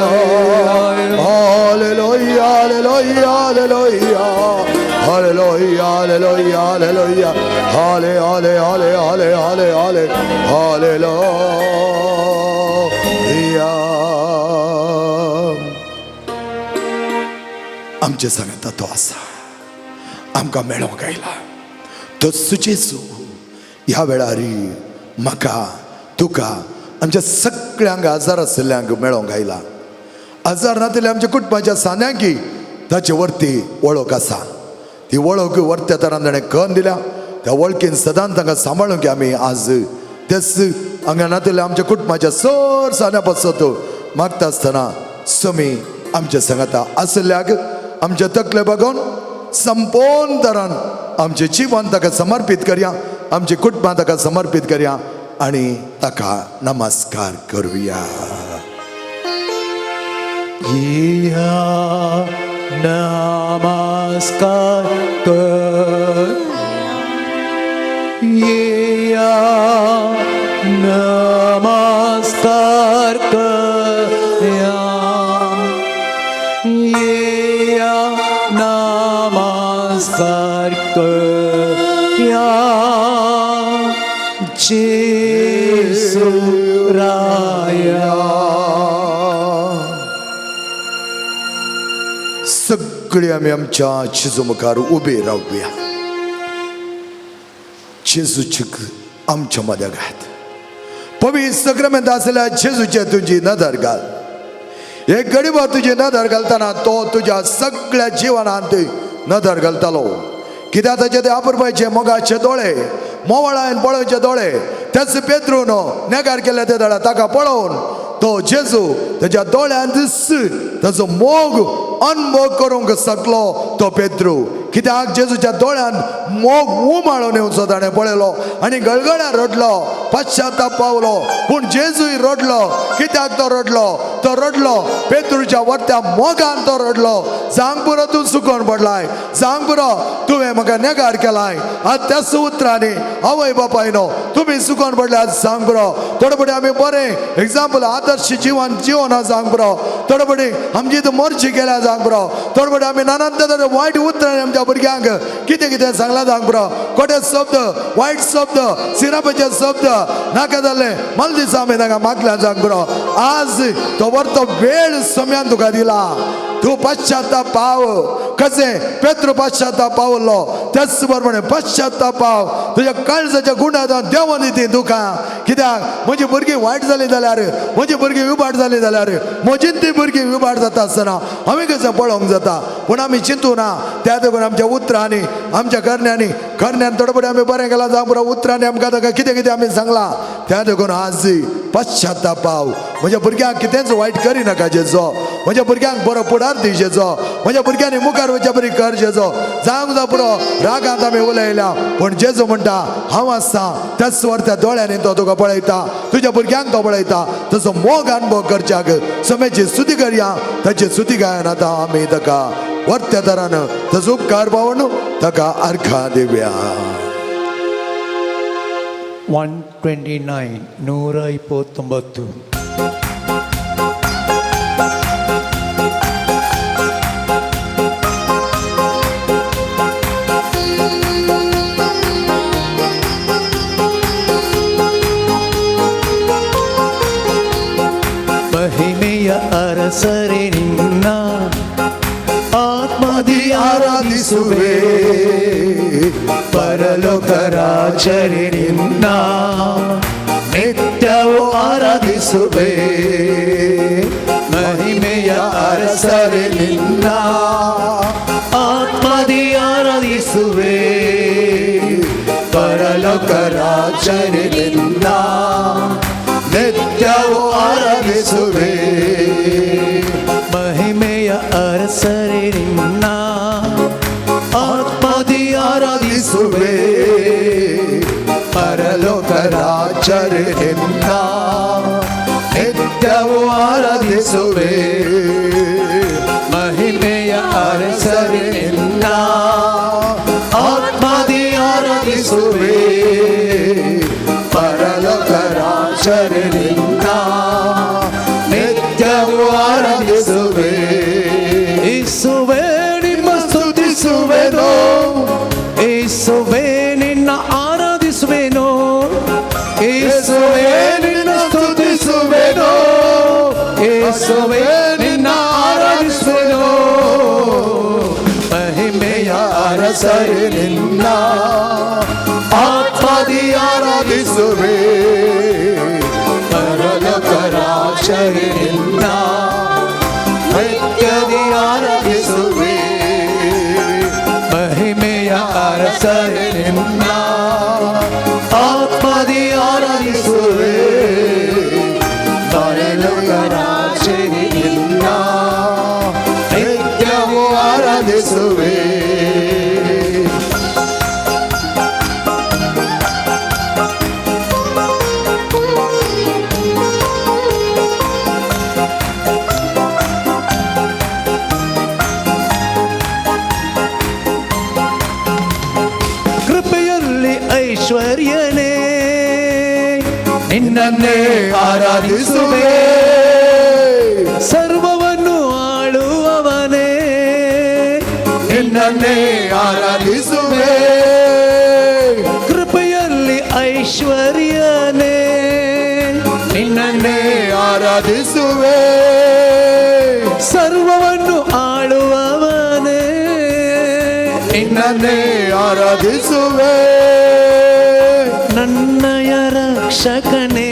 hallelujah, hallelujah, hallelujah, hallelujah, hallelujah, halle halle halle halle halle halle hallelujah. आमचे सांगाता तो आसा आमकां मेळोंक आयला तो जेजू ह्या वेळार म्हाका तुका आमच्या सगळ्यांक आजार आशिल्ल्यांक मेळोंक आयला. आजार नातिल्ल्या आमच्या कुटुंबाच्या सान्यांकी ताचे वरती वळख आसा ती वळख वरत्या तरान ताणें कन्न दिल्या त्या वळखीन सदांच तांकां सांबाळूंक आमी आज तेच हांगा नातिल्ल्या आमच्या कुटुंबाच्या सर सान्या पासत मागता आसतना समी आमच्या सांगाता आशिल्ल्याक आमच्या तकले बघून संपूर्ण तरान आमचें जिवन ताका समर्पीत करया आमची कुटुंबां ताका समर्पीत करया आनी ताका नमस्कार करुया. येया नमस्कार कर येया नमस्कार करया येया नमस्कार करया जेजू राया. सगळी आमी आमच्या जेजू मुखार उबे रावया. जेजूची आमच्या मदगात पवित्र सक्रामेंत आसल्या जेजूचे तुजी नदर घाल. एक गरीबा तुजी नदर घालतना तो तुज्या सगळ्या जिवनांत नदर घालतालो. कित्याक ताचे ते अपुरबायचे मोगाचे दोळे, मोवाळान पळोवचे दोळे, त्याच पेत्रून नेगार केले ते दोळे ताका पळोवन तो जेजू ताच्या दोळ्यान दिस ताचो मोग अनमोग करूंक शकलो तो पेत्रू. कित्याक जेजूच्या दोळ्यान मोग उमाळून येवचो ताणें पळयलो आनी गळगळ्या रडलो, पश्चाताप पावलो. पूण जेजूय रडलो. कित्याक तो रडलो? तो रडलो पेत्रूच्या वरत्या मोगान तो रडलो. जांग पुरो तूं सुकोन पडलाय, जांग पुरो तुवें म्हाका नेगार केलाय. आज त्याच उतरांनी आवय बापायनो तुमी सुकोन पडले आज सांग पुरो. थोडे फुडें आमी बरें एग्जाम्पल आदर्श जिवन जिवन सांग पुरो. थोडे फुडें आमची इथं मर्जी केल्या सांग पुरो. थोडे फुडें आमी नानान वायट उतरांनी आमच्या भुरग्यांक कितें कितें सांगलां सांग पुरो. खोटे शब्द, वायट शब्द, सिरापाचे शब्द नाका जाल्ले मला दिसा आमी तांकां मागल्या सांग पुरो. आज तो वरतो वेळ समयान तुका दिला, तूं पश्चाताप पाव. कशें पेत्रू पश्चाताप पावलो त्याच बरोबर पश्चाताप पाव. तुज्या काळजाच्या गुणांत देवान दी तुका. कित्याक म्हजी भुरगीं वायट जाली जाल्यार, म्हजी भुरगीं विबाट जाली जाल्यार, म्हजीन ती भुरगीं विबाट जाता आसतना आमी कशें पळोवंक जाता. पूण आमी चिंतू ना. त्या देखून आमच्या उतरांनी, आमच्या करण्यांनी, करण्यान थोडे फुडें आमी बरें केलां जावं पुरो, उतरांनी आमकां ताका कितें कितें आमी सांगलां. त्या देखून आज पश्चाताप पाव. म्हज्या भुरग्यांक कितेंच वायट करिनाका जेजो, म्हज्या भुरग्यांक बरो फुडार दी जेजो, म्हज्या भुरग्यांनी मुखार वचच्या बरी कर जेजो. जावंक जावं पुरो रागांत आमी उलयल्या, पूण जेजो म्हणटा हांव आसता. त्याच वर त्या दोळ्यांनी तो तुका पळयता, तुज्या भुरग्यांक तो पळयता. तसो मोग अनुभव करच्याक समेची स्तुती करया. ताची स्तुती गायन आतां आमी ताका वरत्या तरान ताचो उपकार पावन ताका अर्घा दिवया. 129 129. ಮಹಿಮೆಯ ಅರಸರೇ ನಿನ್ನ ಆತ್ಮದಿ ಆರಾಧಿಸುವೆ, ಪರಲೋಕ ರಾಜರೇ ನಿನ್ನ ನಿತ್ಯವೂ ಆರಾಧಿಸುವೆ. ಮಹಿಮೆಯ ಅರಸರೇ ನಿನ್ನ ಆತ್ಮದಿ ಆರಾಧಿಸುವೆ, ಪರಲೋಕ ರಾಜರೇ ನಿನ್ನ ನಿತ್ಯವೂ ಆರಾಧಿಸುವೆ. ಮಹಿಮೆಯ ಅರಸರೇ ನಿನ್ನ ಆತ್ಮದಿ ಆರಾಧಿಸುವೆ, ಪರಲೋಕ ರಾಜರೇ ನಿನ್ನ ನಿತ್ಯವೂ ಆರಾಧಿಸುವೆ. ಮಹಿಮೆಯ ಅರಸರೇ ನಿನ್ನ ಆತ್ಮದಿ ಆರಾಧಿಸುವೆ, ಪರಲೋಕ ರಾಜರೇ ನಿನ್ನ ನಿತ್ಯವೂ ಆರಾಧಿಸುವೆ. ಯೇಸುವೇ ನಿಮ್ಮ ಸ್ತುತಿಸುವೆನು, ಯೇಸುವೇ ನಿನ್ನ ಆರಾಧಿಸುವೆನು, ಯೇಸುವೇ ನಿನ್ನ ಸ್ತುತಿಸುವೆನು, ಯೇಸುವೇ ನಿನ್ನ ಆರಾಧಿಸುವೆನು. ಮಹಿಮೆಯ ಅರಸರೇ ನಿನ್ನ ಆತ್ಮದಿ ಆರಾಧಿಸುವೆ, ಪರಲೋಕ ರಾಜರೇ ನಿನ್ನ ನಿತ್ಯದಿ ಆರಾಧಿಸುವೆ. ಮಹಿಮೆಯ ಅರಸರೇ ನಿನ್ನ ಆತ್ಮದಿ ಆರಾಧಿಸುವೆ, ಪರಲೋಕ ರಾಜರೇ ನಿನ್ನ ನಿತ್ಯವೂ ಆರಾಧಿಸುವೆ. ಕೃಪೆಯಲ್ಲಿ ಐಶ್ವರ್ಯನೇ ನಿನ್ನನ್ನೇ ಆರಾಧಿಸುವೆ, ಸರ್ವವನ್ನು ಆಳುವವನೇ ನಿನ್ನನ್ನೇ ಆರಾಧಿಸುವೆ. ಕೃಪೆಯಲ್ಲಿ ಐಶ್ವರ್ಯನೇ ನಿನ್ನನ್ನೇ ಆರಾಧಿಸುವೆ, ಸರ್ವವನ್ನು ಆಳುವವನೇ ನಿನ್ನನ್ನೇ ಆರಾಧಿಸುವೆ. ನನ್ನಯ ರಕ್ಷಕನೇ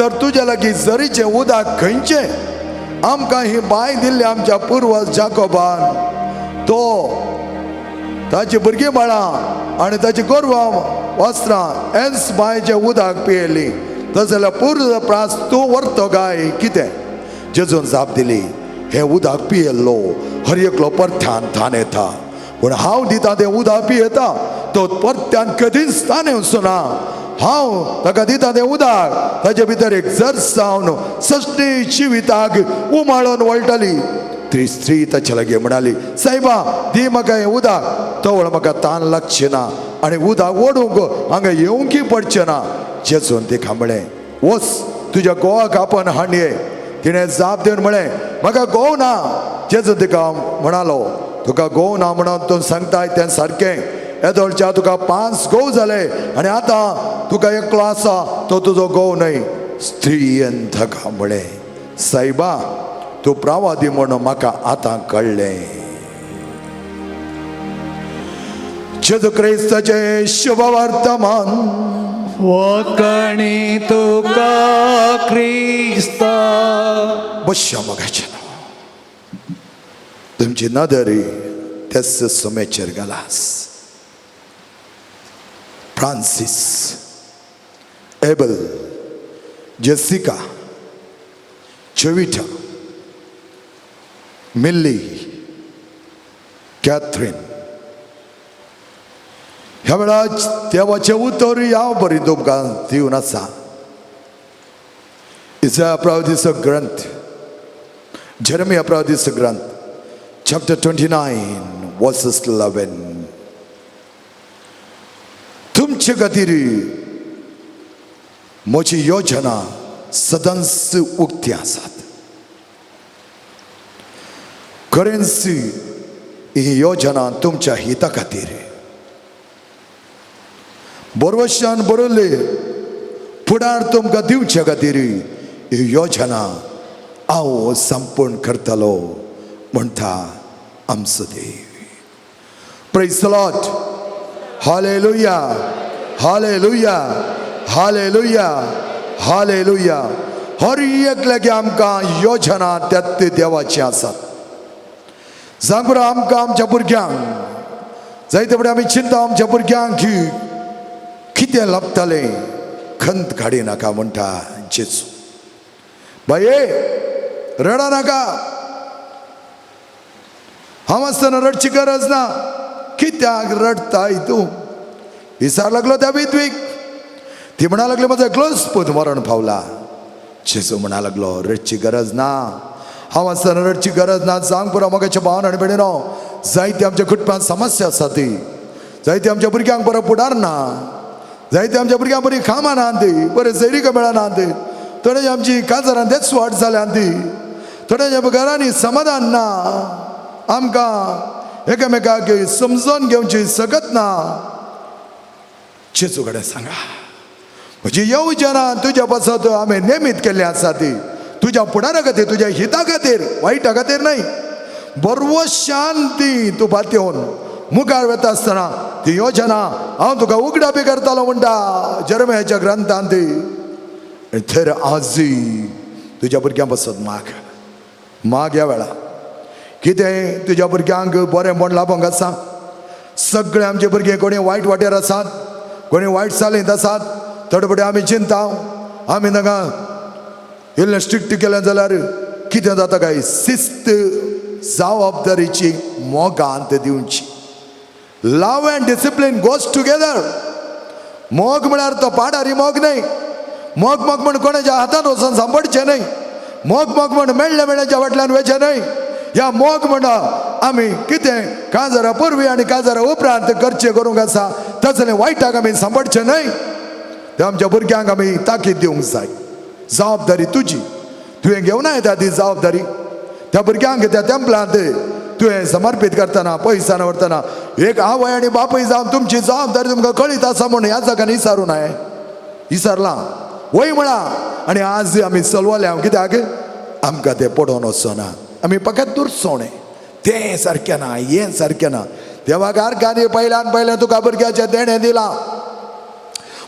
तर तुज्या लागीं जरीचें उदक खंयचें? आमकां ही बांय दिल्ली आमच्या पुर्वज जाकोबान, तो ताची भुरगीं बाळां आनी ताची गोरवां वस्त्रां हेंच बांयचें उदक पियेली. तशें जाल्यार पुर्व प्रास तूं व्हरतो काय कितें? जेजून जाप दिली, हें उदक पियेल्लो हर एकलो परत्यान थान येता, पूण हांव दिता तें उदक पियेता तो परत्यान कदीच तान येवचो ना. हांव ताका दिता तें उदक ताचे भितर एक जर जावन सश्टी जिविताक उमाळून वळटली. ती स्त्री ताचे लागीं म्हणाली, सायबा दी म्हाका हें उदक, तवळ म्हाका तान लागचें ना आनी उदक ओडूंक हांगा येवंकय पडचें ना. जेजून तिका म्हळें, वच तुज्या घोवाक आपण हाडये. तिणें जाप दिवन म्हळें, म्हाका घोव ना. जेजू तिका म्हणालो, तुका घोव ना म्हणून तूं सांगताय तें सारकें. येदोळच्या तुका 5 घोव जाले आनी आतां तुका एकलो आसा तो तुजो घोव न्हय. स्त्रियेन ताका म्हळें, सायबा तूं प्रावादी म्हणून म्हाका आतां कळ्ळें. जेजू क्रिस्ताचें शुभवर्तमान. वखणी तुका क्रिस्ता. बश्या मोगाचें नांव तुमची नदरी त्याच सुमेचेर घालास. Francis, Abel, Jessica, Jovita, Millie, Catherine, ह्या वेळार देवाचें उतर ह्या बरी तुमकां दिवन आसा. इजा प्रवादीचो ग्रंथ, जेरमिया प्रवादीचो ग्रंथ, चॅप्टर 29 वर्सेस 11. तुमचे खातीर म्हजी योजना सदांच उक्ती आसात. खरेंच ही योजना तुमच्या हिता खातीर. बरवशान बरयल्ले फुडार तुमकां दिवचे खातीर ही योजना हांव संपूर्ण करतलो म्हणटा आमचो देव. Praise the Lord. Hallelujah. Hallelujah. Hallelujah. Hallelujah. हर एकल्याक आमकां योजना त्या देवाची आसात. सांगून आमकां आमच्या भुरग्यांक जायते फुडें आमी चिंता आमच्या भुरग्यांक कितें लाबतलें, खंत काडी नाका म्हणटा जेजू. बाये रडा नाका, हांव आसतना रडची गरज ना. कित्याक रडताय तूं? विचार लागलो त्या विधवीक. ती म्हणा लागली, म्हजो एकलोच पूत मरण पावला. जेजू म्हणा लागलो, रडची गरज ना, हांव आसतना रडची गरज ना. सांग पुरो मोगाच्या भावान आनी भयणीनो, जायते आमच्या कुटुंबांत समस्या आसा ती, जायते आमच्या भुरग्यांक बरो फुडार ना, जायते आमच्या भुरग्यांक बरी कामां ना ती, बरे सैरिका मेळना ती, थोडे आमची काजारान तेच वाट जाल्या ती, थोड्या घरांनी समाधान ना, आमकां एकामेकाक समजून घेवची सकत ना. जेजू कडेन सांगा, म्हजी योजना तुज्या पासत आमी नेमीत केल्ली आसा ती तुज्या फुडारा खातीर, तुज्या हिता खातीर, वायटा खातीर न्हय. बरवो शांती तूं पातयेवन मुखार वता आसतना ती योजना हांव तुका उगडापी करतालो म्हणटा जेरमियाच्या ग्रंथान ती. थंय आजूय तुज्या भुरग्यां पासत माग माग ह्या वेळा कितें तुज्या भुरग्यांक बरें म्हण लाबोंक आसा. सगळे आमचे भुरगे कोणी वायट वाटेर आसात, कोणी वायट चालींत आसात. थोडे फुडें आमी चिंता आमी तांकां इल्लें स्ट्रिक्ट केलें जाल्यार कितें जाता काय? शिस्त जबाबदारीची मोगांत दिवची. Love and discipline goes together. मोग म्हळ्यार तो पाडारी मोग न्हय. मोग मोग म्हण कोणाच्या हातान वचून सांपडचें न्हय. मोग मोग म्हण मेळ्ळे मेळ्ळ्याच्या फाटल्यान वयचें न्हय. ह्या मोग म्हणा आमी कितें काजारा पुर्वी आनी काजारा उपरांत करचें करूंक आसा, तसलें वायटाक आमी सांपडचें न्हय. ते आमच्या भुरग्यांक आमी ताकीद दिवंक जाय. जबाबदारी तुजी, तुवें घेवना येता ती जबाबदारी. त्या भुरग्यांक त्या तेंपलांत तुवें समर्पीत करतना, पयसान व्हरतना एक आवय आनी बापूय जावन तुमची जबाबदारी तुमकां कळीत आसा म्हूण ह्या जाग्यान विचारूं नये. विचारलां वय म्हळां आनी आज आमी चलवले कित्याक आमकां तें पडोवन वचना. आमी फकत दुरसोणें, तें सारकें ना, हें सारकें ना. देवा कारखानी पयल्यान पयलें तुका भुरग्याचें देणें दिलां.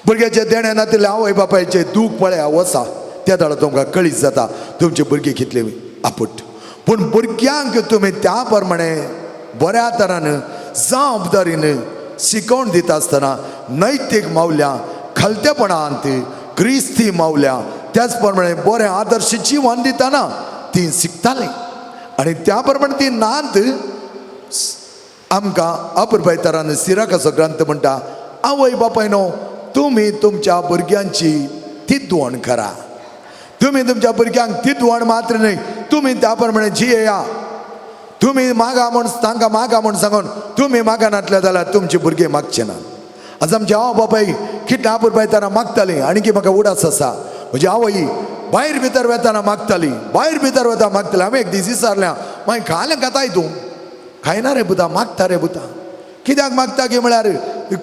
भुरग्याचें देणें नातिल्लें आवय बापायचें दूख पळया वसा त्या वेळार तुमकां कळीत जाता तुमची भुरगीं कितली आपूट. पूण भुरग्यांक तुमी त्या प्रमाणे बऱ्या तरान जबाबदारीन शिकोवन दिता आसतना नैतीक मावल्या, खलतेपणांत क्रिस्ती मावल्या, त्याच प्रमाणे बरें आदर्श जिवन दितना ती शिकतालीं आनी त्या प्रमाणे ती नात. आमकां अपुरबाय तरान सिराकाचो ग्रंथ म्हणटा, आवय बापायनो, तुमी तुमच्या भुरग्यांची तिदवण करा. तुमी तुमच्या भुरग्यांक तिदवण मात्र न्हय, तुमी त्या प्रमाणे जियेया. तुमी मागा म्हूण तांकां मागा म्हूण सांगून तुमी मागा नातले जाल्यार तुमची भुरगीं मागचे ना. आज आमचे आवय बापाय कितले अपुरबाय तरां मागतालीं. आनी की म्हाका उडास आसा, म्हजी आवय भायर भितर वेताना मागताली, भायर भितर वेता मागताली. हांवें एक दीस विचारल्या, मागीर खालें खाताय तूं? खायना रे पुता, मागता रे पुता. कित्याक मागता की म्हळ्यार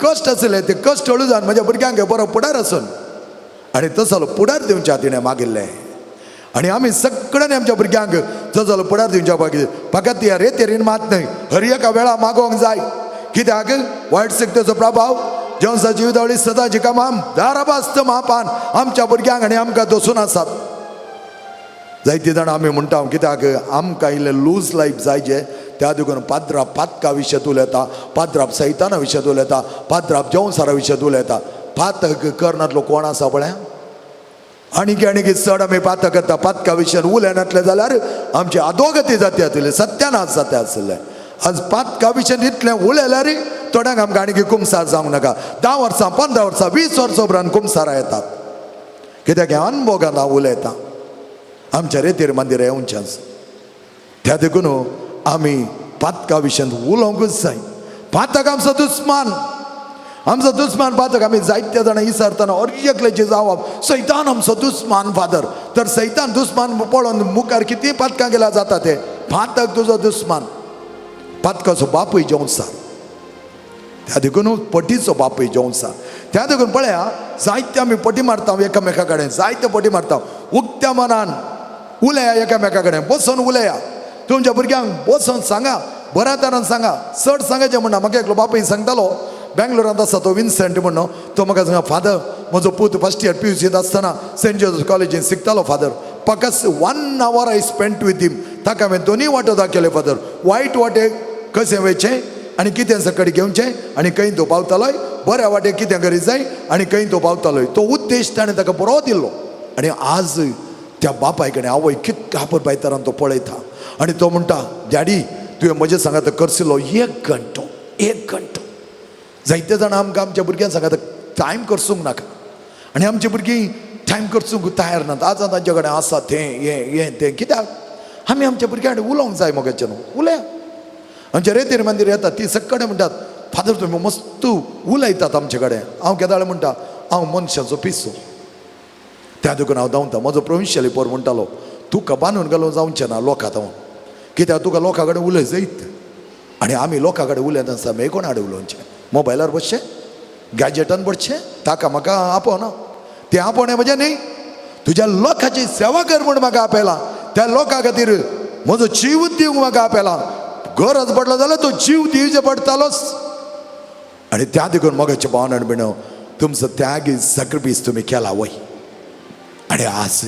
कश्ट आसले ते कश्ट हळू जावन म्हज्या भुरग्यांक बरो फुडार आसून आनी तसो फुडार दिवच्या तिणें मागिल्लें. आनी आमी सगळ्यांनी आमच्या भुरग्यांक तसो फुडार दिवच्या मागीर फकत ह्या रेतेरीन मात न्हय, हर एका वेळा मागोवंक जाय. कित्याक वायट शक्तीचो प्रभाव जेवसा जिवितावळी सदांची कामां दाराबास्त मापान आमच्या भुरग्यांक आनी आमकां दसून आसात. जायते जाणां आमी म्हणटा, कित्याक आमकां इल्लें लूज लायफ जाय जे त्या देखून पाद्राप पातका विशयत उलयता, पाद्राप सैताना विशयत उलयता, पाद्राप जेवसारा विशयत उलयता. पातक करनातलो कोण आसा पळय? आणीकी आणीकी चड आमी पातक करता. पातका विशयान उलयनातले जाल्यार आमची अधोगती जाता आसली, सत्यानाश जाता आसले. आज पातका विशयान इतलें उलयल्यार थोड्यांक आमकां आणीकी कुमसार जावंक नाका. 10 वर्सां, 15 वर्सां, 20 वर्सां उपरांत कुमसारां येतात. कित्याक हें अनभोगान हांव उलयतां. आमच्या रेतीर मंदिर येवचेंच. त्या देखून आमी पातका विशयांत उलोवंकूच जाय. पातक आमचो दुस्मान, आमचो दुस्मान पातक. आमी जायत्या जाणां विसरतना हर एकल्याची जावप, सैतान आमचो दुस्मान फादर. तर सैतान दुस्मान पळोवन मुखार कितें पातकां केल्यार जाता तें. पातक तुजो दुस्मान, पातकाचो बापूय जेवसार, त्या देखून पटीचो बापूय जेवसार. त्या देखून पळया, जायते आमी पटी मारता एकामेका कडेन, जायते पटी मारता. उक्त्या मनान उलया, एकामेका कडेन बसून उलया. तुमच्या भुरग्यांक बसून सांगा, बऱ्या तरान सांगा, चड सांगाचें म्हणना. म्हाका एकलो बापूय सांगतालो, बेंगलोरांत आसा तो विन्सेंट म्हणून, तो म्हाका सांगा, फादर म्हजो पूत फर्स्ट इयर PUCंत आसतना सेंट जोजफ कॉलेजीन शिकतालो फादर. फकत 1 hour I spent with him. ताका हांवें दोनूय वाटो दाखयले फादर, वायट वाटेक कशें वयचें आनी कितें सकट घेवचें आनी खंय तो पावतालोय, बऱ्या वाटेक कितें करीत जाय आनी खंय तो पावतालोय. तो उद्देश ताणें ताका बरो दिल्लो. आनी आज त्या बापाय कडेन आवय कितल्या अपुरबाय तरान तो पळयता आनी तो म्हणटा, डॅडी तुवें म्हजें सांगात करसिलो 1 घंटो, 1 घंटो. जायते जाणां आमकां आमच्या भुरग्यांक सांगात टायम करसूंक नाका आनी आमची भुरगीं टायम करसूंक तयार नात. आज तांचे कडेन आसा तें हें हें तें. कित्याक आमी आमच्या भुरग्यां कडेन उलोवंक जाय मोगाचें न्हू, उलया. आमच्या रेतीर मंदीर येतात ती सगळे म्हणटात, फादर तुमी मस्त उलयतात आमचे कडेन. हांव केदाळ म्हणटा, हांव मनशाचो पिसो, त्या देखून हांव धांवता. म्हजो प्रोविन्शियल पोर म्हणटालो, तुका बांदून घालून जावचें ना लोकां धांवन, कित्याक तुका लोकां कडेन उलय जैत. आनी आमी लोकां कडेन उलयता आसतना आमी कोण आड उलोवचें, मोबायलार बसचें, गॅजेटान बसचें, ताका म्हाका आपोवना. तें आपोवणें म्हजें न्ही, तुज्या लोकांची सेवा कर म्हूण म्हाका आपयला. त्या लोकां खातीर म्हजो जीव दिवंक म्हाका आपयला. गरज पडलो जाल्यार तो जीव दिवचो पडटालोच. आनी त्या देखून मोगाचे भावना आनी भयणो, तुमचो त्याग सॅक्रिफीस तुमी केला वय. आनी आज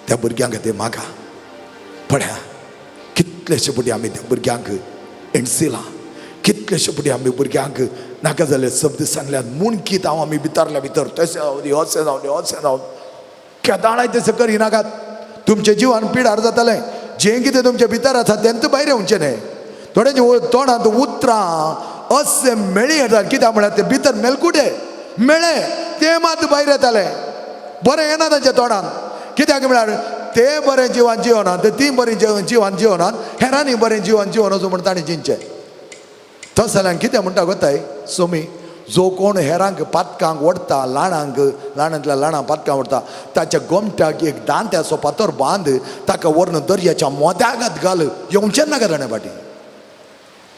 त्या भुरग्यांक खातीर मागा पळया, कितलेशे फावटी आमी त्या भुरग्यांक एणसिलां, कितलेशे फावटी आमी भुरग्यांक नाका जाल्ले शब्द सांगल्यात. मुणकीत हांव आमी भितरल्या भितर तशें जावं दी, अशें जावं दी, अशें जावं. केदाळाय तशें करिनाकात. तुमच्या जिवान पिडार जातलें. जें कितें तुमच्या भितर आसा तेंच भायर येवचें न्हय. थोड्यांच्या तोंडांत उतरां अशें मेळी येतात, कित्याक म्हळ्यार ते भितर मेलकुटे मेळ्ळे तें मात भायर येतालें, बरें येना तांच्या तोंडान. कित्याक म्हळ्यार ते बरें जिवान जिवनात, ती बरें जिवान जिवनात, हेरांनी बरें जिवान जिवन वचूं म्हण ताणें जिनचें. तशें जाल्यार कितें म्हणटा गोताय सोमी, जो कोण हेरांक पातकांक ओडटा, ल्हानांक, ल्हानांतल्या ल्हानां पातकां ओडटा, ताच्या गोमट्याक एक दांत्याचो फातर बांद, ताका व्हरून दर्याच्या मोद्यागात घाल, येवचें नाका ताणें फाटीं.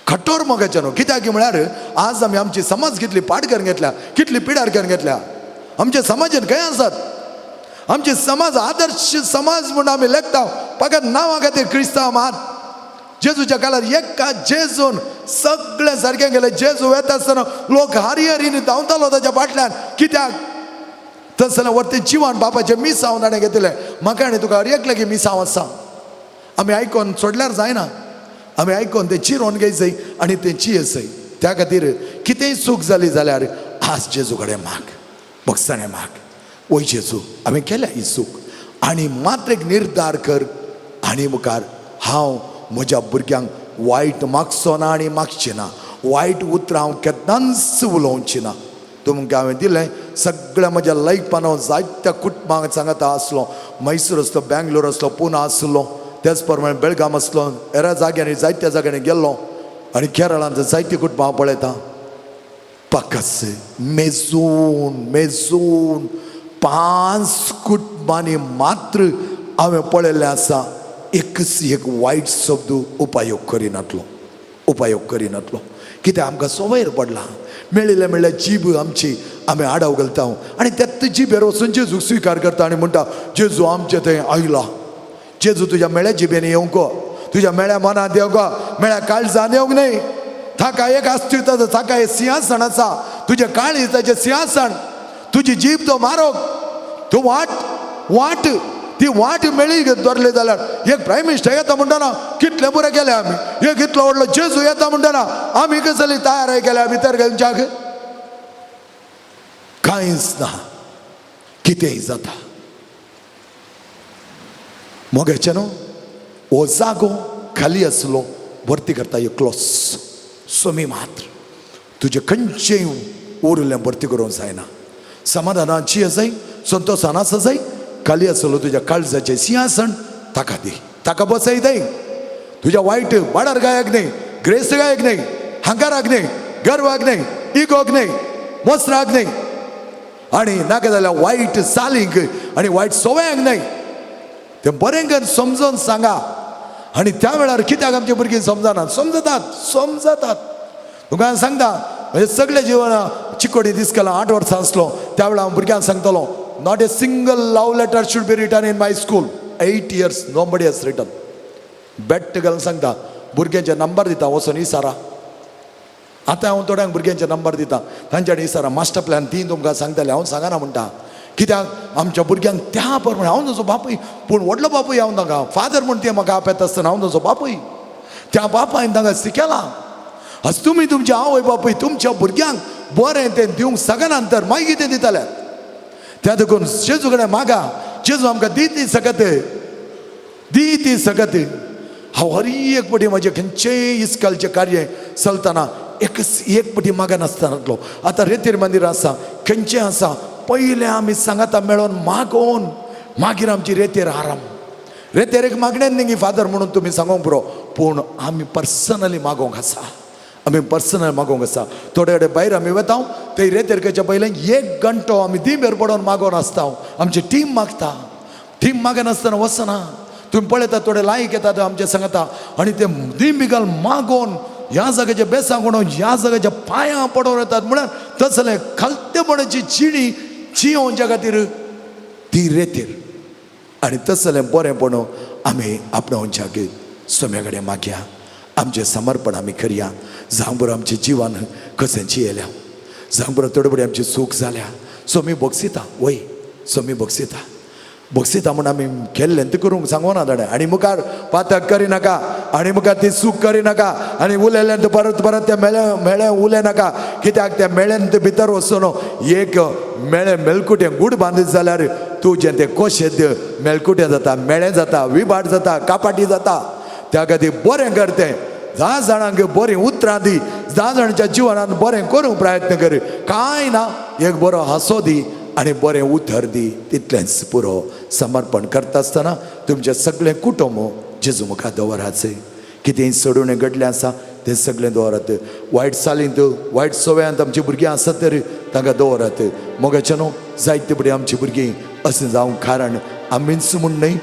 कठोर मोगाचें न्हू. कित्याक म्हळ्यार आज आमी आमची समाज कितली पाड करून घेतल्या, कितली पिडार करून घेतल्या. आमच्या समाजान खंय आसात आमचे समाज? आदर्श समाज म्हूण आमी लेखता, फकत नांवा खातीर क्रिस्तांव मात. जेजूच्या काळार एका जेजून सगळें सारकें केलें. जेजू वेता आसतना लोक हारी हारीन धांवतालो ताच्या फाटल्यान. कित्याक? तस जाल्यार वरतें जिवन बापाचें मिसांव ताणें घेतलें. म्हाका आनी तुका हर एकल्याक मिसांव आसा. आमी आयकोन सोडल्यार जायना, आमी आयकोन तें चिरोवन घेयचय आनी तें चियेचय. त्या खातीर कितेंय चूक जाली जाल्यार आज जेजू कडेन माग, भोगसणें माग. वय जेजू, हांवें केल्या ही चूक आनी मात्र एक निर्धार कर आनी मुखार हांव म्हज्या भुरग्यांक वायट मागचो ना आनी मागचें ना, वायट उतरां हांव केन्नाच उलोवचें ना. तुमकां हांवें दिलें सगळ्या म्हज्या लायफान हांव जायत्या कुटुंबांक सांगता आसलो. मैसूर आसलो, बँगलोर आसलो, पुना आसलो, त्याच प्रमाणे बेळगांव आसलो, हेर जाग्यांनी जायत्या जाग्यांनी गेल्लो आनी केरळांत जायतीं कुटुंबां हांव पळयतां. पाकस मेजून मेजून 5 कुटुंबांनी मात्र हांवें पळयल्लें आसा एकच एक वायट शब्द उपयोग करिनातलो, उपयोग करिनातलो. कित्याक आमकां संवयर पडला. मेळिल्लें मेळ्ळ्यार जीब आमची आमी आडाव घालता आनी त्याच जिबेर वचून जेजूक स्विकार करता आनी म्हणटा जेजू आमचे थंय आयला. जेजू तुज्या मेळ्या जिबेन येवंक, तुज्या मेळ्या मनांत येवंक, मेळ्या काळजान येवंक न्हय. ताका एक अस्तित्व, ताका एक सिंहासन आसा. तुजें काळीज ताचें सिंहासन, तुजी जीब तो मारोक, तूं वाट वाट ती वाट मेळी दवरली जाल्यार एक प्रायम मिनिस्टर येता म्हणटना कितले बरें केले आमी, एक इतलो व्हडलो जेजू येता म्हणटना आमी कसली तयार केल्या भितर घालच्याक. कांयच ना, कितेंय जाता. मोगाचें न्हू हो जागो खाली आसलो भरती करता एकलोच सोमी मात्र. तुजें खंयचेंय उरलें भरती करूंक जायना. समाधानाची आसाय, संतोशान आसा जाय. खाली आसलो तुज्या काळजाचें सिंहासन ताका दी, ताका बसयताय. तुज्या वायट वाडार गायक न्हय, ग्रेस्त गायक न्हय, हंकाराक न्हय, गर्वाक न्हय, इगोक न्हय, मोसराक न्हय, आनी नाका जाल्यार वायट चालींक आनी वायट सवयांक न्हय. तें बरें करून समजून सांगा. आनी त्या वेळार कित्याक आमचे भुरगीं समजना? समजतात, समजतात. तुमकां हांव सांगता, म्हणजे सगळें जिवन चिकोडी दिसकला 8 वर्सां आसलो त्या वेळार हांव भुरग्यांक सांगतलो, not a single love letter should be written in my school. 8 years nobody has written. बेट घालून सांगता, भुरग्यांचे नंबर दिता, वचून इसारा. आतां हांव थोड्यांक भुरग्यांचे नंबर दिता, तांच्या इसारा. मास्टर प्लॅन ती तुमकां सांगतले, हांव सांगना म्हणटा. कित्याक आमच्या भुरग्यांक त्या प्रमाणे हांव ताचो बापूय, पूण व्हडलो बापूय हांव तांकां फादर म्हूण ते म्हाका आपयता आसतना हांव ताचो बापूय. त्या बापायन तांकां शिकयला. आज तुमी तुमच्या आवय बापूय तुमच्या भुरग्यांक बरें तें दिवंक शकना तर मागीर कितें दितले? त्या देखून जेजू कडेन मागा, जेजू आमकां दी ती सकत, दी ती सकत. हांव हर एक पटी म्हजें खंयचेय इस्कालचें कार्य चलतना एक पटी मागनासतना. आतां रेतीर मंदीर आसा, खंयचें आसा, पयलें आमी सांगाता मेळोन मागोवन मागीर आमची रेतीर आराम. रेतेर एक मागणेन न्ही फादर म्हणून तुमी सांगोंक पुरो, पूण आमी पर्सनली मागोवंक आसा, आमी पर्सनल मागोवंक आसा. थोडे कडेन भायर आमी वता थंय रेतेर करच्या पयलें 1 घंटो आमी दिंबेर पडोन मागोवन आसता. आमची टीम मागता, टीम मागनासतना वचना. तुमी पळयता थोडे लायक येतात आमचे सांगता आनी ते दिंबी घाल मागोवन ह्या जाग्याच्या बेसां पडोवन ह्या जाग्याच्या पांयां पडोवन येतात. म्हळ्यार तसलें खालतेपणाची चिणी चियोवच्या खातीर ती रेतीर. आनी तसलें बरेंपण आमी आपणावच्याक सोम्या कडेन मागया. आमचें समर्पण आमी करया. जावं बरो आमचें जिवन कशें जियेल्या, जावं बरो थोडे बरी आमची चूक जाल्या, सोमी बक्षिता, वय सोमी बक्षिता, बक्षिता म्हूण आमी केल्लें तें करूंक सांगोना ताणें. आनी मुखार पातक करिनाका, आनी मुखार ती चूक करिनाका, आनी उलयलें तें परत परत तें मेळें मेळें उलयनाका. कित्याक तें मेळें तें भितर वचून एक मेळें मेलकुटें गूड बांदीत जाल्यार तुजें तें कोशेद मेलकुटें जाता, मेळें जाता, विभाट जाता, कापाटी जाता. त्या खातीर बरें कर तें, 10 जाणांक बरीं उतरां दी, 10 जाणांच्या जिवनांत बरें करूंक प्रयत्न कर. कांय ना, एक बरो हांसो दी आनी बरें उतर दी, तितलेंच पुरो. समर्पण करता आसतना तुमचें सगळें कुटुंब जेजू मुखार दवराचें. कितेंय सोडून घडलें आसा तें सगळें दवरात. वायट चालींत वायट सवयांत आमचीं भुरगीं आसत तर तांकां दवरात. मोगाचें न्हू जायते फुडें आमचीं भुरगीं अशें जावंक कारण आमीच म्हूण न्हय,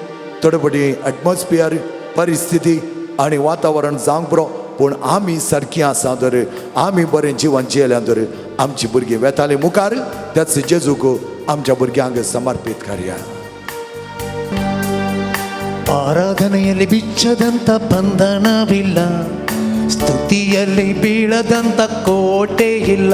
थोडे फावटी एटमॉस्फियर, परिस्थिती आनी वातावरण जावंक पुरो, पूण आमी सारकीं आसा तर, आमी बरें जिवन जियेल्या तर आमची भुरगीं वेतालीं मुखार. त्याच जेजूक आमच्या भुरग्यांक समर्पीत करया. ಆರಾಧನೆಯಲ್ಲಿ ಬಿಚ್ಚದಂತ ಬಂಧನವಿಲ್ಲ, ಸ್ತುತಿಯಲ್ಲಿ ಬೀಳದಂತ ಕೋಟೆ ಇಲ್ಲ.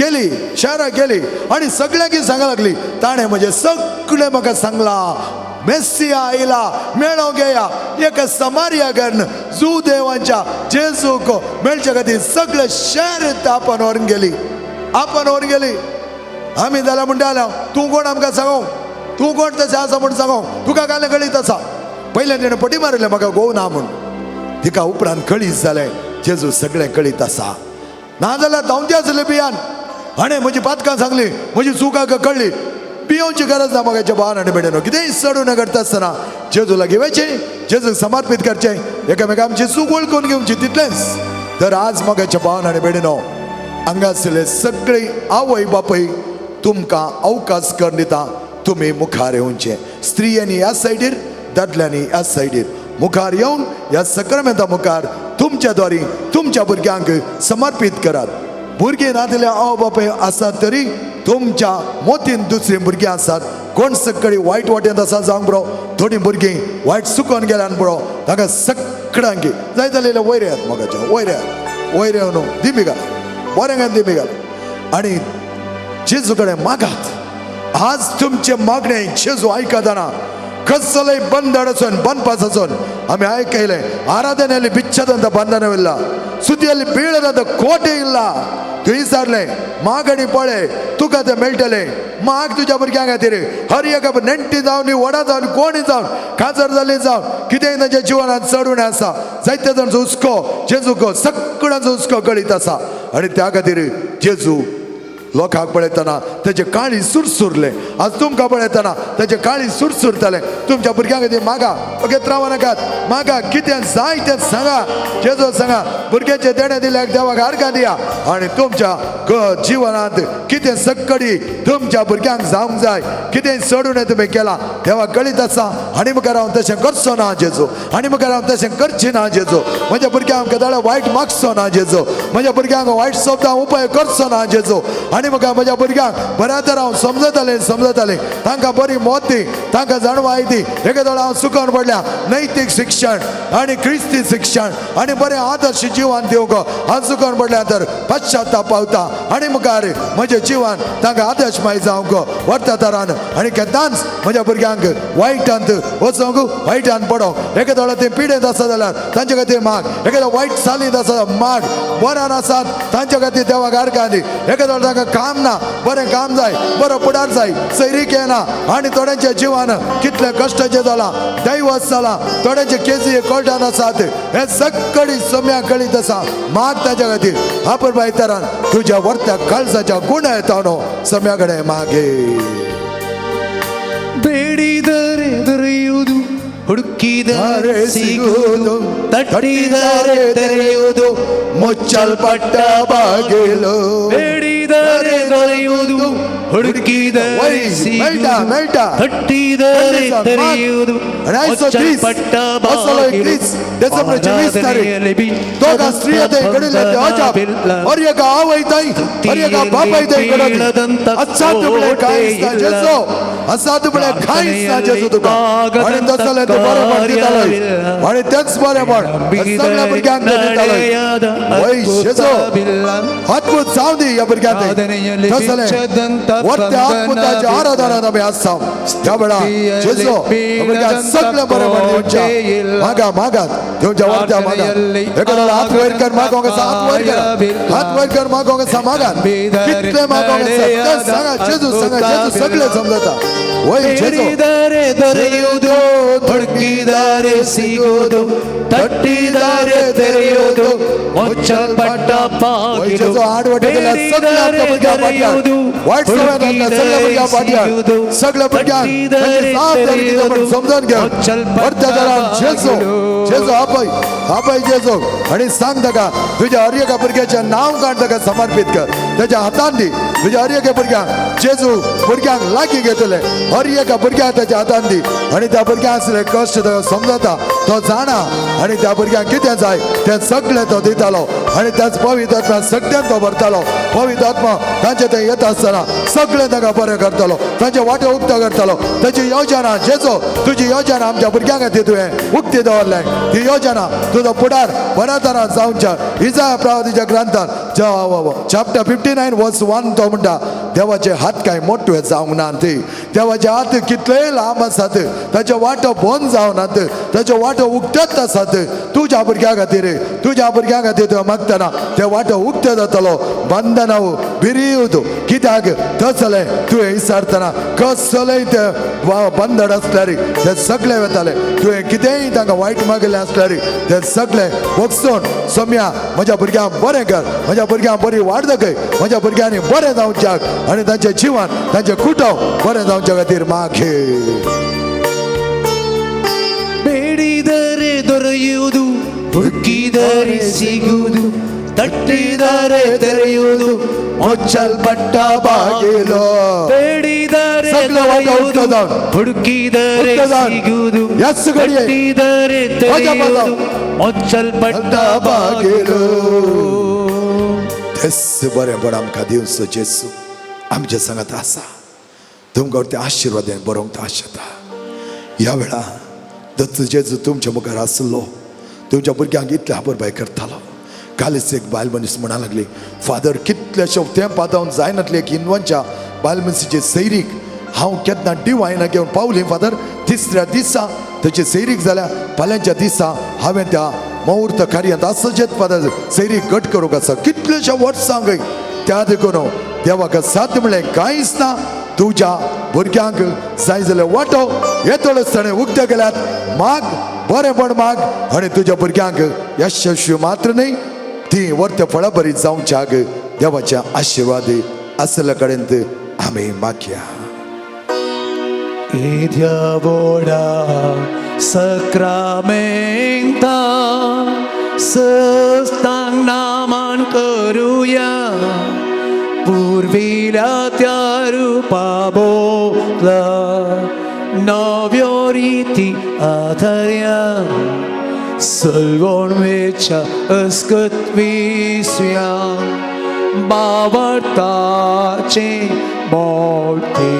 गेली, शहराक गेली आनी सगळ्यांकी सांगा लागली, ताणें म्हजें सगळें म्हाका सांगलां, मेस्सिया आयला, मेळोंक येया. एका समारिया गर्न जुदेवांच्या जेजूक मेळच्या खातीर सगळें शहर आपण व्हरून गेली, आपण व्हरून गेली. आमी जाल्यार म्हणटा, तूं कोण आमकां सांगो, तूं कोण तशें आसा म्हूण सांगो, तुका कालें कळीत आसा. पयल्यान तेणें पटी मारिल्लें म्हाका घोव ना म्हूण. तिका उपरांत कळीत जालें जेजू सगळें कळीत आसा. नाजाल्यार धांवती आसले बियान, हाणें म्हजी पातकां सांगली, म्हजी चुकां कळ्ळी, पियोवची गरज ना म्हाका भावान आनी भयणीनो. कितेंय चडून करता आसतना जेजू लागीं वयचें, जेजूक समर्पीत करचें, एकामेका आमची चूक वळखून घेवची, तितलेंच. तर आज मोगाच्या भावान आनी भयणीनो, हांगासरले सगळी आवय बापूय तुमकां अवकाश करून दिता, तुमी मुखार येवचे. स्त्रियांनी ह्या सायडीर, दादल्यांनी ह्या सायडीर मुखार येवन ह्या सक्रामेंता मुखार तुमच्या द्वारी तुमच्या भुरग्यांक समर्पीत करात. भुरगीं ना जाल्यार आवय बापूय आसात तरी तुमच्या मोतीन दुसरीं भुरगीं आसात. कोण सकाळी वायट वाटेंत आसा जावंक बरो, थोडीं भुरगीं वायट चुकोन गेल्यान बरो, तांकां सगळ्यांक जाय जाल्यार वयर येयात, मोगाच्या वयर येयात, वयर येवन दिमी घाला, बरें घाल, दिमी घाला आनी जेजू कडेन मागात. आज तुमचे मागणे जेजू आयकतना कसलय बंधन आसून बनपास आसून आमी आयकयलें, ಆರಾಧನೆಯಲ್ಲಿ ಬಿಚ್ಚದಂತ ಬಂಧನವಿಲ್ಲ, ಸುದ್ದಿಯಲ್ಲಿ ಬೀಳದಂತ ಕೋಟೆ ಇಲ್ಲ. तुवें विचारलें मागणी पळय तुका तें मेळटलें. माग तुज्या भुरग्यां खातीर, हर एका नेण्टी जावन व्हडा जावन कोणी जावन काजर जाल्ली जावन कितेंय तांच्या जिवनांत चडून आसा, जायते जाणांचो हुस्को जेजूक सगळ्यांचो हुस्को कळीत आसा. आनी त्या खातीर जेजू लोकांक पळयतना तेजे काळी सुरसुरलें. आज तुमकां पळयतना तेजे काळी सुरसुरतलें. तुमच्या भुरग्यां खातीर मागा, ओके, त्रावा नाकात, मागा, कितें जाय तें सांगा, जेजू सांगा. भुरग्याचें देणें दिल्यार देवाक आर्गां दिया आनी तुमच्या जिवनांत कितें सक्कडी तुमच्या भुरग्यांक जावंक जाय, कितें चडून तुमी केलां देवाक कळीत आसा. आनी मुखार हांव तशें करचो ना जेजू, आनी मुखार हांव तशें करची ना जेजू. म्हज्या भुरग्यांक केदाळ वायट मागचो ना जेजू, म्हज्या भुरग्यांक वायट शब्दां उपाय करचो ना जेजू. आनी म्हाका म्हज्या भुरग्यांक बऱ्या तर हांव समजतालें, समजतालें, तांकां बरी मत दी, तांकां जाणवाय दी. एके हांव चुकोन पडल्या, नैतीक शिक्षण आनी क्रिस्ती शिक्षण आनी बरें आदर्श जिवन दिवंक हांव चुकोन पडल्या, तर पश्चाताप पावता आनी मुखार म्हजें जिवन तांकां आदर्शमय जावंक व्हरता तरान. आनी केन्नाच म्हज्या भुरग्यांक वायटांत वचोंक, वायटान पडोंक. एके दोळा ते पिडेंत आसा जाल्यार तांचे खातीर माग, एके वायट चालींत आसा माग, बऱ्यान आसात तांचे खातीर देवाक आर्गां दी. एके दोळ तांकां काम ना, बरें काम जाय, बरो फुडार जाय, सैरीक येना आनी थोड्यांच्या जिवान कितले कश्टाचें जालां, दैवत जालां, थोड्यांचे केजी कोर्टान आसात, हे सगळी सम्या कळीत आसा. माग ताच्या खातीर. आपण बायतरान तुज्या वर्त्या काळजाच्या गुण येता न्हू सम्या कडेन मागे. ಬೇಡಿದರೆ ದೊರೆಯುವುದು, ಹುಡುಕಿದರೆ ಸಿಗುವುದು, ತಟ್ಟಿದರೆ ತೆರೆಯುವುದು, ಮುಚ್ಚಲ್ಪಟ್ಟ ಬಾಗಿಲು. ಬೇಡಿದರೆ ದೊರೆಯುವುದು, ಹುಡುಕಿದರೆ ಸಿಗುವುದು, ತಟ್ಟಿದರೆ ತೆರೆಯುವುದು, ಮುಚ್ಚಲ್ಪಟ್ಟ ಬಾಗಿಲು. ಡಿಸೆಂಬರ್ 24 ತಾರೀಕು दोघा स्त्रिया घडिल्ले ते अजाप, हर एका आवय ताई, हर एका बापाय ताई घडत असाध्य म्हळ्यार कांयच ना जेजो, असाध्य म्हळ्यार कांयच ना जेजो तुका. आनी तसलें तूं बरेंपण दितालोय आनी तेंच बरेंपण सगळ्या भुरग्यांक तूं दितालोय. वय जेजो, अद्भुत जावं दी ह्या भुरग्यांक. तसलें वरत्या अद्भुताच्या आराधनात आमी आसा त्या वेळार जेजो भुरग्यांक सगळें बरेंपण दिवच्या. मागा, मागात तुमच्या वरत्या मागा. एखाद्या हात वयर कर मागोंक आसा, हात वयर कर, हात वयर कर मागोंक आसा, मागात कितले मागोंक आसा तें सांगा जेजू, सांगा जेजू, सगळें समजता. वय जेजू. ಬೇಡಿದರೆ ದೊರೆಯುವುದು, ಹುಡುಕಿದರೆ ಸಿಗುವುದು, ತಟ್ಟಿದರೆ ತೆರೆಯುವುದು, ಮುಚ್ಚಲ್ಪಟ್ಟ ಬಾಗಿಲು. सगळ्या भुरग्यां फाटल्यान वायट सवय सगळ्या भुरग्यां फाटल्यान सगळ्या भुरग्यांक समजून घेवन वरत्या दारान जेजू, जेजू आपय, आपय जेजू आनी सांग ताका तुज्या हर एका भुरग्याचें नांव काड, ताका समर्पीत कर, ताच्या हातान दी. तुज्या हर एका भुरग्यांक जेजू भुरग्यांक लागीं घेतले, हर एका भुरग्यांक ताच्या हातान दी आनी त्या भुरग्यांक आसले कश्ट ताका समजता, तो जाणा आनी त्या भुरग्यांक कितें जाय तें सगळें तो दितालो. आनी त्याच पवित्र आत्मा सगळ्यान तो भरतालो. पवित्र आत्मा तांचे थंय येता आसतना सगळें तांकां बरें करतालो, तांचे वाटे उक्तो करतालो. ताची योजना जेजो तुजी योजना आमच्या भुरग्यां खातीर तुवें उक्ती दवरलें, ती योजना तुजो फुडार बऱ्या जावच्या. इजाया प्रवादीच्या ग्रंथात चॅप्टर 59 वर्स 1 तो म्हणटा, देवाचे हात कांय मोठे जावंक ना, ती देवाचे हात कितलेय लांब आसात, ताचे वाटो बंद जावनात, ताच्यो वाटो उक्तेच आसात. तुज्या भुरग्यां खातीर, तुज्या भुरग्यां खातीर तुवें मागतना ते वाटो उक्ते जातलो. बंधनां बिरीव कित्याक तसलें तुवें विचारतना कसलेंय ते बंधन आसल्यार ते सगळे वताले. तुवें कितेंय तांकां वायट मागिल्लें आसल्यार ते सगळे बगसून सोम्या म्हज्या भुरग्यांक बरें कर, म्हज्या भुरग्यांक बरी वाड दाखय, म्हज्या भुरग्यांनी बरें जावच्याक आनी तांचें जिवन तांचें कुटुंब बरें जावच्या खातीर मागे. ಬೇಡಿದರೆ ದೊರೆಯುವುದು, ಹುಡುಕಿದರೆ ಸಿಗುವುದು, ತಟ್ಟಿದರೆ ತೆರೆಯುವುದು, ಮುಚ್ಚಲ್ಪಟ್ಟ ಬಾಗಿಲು. ಬೇಡಿದರೆ ಸಕಲ ವಾಟ ದೊರೆಯುವುದು, ಉಕ್ತದಾನ್. ಹುಡುಕಿದರೆ ಉಕ್ತದಾನ್. ಸಿಗುವುದು, ಎಸ್ ಗಡಿಯೇ. ತಟ್ಟಿದರೆ ತೆರೆಯುವುದು, ಮುಚ್ಚಲ್ಪಟ್ಟ ಬಾಗಿಲು. ಬಾಗಿಲು. तेच बरें आमकां दिवचो जेजू आमच्या सांगात आसा. तुमकां ते आशिर्वाद बरोवंक तो आशेता. ह्या वेळा दत्त जेजू तुमच्या मुखार आसलो, तुमच्या भुरग्यांक इतले हाबरबाय करतालो. कालच एक बायल मनीस म्हणा लागली, फादर कितलेशे तेंप आतां जायनातले एक इनवनच्या बायल मनशाचे सैरीक हांव केन्ना डिवायना घेवन पावली फादर. तिसऱ्या दिसा ताची सैरीक जाल्या फाल्यांच्या दिसा हांवें त्या मुहूर्त कार्यांत आसचेच फादर सैरीक घट करूंक आसा कितलेशा वर्सां गय. त्या देखून देवाक साथ म्हणलें कांयच ना, तुज्या भुरग्यांक जाय जाल्यार वाटो येतलो ताणें उक्ते केल्यात, माग बरेंपण माग आनी तुज्या भुरग्यांक यशस्वी मात्र न्हय ती वर्त फळां बरी जावच्याक देवाच्या आशिर्वाद आसल्या कडेन आमी मागया. येद्या व्हडा सक्रामेंता सस्तांग नामान करुया, पुर्विल्या त्या रुपा बोला नव्यो रिती आधार्या, सलवण वेच्या अस्कत विसुया, बावडताचे मोठे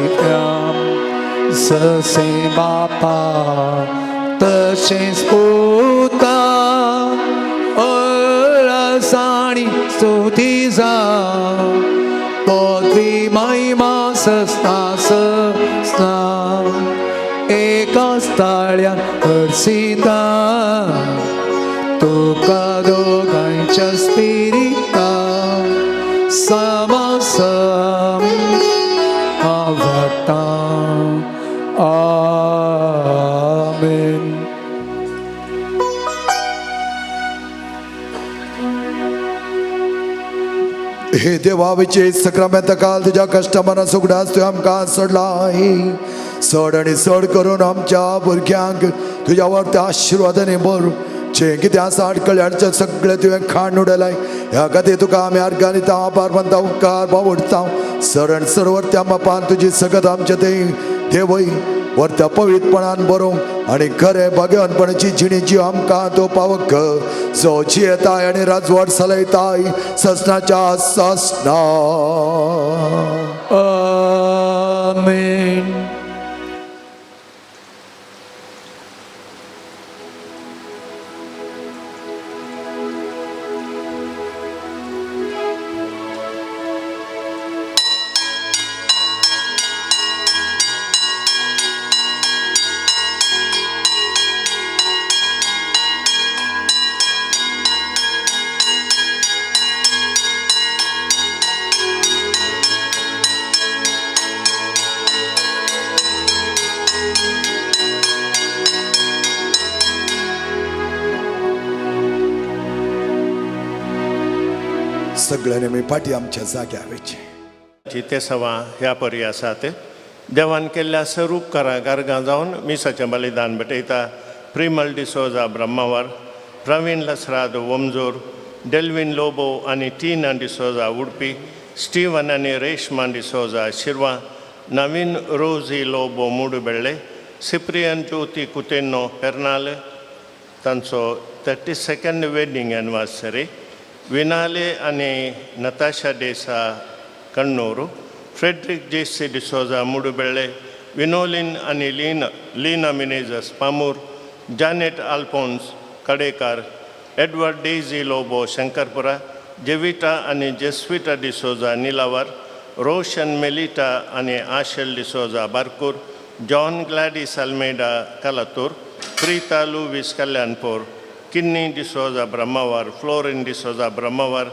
जसे बापा तशेंच पुता, अळसाणी स्तुती जा, पदवी महिमा सस्ता सस्ना, एकाच ताळ्यान हरसिता, तुका दोगांयच्या स्पिरिता समासमी आवडटा. आमेन. हे देवाचे सक्रामेंत काल तुज्या कश्टमरां सुगडास तुवें आमकां सोडला, चड आनी चड करून आमच्या भुरग्यांक तुज्या वरत्या आशिर्वादांनी भर. जें कितें आसा आडकळे हाडचें सगळें तुवें खाण उडयलाय, ह्या खातीर तुका आमी आर्गां दिता, आभार मानता, उपकार बावडता. सर आनी सर वरत्या बापान तुजी सगत आमच्या थंय देवय वरत्या पवित्रपणान बरोवंक आनी खरें भाग्यवानपणाची जिणेची आमकां तो पावक जो जियेताय आनी राजवट चलयताय ससनाच्या ससना. आमेन. सगळ्यांनी मी फाटी आमच्या जाग्यार वयचें. जिते सवा ह्या परी आसात. देवान केल्ल्या स्वरूपकारां गार्गां जावन मिसाचें बलिदान भेटयता. प्रिमल डिसोजा ब्रह्मावर, प्रवीण लसराद वमजोर, डेल्विन लोबो आनी टीना डिसोजा उडपी, स्टीवन आनी रेशमा डिसोजा शिरवा, नवीन रोजी लोबो मुडुबेळ्ळे, सिप्रियन ज्योती कुतेन्नो पेर्नाल, तांचो 32nd wedding anniversary. विनाले आनी Natasha D'Sa Kannur, Frederick J C D'Souza Mudubelle, Vinolin आनी Leena Leena Menezes Pamur, Janet Alphonse Kadekar, Edward Daisy Lobo Shankarpura, Jevita आनी जेस्विटा डिसोजा निलावर, रोशन मेलिटा आनी Ashel D'Souza Barkur, John Gladys Almeida Kalathur, Preetha Lewis Kalyanpur, Kinni D'Souza Brahmavar, Florin D'Souza Brahmavar,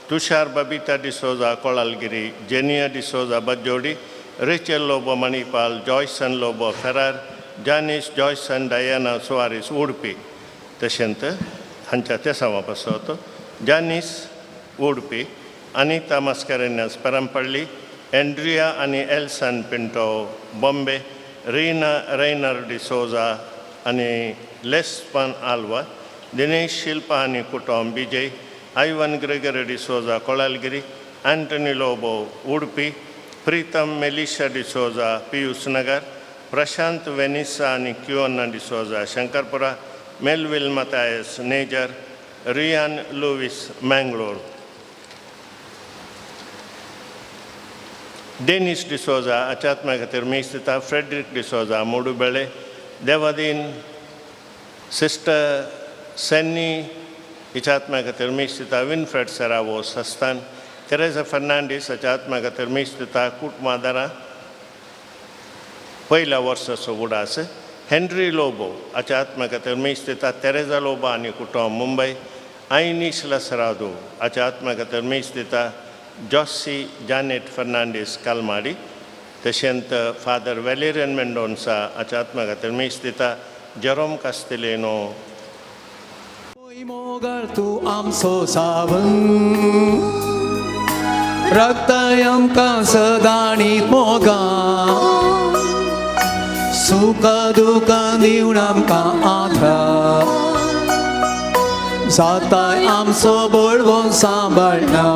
Tushar Babita D'Souza Kolalgiri, Jenia D'Souza Bajjodi, Rachel Lobo Manipal, Joyson Lobo Ferrer, Janice Joyson Diana Soares Udupi. तशेंच हांच्या तेसांवा पासत जानीस उडपी, Anita मस्करेन्यास Perampalli, Andrea आनी एल्सन पिंटो बॉम्बे, रीना रेनर डिसोजा आनी लेस्पन Alva, Dinesh Shilpa आनी कुटुंब Vijay, Ivan Gregory D'Souza Kolalgiri, Antony Lobo Udupi, Pritam Melisha D'Souza Pius Nagar, Prashant Vanessa आनी Kiona D'Souza Shankarpura, Melville Mathias Nejar, Riyan Lewis Mangalore. Denis D'Souza अचात्म्या खातीर मीस दिता, फ्रेडरीक डिसोजा मोडुबेळे, देवादीन सिस्टर सेन्नी हिच्या खातीर मीस दिता, विनफ्रेड सेरावो सस्तान, तेरेजा फर्नांडीस हाच्या आत्म्या खातीर मीस दिता, कुटुंबादारां पयल्या वर्साचो उडास, हेनरी लोबो हाच्या आत्म्या खातीर मीस दिता, तेरेजा लोबो आनी कुटुंब मुंबय, आयनीश लसरादो हाच्या आत्म्या खातीर मीस दिता, जॉसी जानेट फर्नांडीस कालमाडी, तशेंच फादर वेलेरियन मेंडोन्सा हाच्या आत्म्या खातीर मीस दिता, जेरोम कास्तिलेनो. मोगाळ तूं आमचो सावन राखताय आमकां सदांनी मोगा सुखा दुखां दिवन आमकां आधार जाताय आमचो बळवंत सांबाळना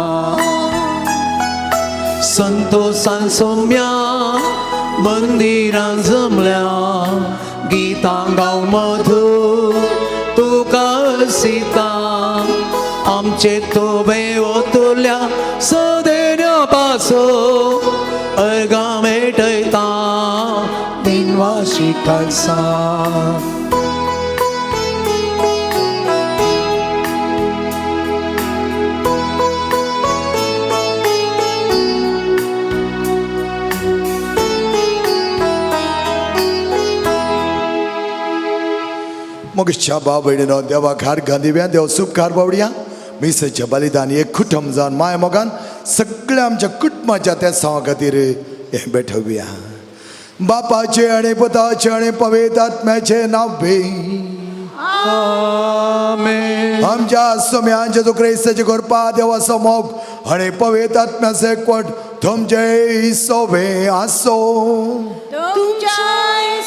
संतोषान सोम्या मंदिरां जमल्या गितां गावं मधूर तुका सीता आमचे तोबे ओतुल्या सदेन्या पासो अर्गां भेटयता दिनवाशी खालसा. मोगेशच्या भाव भयणीनो देवाक हार गांधिव्या देव सुपकार बावडया मिसेच्या बलिदान एक कुटुंब जावन माय मोगान सगळ्या आमच्या कुटुंबाच्या त्या सांवा खातीर हें बेठोवया. बापाचे आनी पुताचे आनी पवित्र आत्म्याचे नांव बी आमेन. आमच्या सोम्यान जेजू क्रिस्ताचे कृपा देवाचो मोग आनी पवित्र आत्म्याचे एकवट तुमचे सोवे आसो. तुमच्या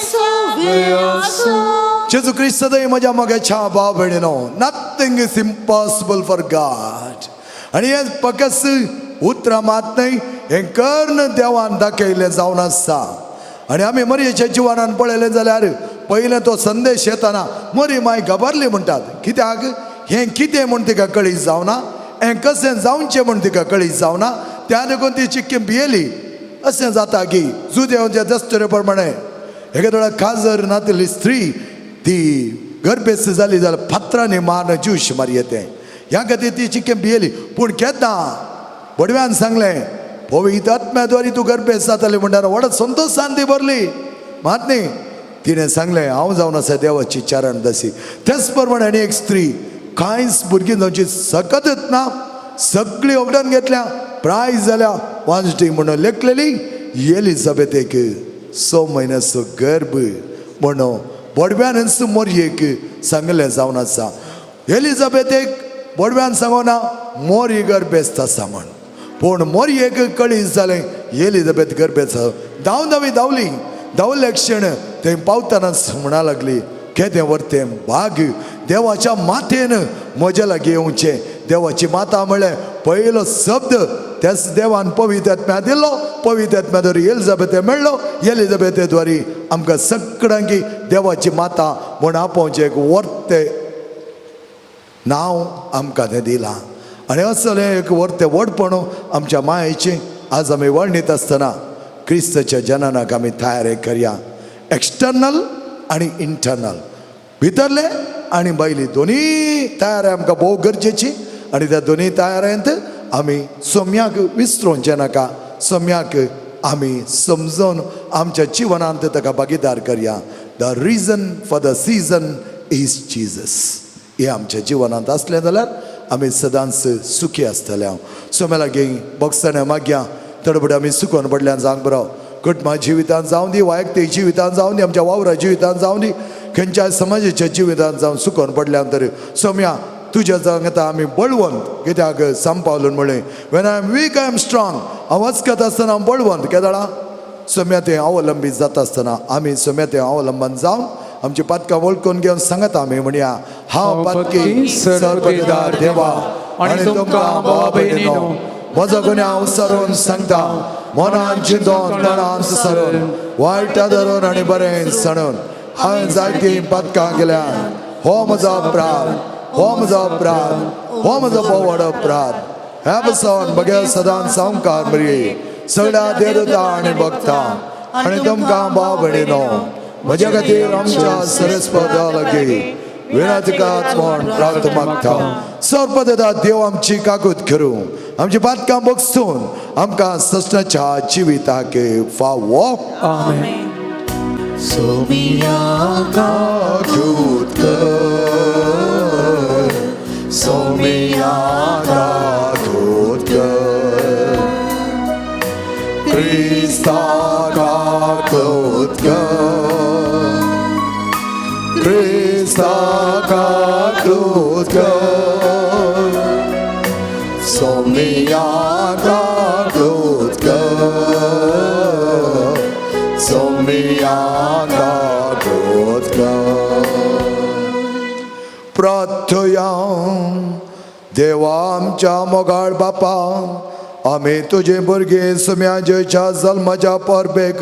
सोवे आसो. जेजू क्रिस्त दय म्हज्या मोगाच्या भाव भयणीनो, nothing is impossible for God. आनी हें फकत उतरां मात न्हय, हें कर्ण देवान दाखयलें जावन आसा. आनी आमी मरयेच्या जिवनान पळयलें जाल्यार पयलें तो संदेश येताना मरी माय घाबरली म्हणटात, कित्याक हें कितें म्हूण तिका कळीत जावना, हें कशें जावचें म्हूण तिका कळीत जावना, त्या देखून ती चिक्की भियेली. अशें जाता की जुदेवाच्या दस्तुरे प्रमाणे एका काजर नातिल्ली स्त्री ती गर्भेस्त जाली जाल्यार फातरांनी मारून ज्यूश मारयें, ह्या खातीर ती चिक्कें भियेली. पूण केन्ना बडव्यान सांगलें पवित्र आत्म्याद्वारी तूं गर्भेस्त जाताली म्हणटाना व्हड संतोशान ती भरली. मात न्ही तिणें सांगलें हांव जावन आसा देवाची चरण दासी. तेच प्रमाणे आनी एक स्त्री कांयच भुरगीं जावची सकतच ना, सगळी ओगडान घेतल्या, प्राय जाल्या वांजटी म्हणून लेखलेली एलिझाबेथेक 6 म्हयन्याचो गर्भ म्हणून बोडव्यानच मोरयेक सांगलें जावन आसा. एलिझाबेथेक बोडव्यान सांगना मोरी गर्भेस्त आसा म्हण, पूण मोरयेक कळीत जालें एलिझाबेथ गर्भेस्त. धांव धांवी धांवली, धांवले क्षण थंय पावतनाच म्हणा लागली केदें व्हरतें भाग देवाच्या माथेन म्हज्या लागीं येवचें. देवाची माता म्हळ्ळें पयलो शब्द त्याच देवान पवित्र आत्म्या दिलो, पवित्र आत्म्या द्वारी एलिझाबेथे मेळ्ळो, एलिझाबेथे द्वारी आमकां सगळ्यांकी देवाची माता म्हूण आपोवचें एक वर्ते नांव आमकां तें दिलां. आनी असलें एक व्हडतें व्हडपण आमच्या मायेचें आज आमी वर्णीत आसतना क्रिस्ताच्या जननाक आमी तयारी करया. एक्सटर्नल आनी इंटरनल, भितरले आनी भायली दोनूय तयारी आमकां भोव गरजेची. आनी त्या दोनूय तयारेंत आमी सोम्याक विसरोवचें नाका, सोम्याक आमी समजून आमच्या जिवनांत ताका भागीदार करया. The reason for the season is Jesus. हें आमच्या जिवनांत आसलें जाल्यार आमी सदांच सुखी आसतले. हांव सोम्या लागीं भोगसण्या मागया थोडे आमी सुकोन पडल्यान जावंक बरो. कुटुंबा जिवितान जावं दी, वैयक्तीक जिवितान जावं दी, आमच्या वावरा जिवितान जावं दी, खंयच्याय समाजाच्या जिवितान जावन सुकोन पडल्यान तर सोम्या तुज्या जांगता आमी बळवंत. कित्याक संपावलून म्हणलें, when I am weak I am strong. हांव वचकत आसतना हांव बळवंत. केदळा सोम्या तें अवलंबीत जाता आसतना आमी सोम्या तें अवलंबन जावन आमची पातकां वळखून घेवन सांगता आमी म्हणया, हांव पातकी सर्वदार देवा आनी तुमकां भाव भयणीनो म्हजो गुन्यांव सरून सांगता, मनान चिंतून तणान सरून वायट धरून आनी बरें सणून हांवें जायतीं पातकां केल्या. हो म्हजो अपराध, हो म्हजो अपराध, हो म्हजो भोव अपराध. ह्या पसून बगैर सदां सामकार बरी सगळ्या देवता आनी भक्ता आनी तुमकां भाव भयणीनो म्हज्या खातीर आमच्या सरस्पदा लागीं विनंती म्हूण प्रार्थ मागता. सर्पदा देव आमची कागूत करूं, आमची पातकां बगसून आमकां ससनाच्या जिविताक फावो. आमेन. सोमिया काकूत कर, सोमिया काकूत कर, क्रिस्ता काकूत कर, क्रिस्ता काकूत कर, सोमिया काकूत कर, सोमिया काकूत कर. प्रार्थया. देवा आमच्या मोगाळ बापा, आमी तुजे भुरगीं सुम्या जेच्या जल्माच्या परबेक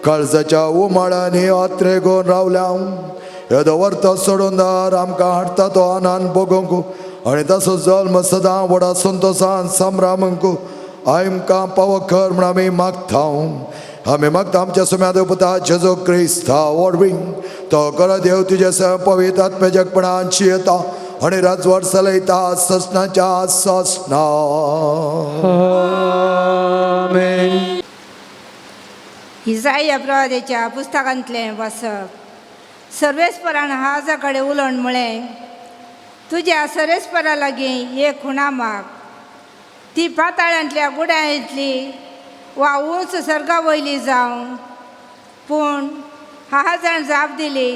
काळजाच्या उमाळ्यांनी आत्रे घेवन रावल्या. येदो वर्त सोडून दार आमकां हाडटा तो आनंद भोगोवंक आनी तसो जल्म सदां व्हडा संतोशान संभ्रमूंक आमकां पावो कर म्हूण आमी मागता. आमी मागता आमच्या सुम्या देवपुता जेजू क्रिस्ता वरवीं. तो कर देव तुजे पवित्र आत्म्याजकपणान येता आनी राजवट चलयता ससनाच्या ससना. आमेन. इजाया प्रवादेच्या पुस्तकांतलें वाचप. सर्वेस्परान हाजा कडेन उलोवन म्हळें, तुज्या सर्वेस्परा लागीं एक खुणा माग, ती पाताळांतल्या गुड्यांतली वा उंच सर्गा वयली जावं. पूण हाजान जाप दिली,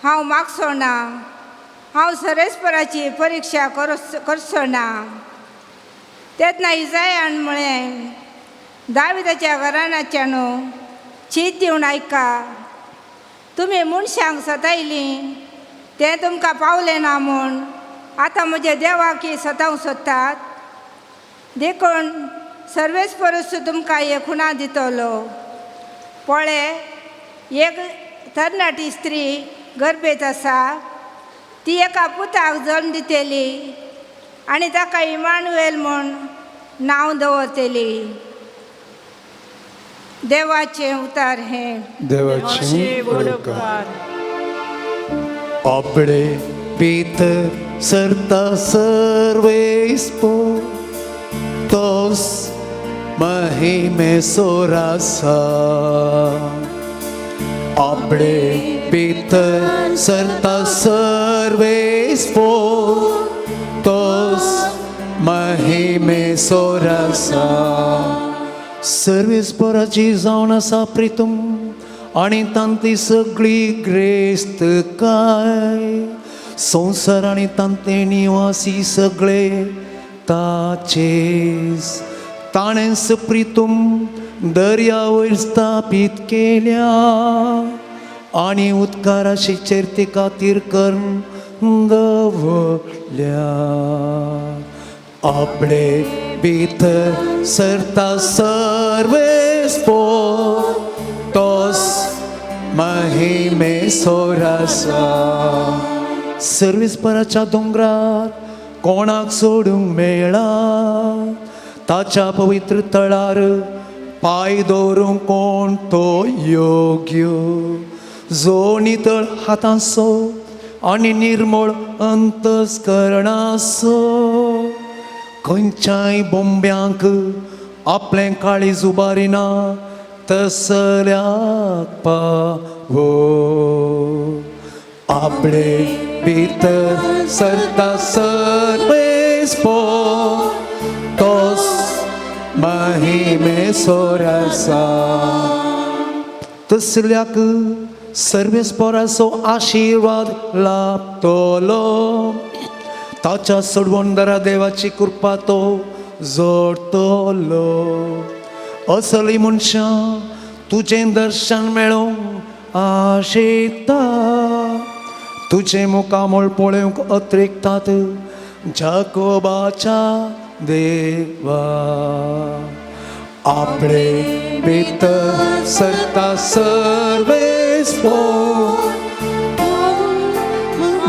हांव मागचो ना, हांव सर्वेस्पराची परिक्षा करचो ना. तेन्ना इजायान म्हळें, दाविदाच्या घराण्याच्यानो चीत दिवन आयका, तुमी मनशांक सतायलीं तें तुमकां पावलें ना म्हूण आतां म्हज्या देवाक सतावंक सोदतात. देखून सर्वेस्परस तुमकां एक खुणा दितलो. पळे, एक तरणाटी स्त्री गर्भेत आसा, ती एका पुताक जल्म दितली आनी ताका इमानुएल म्हूण नांव दवरतली. देवाचें उतार हें. देवाचे उपकार. आपणे भितर सरता सर्वेस्पो तोस महिमे सोरासा. आपणे भितर सरता सर्वेस्पो तोस महिमे सोरासा. सर्वेस्पराची जावन आसा प्रितूम आनी तांतली सगळी ग्रेस्त काय संवसार आनी तांतले निवासी सगळे ताचेच. ताणेंच प्रितूम दर्या वयर स्थापीत केल्या आनी उदकाराशी चेरते खातीर करून दवरल्या. आपणे भितर सरता सर्वेस्पो तोस महिमे सोरासा. सर्वेस्पराच्या दोंगरार कोणाक सोडूंक मेळा ताच्या पवित्र तळार पांय दवरूंक कोण तो योग्य जो नितळ हातांचो आनी निर्मळ अंतस्करणाचो खंयच्याय बोंब्यांक आपलें काळीज उबारिना तसल्याक पावो आपले भितर सरता सर्वेस्पो तोस महिमे सोरासा तसल्याक सर्वेस्पोराचो आशिर्वाद लाभतलो ताच्या सोडवणदारा देवाची कृपा तो जोडतलो असली मनशां तुजें दर्शन मेळोवंक आशेता तुजें मुखामळ पळोवंक अत्रेकतात जाकोबाच्या देवा आपले भितर सरता सर्वेस्पो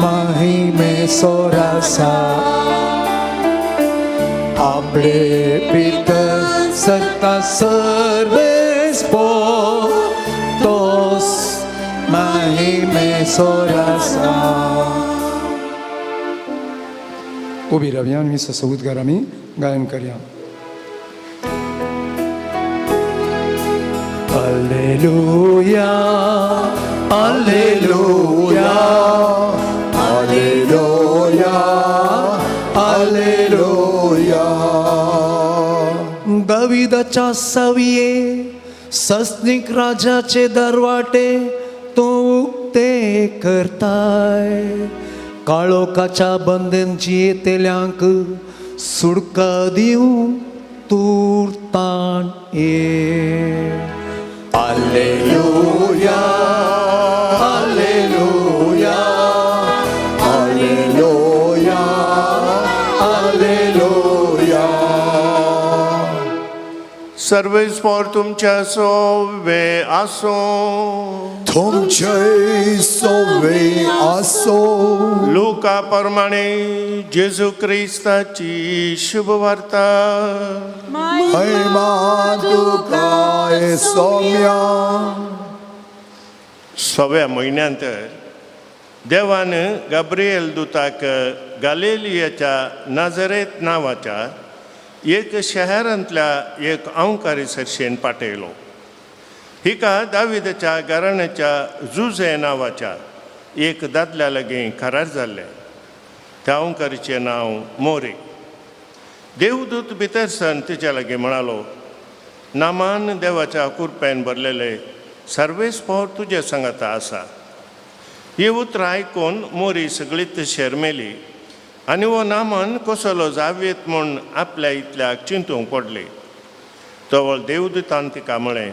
महिमे सोरासा आपले भितर सरता सर्वेस्पो तोस महिमे सोरासा. उबी रावया आनी मिसाचो उद्गार आमी गायन करया. Alleluia, Alleluia, Alleluia, Alleluia. दाविदाच्या सवये सस्नीक राजाचे दरवाटे तूं उक्ते करताय काळोखाच्या बंधन जियेतल्यांक सुडका दिवंक तूं ये. Alleluia, Alleluia, Alleluia, Alleluia. सर्वेस्पोर तुमच्या सोवे आसूं. तुमचे सोवे आसो. लुका प्रमाणे जेजू क्रिस्ताची शुभवार्ता. महिमा तुका सोम्या. सव्या म्हयन्यांत देवान गाब्रिएल दुताक गालेलियाच्या नाजरेत नांवाच्या एक शहरांतल्या एक अंकारी सरशेन पाठयलो. हिका दाविदाच्या घराण्याच्या जुजे नांवाच्या एक दादल्या लागीं करार जाल्लें. त्या अंकारीचें नांव मोरी. देवदूत भितर सन तिच्या लागीं म्हणालो, नामान देवाच्या कुरपेन भरलेले सर्वेस्पोर तुजे सांगाता आसा. ही उतरां आयकून मोरी सगळीच शेरमेली आनी हो नामान कसलो जावयेत म्हूण आपल्या इतल्याक चिंतूंक पडली. तवळ देवदूतान तिका म्हळें,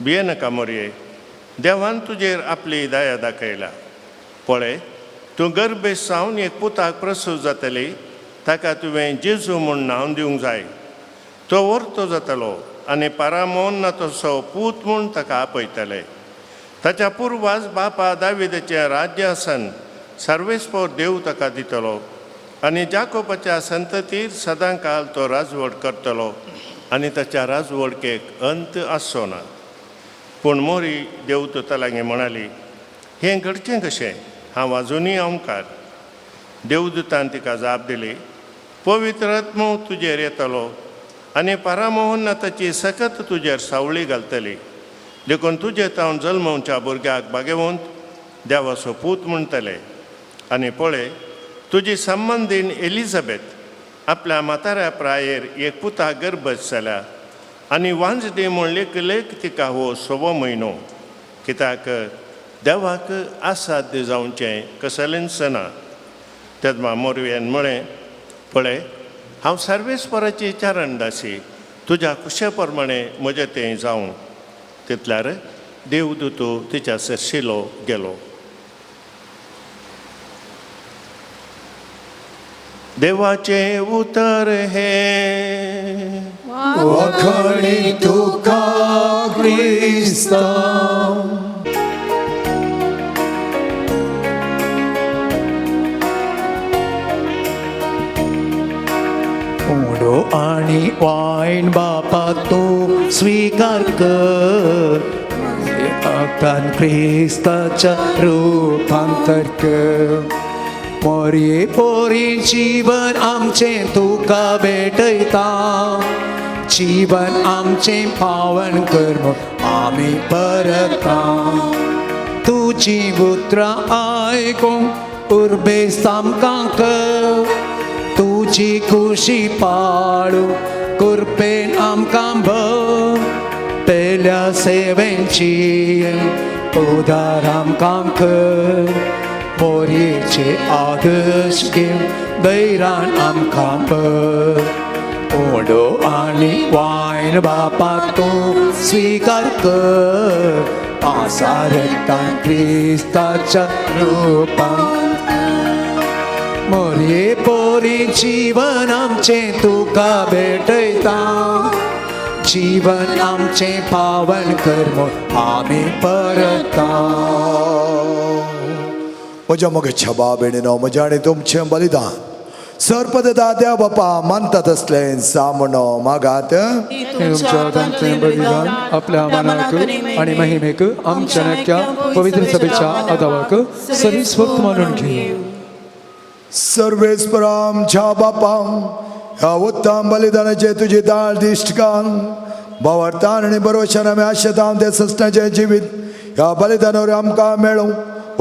भियेनाका मोरये, देवान तुजेर आपली दया दाखयला. पळय, तूं गर्भेस सावन एक पुताक प्रसूत जातली, ताका तुवें जेजू म्हूण नांव दिवंक जाय. तो वर्तो जातलो आनी पारामोन ना तसो पूत म्हूण ताका आपयतले. ताच्या पुर्वाज बापा दाविदाचें राज्य आसन सर्वेस्पोर देव ताका दितलो आनी जाकोबाच्या संततीर सदां काल तो राजवट करतलो आनी ताच्या राजवडकेक अंत आसचो ना. पूण मोरी देवदूता लागीं म्हणाली, हें घडचें कशें? हांव आजुनूय अंकार. देवदूतान तिका जाप दिली, पवित्र आत्मो तुजेर येतलो आनी पारामोहन ताची सकत तुजेर सावळी घालतली. देखून तुजे तावन जल्मवच्या भुरग्याक बागेवंत देवाचो पूत म्हणटले. आनी पळय, तुजी संबंदीन एलिझाबेथ आपल्या म्हाताऱ्या प्रायेर एक पुता गर्भस जाल्या आनी वांजडी म्हूण लेख तिका हो सवो म्हयनो. कित्याक देवाक असाध्य जावचें कसलेंच ना. तेन्ना मोरव्यान म्हळें, पळय, हांव सर्वेस्पराची चारणदासी, तुज्या कुशे प्रमाणे म्हजें तें जावं. तितल्यार देवदूत तिच्या सरशिलो गेलो. देवाचें उतर हें. वखणी तुका क्रिस्ता. आनी वायन बापा तूं स्विकार कर रक्तान क्रिस्ताच्या रुपांतर कर मोरये पोरी जीवन आमचें तुका भेटयता जीवन आमचें पावन कर म्हूण आमी परता तुजी उतरां आयकूंक उर्बेस्त आमकां कर तुजी खुशी पाळू कृपेन आमकां भर पेल्या सेवेंची उदार आमकां कर मोरयेचे आदर्श घेवन दैरान आमकां भर उडो आनी वायन बापा तूं स्विकार कर आसा रक्तान क्रिस्ताच्या रुपान मोरये पोरी जीवन आमचें तुका भेटयता जीवन आमचें पावन कर म्हूण आमी परता म्हज्या मोगाच्या बाबेणीनो म्हज्या आनी तुमचें बलिदान सर्पदता त्या बापा मानतात असलें सामनो मागात हे तुमच्या हातांतलें बलिदान आपल्या मनाक आनी महिमेक आमच्या नक्या पवित्र सभेच्या आदावाक सरी मानून घेऊ. सर्वेस्परा आमच्या बापा ह्या उत्तम बलिदानाचे तुजी दाळ दिश्ट घाल भावार्थान आनी बरोवशान आमी आशेता ते सस्नाचें जिवीत ह्या बलिदानावर आमकां मेळूं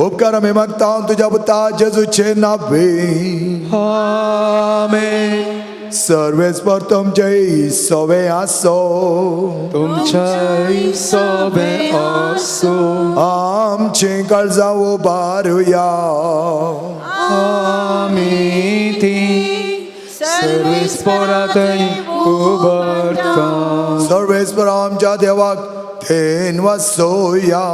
उपकार आमी मागता तुज्या पुता जेजूचे नावे. आमेन. सर्वेस्पर तुमचे सवे आसो तुमच्या सोबे असो आमची काळजां उबारुया आमी ती सर्वेस्परातय उबरता सर्वेस्पर आमच्या देवाक then वासोया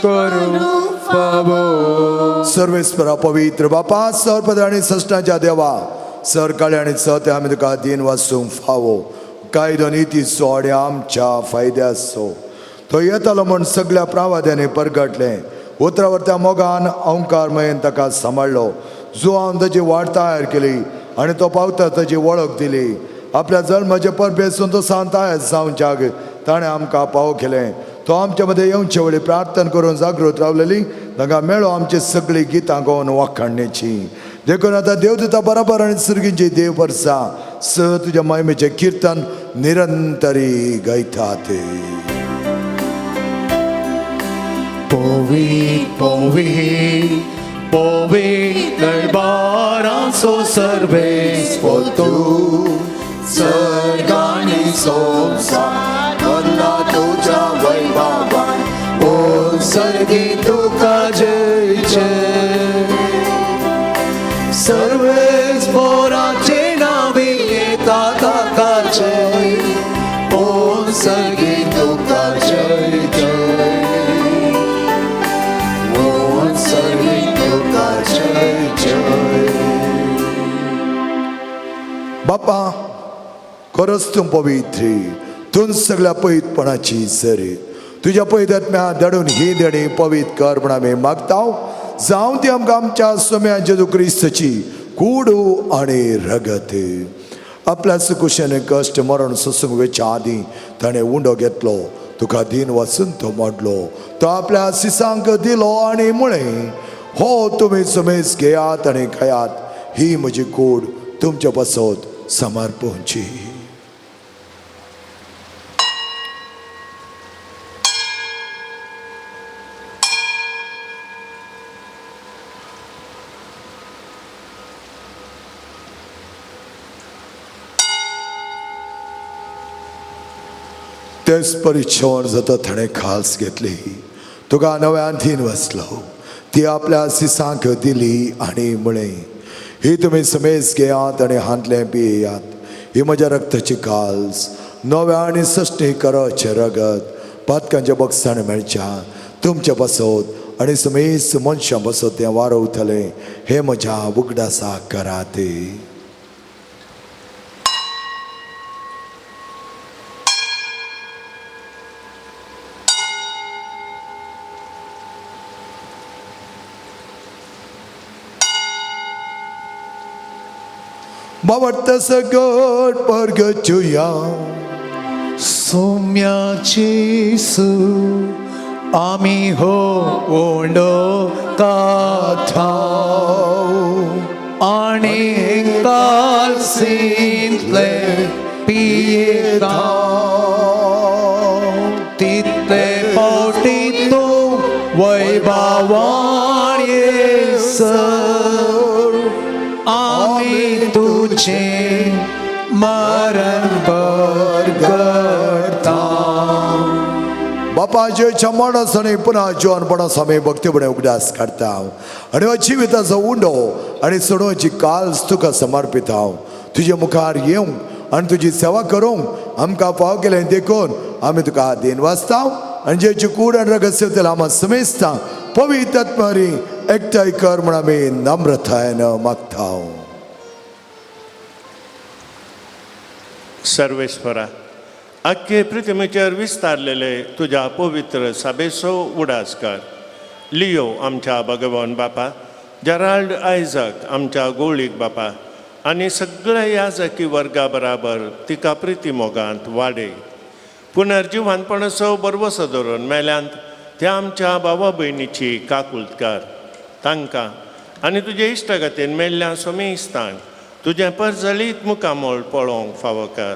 करू फावो. सर्वेस्परा पवित्र बापा सर्पद आनी सश्टाच्या देवा सरकाळी आनी सत्य आमी तुका दीन वासूंक फावो कायदो नितीचो आनी आमच्या फायद्याचो तो येतालो म्हूण सगळ्या प्रावाद्यांनी परगटलें उतरावर त्या मोगान अंकार मयेन ताका सांबाळ्ळो जुवान ताची वाट तयार केली आनी तो पावता ताची वळख दिली आपल्या जल्माचे परबे संतोसान तयार जावच्याक ताणें आमकां पाव केलें तो आमच्या मदें येवचे वेळी प्रार्थना करून जागृत रावलेली तांकां मेळो आमची सगळीं गितां गोवन वाखाणण्याची देखून आतां देव दिता बरोबर आनी सुर्गींची देव परसा स तुज्या महिमेचें किर्तन निरंतरी गायता ते. पवित्र पवित्र पवित्र दरबाराचो सर्वेस्पर तूं सर्गानी संवसार भरला तुज्या वैभवान ओ सर्गी तुका जय जय सर्वेस्पराचे नावे येता ताका जय ओ सर्गी तुका जय जय ओ सर्गी तुका जय जय. बापा खरोच तूं पवित्री तूं सगळ्या पवित्रपणाची सरी तुज्या पवित्र धाडून ही देणी पवित्र कर म्हण आमी मागता जावं ती आमकां आमच्या सोम्या जेजू क्रिस्ताची कुडू आनी रगत. आपल्या सुकुशेन कश्ट मरण सोसूंक वेच्या आदीं ताणें उंडो घेतलो तुका दीन वाचून तो मोडलो तो आपल्या सिसांक दिलो आनी म्हळें हो तुमी सुमेज घेयात आनी खायात ही म्हजी कूड तुमच्या पासत समर्पणची. तेच परिच्छवन जाता ताणें खास घेतली तुका नव्यान धीन वसलो ती आपल्या सिसांक दिली आनी म्हळें ही तुमी समेज घेयात आनी हांतलें पियात ही म्हज्या रक्ताची काल्स नव्या आनी सश्टी कराचें रगत पातकांच्या बक्षाण मेळच्या तुमच्या पासत आनी समेज मनशां पासत तें वारवतलें हें म्हज्या उगडासा करात. बावडत सगट परगचुया सोम्याची सु आमी हो ओंडो काथा आनी कालसींतले पियेता तितले पावटी तूं वैभावान येसर आमी तुजें मरण परगटता. बापाचे माणस आनी पुन्हा जिवनपणाचो आमी भक्तीपणे उगडास काडटा आनी हो जिविताचो उंडो आनी सणोची काल्स तुका समर्पित हांव. तुजे मुखार येवंक आनी तुजी सेवा करूंक आमकां फाव केलें देखून आमी तुका देन वाचता आनी जेची कूड आनी रगत सेवतले आमी समेस्ता पवित्र आत्मारी एकठांय कर म्हूण आमी नम्रतायेन मागता. सर्वेस्वरा, आख्खे पृथ्वीचेर विस्तारलेले तुज्या पवित्र सभेचो उडास कर. लियो आमच्या भगवान बापा, जेराल्ड आयजक आमच्या गोळीक बापा आनी सगळ्या याजकी वर्गा बराबर तिका प्रिती मोगांत वाडय. पुनर्जिवानपणाचो बरवसो धरून मेल्यांत त्या आमच्या भावा भयणीची काकुळट कर. तांकां आनी तुजे इश्टागतीन मेल्ल्या समेस्तांक तुजें परजळीत मुखामळ पळोवंक फावो कर.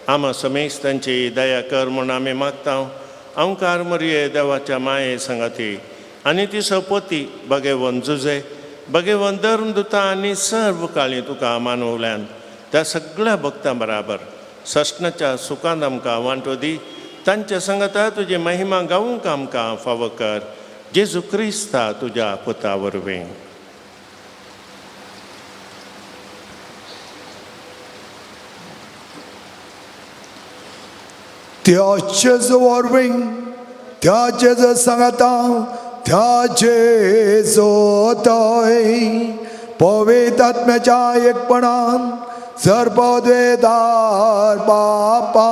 आमा समेस्तांची दया कर म्हूण आमी मागता. अंकार मरये देवाच्या माये संगाती आनी ती सोपोती बगेवन जुजे बगेवन धर्म दुता आनी सर्व काळी तुका मानवल्यान त्या सगळ्या भक्तां बराबर सस्नाच्या सुखान आमकां वांटो दी. तांच्या संगता तुजी महिमा गावूंक आमकां फावो कर. जेजू क्रिस्ता तुज्या पुता वरवीं. त्याचेच वरवीं त्याचेच सांगता त्याचे जोतय पवित्र आत्म्याच्या एकपणान सर्वद्वेदार बापा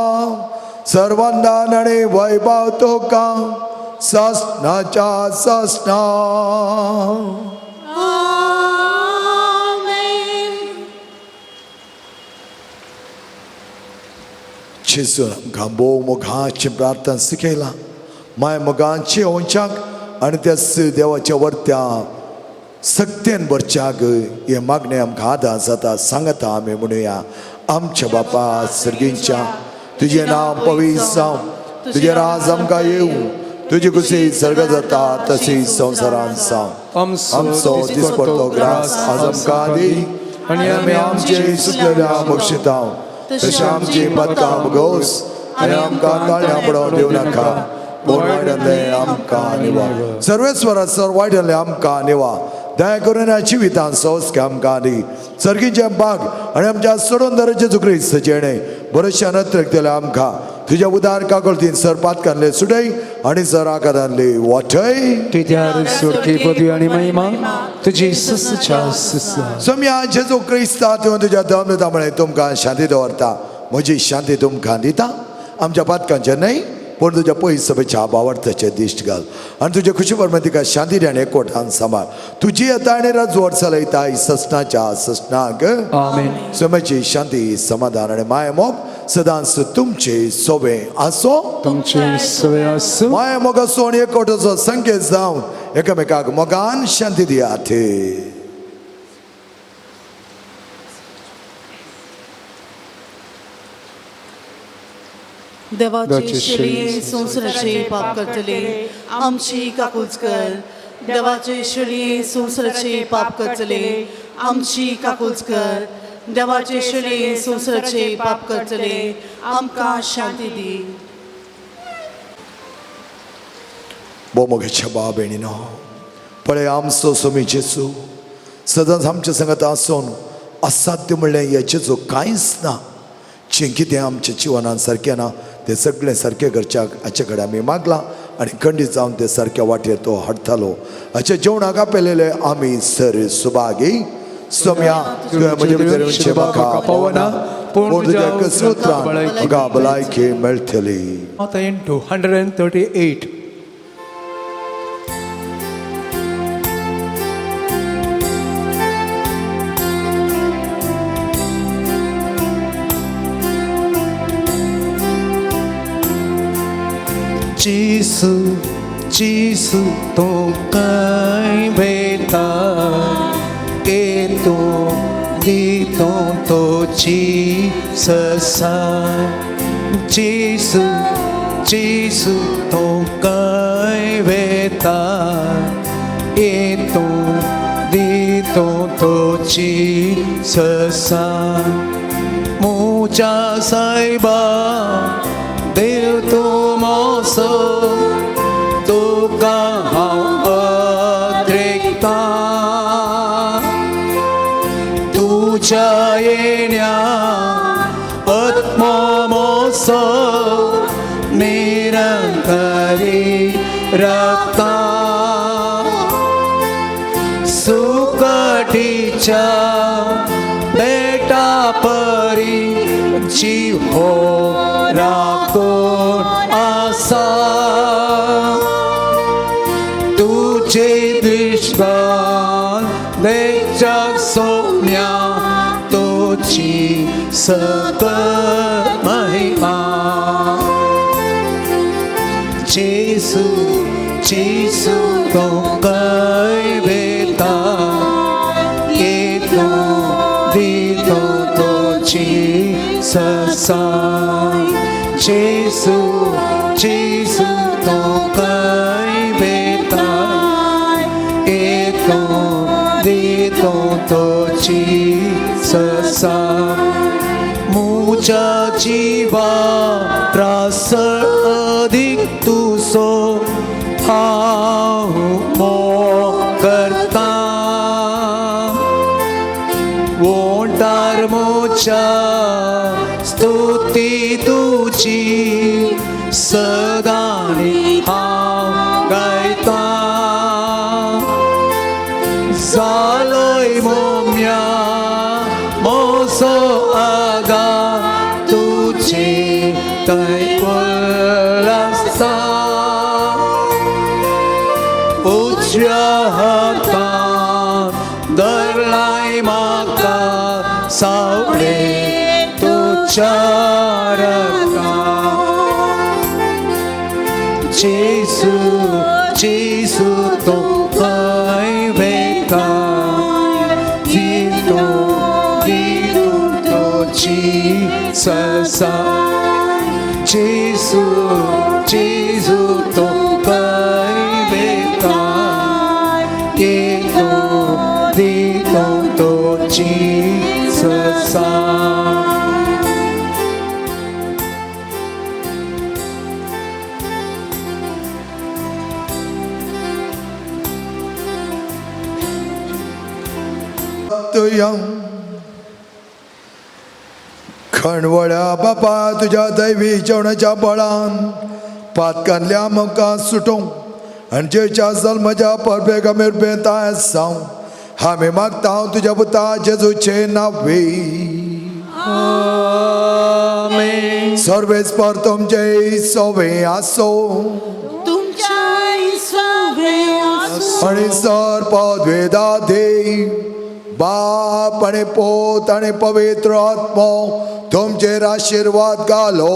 सर्वांदान आनी वैभव तुका ससनाच्या ससना. जेजून आमकां भोव मोगाची प्रार्थना शिकयला. माय मोगाची वंशाक आनी त्या देवाच्या वर्त्या सक्तेन भरच्याक हे मागणें आमकां आदार जाता. सांगता आमी म्हणुया. आमच्या बापा सर्गींच्या, तुजें नांव पवित्र जावं, तुजें राज आमकां येवं, तुजी खुशी सर्ग जाता तशी संवसारांत जावं. आमचो दिसपडतो ग्रास आज आमकां दी आनी आमी आमचे सुकलेल्या बक्षिता तशें आमची पदकां भोगोस आनी आमकां ताळ्यां पडोवंक दिवं नाका, पूण वायटांतलें आमकां निवा. सर्वेस्वरा सर वायटांतलें आमकां निवा. दया करून ह्या जिवितान संस्कार आमकां दी. सर्गीचें बाग आनी आमच्या सोडून दराचें क्रिस्त जेणें बरोशा नत्रकतलें आमकां तुज्या उदार काकुळतीन सर पातकांतले सुटय आनी सर आकारांतले वाटय. कित्यार सुरखी पदवी आनी महिमा तुजी ससच्या ससा. सोम्या जेजू क्रिस्ता तूं तुज्या दम म्हळें तुमकां शांती दवरता, म्हजी शांती तुमकां दिता. आमच्या पातकांचें न्हय पूण तुज्या पयस सभेच्या बावडताचें दिश्ट घाल आनी तुजे खुशी प्रमाण तिका शांती दी आनी एकवटान सांबाळ. तुजी येता आनी राजवट चलयता ससनाच्या ससनाक. आमेन. सोम्याची शांती समाधान आनी माय मोग सदांच तुमचे सोबे आसो. तुमचे सवे आसूं. माय मोग आसो आनी एकवटाचो संकेत जावन एकामेकाक मोगान शांती दियात. देवाचे शिळये संवसाराचे पाप करतले आमची काकूच कर. देवाचे शिळये संवसाराचे पाप करतले आमची काकूच कर. देवाचे शिळये संवसाराचे पाप करतले आमकां शांती दी. बोमोगेच्या बाब भयणीनो, पळय आमचो सोमी जेजू सदांच आमच्या संगत आसून असाध्य म्हणलें ह्या जेजू कांयच ना. जें कितें आमच्या जिवनान सारकें ना तें सगळें सारकें करच्याक हाचे कडेन आमी मागलां आनी खंडीत जावन ते सारक्या वाटेर तो हाडटालो. हाच्या जेवणाक आपयलेले आमी सर सुभागी. सोम्या तुवें म्हजे भितर येवचें म्हाका पावना, पूण तुज्या कसुत्रान म्हाका भलायकी मेळटली. आतां into 138. जेजू जेजू तूं खंय वयता येतूं दितूं तुजी ससाय जेजू जेजू तूं खंय वयता येतूं दितूं तुजी ससाय मुजा सायबा देव तूं मोसो तुका हांव अद्रेकतां तुज्या येण्या आत्मो मोसो निरंतरी राखता सुकटीच्या बेटा परी जीव हो राखून आसा तुझे दुश्मन देखच्याक सोम्या तुजी सकल महिमा जेजू जेजू तूं खंय वयता येतूं दितूं तुजी ससाय जेजू जेजू तूं खंय वयता येतूं दितूं तुजी ससाय मुज्या जिवा त्रास अदीक तुजो हांव मोग करता ओंठार म्हज्या स्तुती तुजी सदांनी हांव गायता जालोय मोम्या मोसो आगा तुजे थंय उल्लासता उजव्या हातान धरलाय म्हाका सावळे तुज्या रक्तान जेजू जेजू तूं खंय वयता दितूं दितूं तुजी ससाय जेजू जेजू तूं खंय वयता येतूं दितूं तुजी ससाय. खणवळ्या बापा तुज्या दैवी जेवणाच्या बळान पातकांतल्या आमकां सुटोवंक आनी जेच्या जल्माच्या परबेक आमी बेताय जावं आमी मागता तुज्या पुता जेजूचे नांवे. सर्वेस्पर तुमचे सोवे आसो तुमच्या सवे आसूं. आनी सर पदवेदा देव बाप आनी पोत आनी पवित्र आत्मो तुमचेर आशिर्वाद घालो.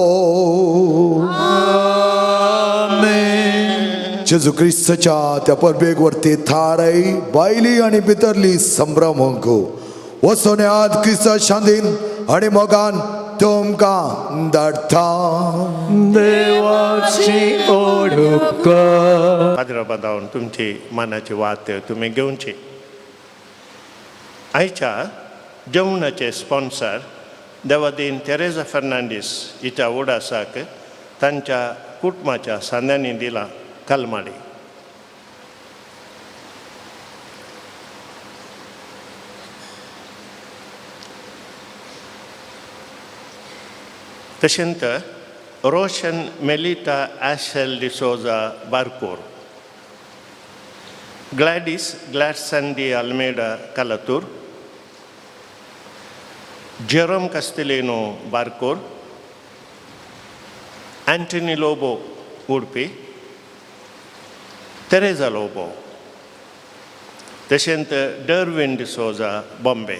जेजू क्रिस्तच्या त्या परबेक वरती थाराय भायली आनी भितरली संभ्रम वचोन आज क्रिस्त शांतीन आनी मोगान तुमकां धाडटा. देवाची ओळख पाद्रा धांवन तुमची मनाची वात तुमी घेवची. आयच्या जेवणाचे स्पॉन्सर देवादीन तेरेजा फर्नांडीस हिच्या उडासाक तांच्या कुटुंबाच्या सांद्यांनी दिला कलमाडी. तशेंच रोशन मेलिटा आशेल डिसोजा बारकोर, ग्लॅडीस ग्लॅडसन डी अल्मेडा कलतूर, जेरोम कास्तेलिनो बारकोर, अँटनी लोबो उडपी, तेरेजा लोबो, तशेंच डरविन डिसोजा बॉम्बे.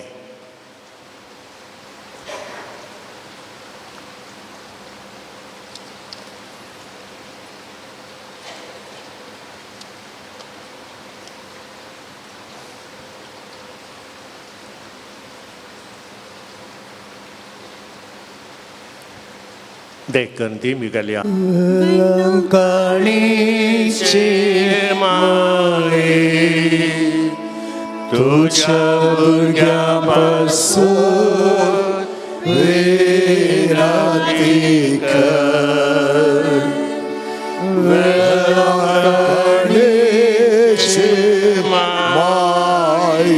देखून ती मिगल्या तुझ्या भुरग्यापासून विनंती कर वेळांकणीची माई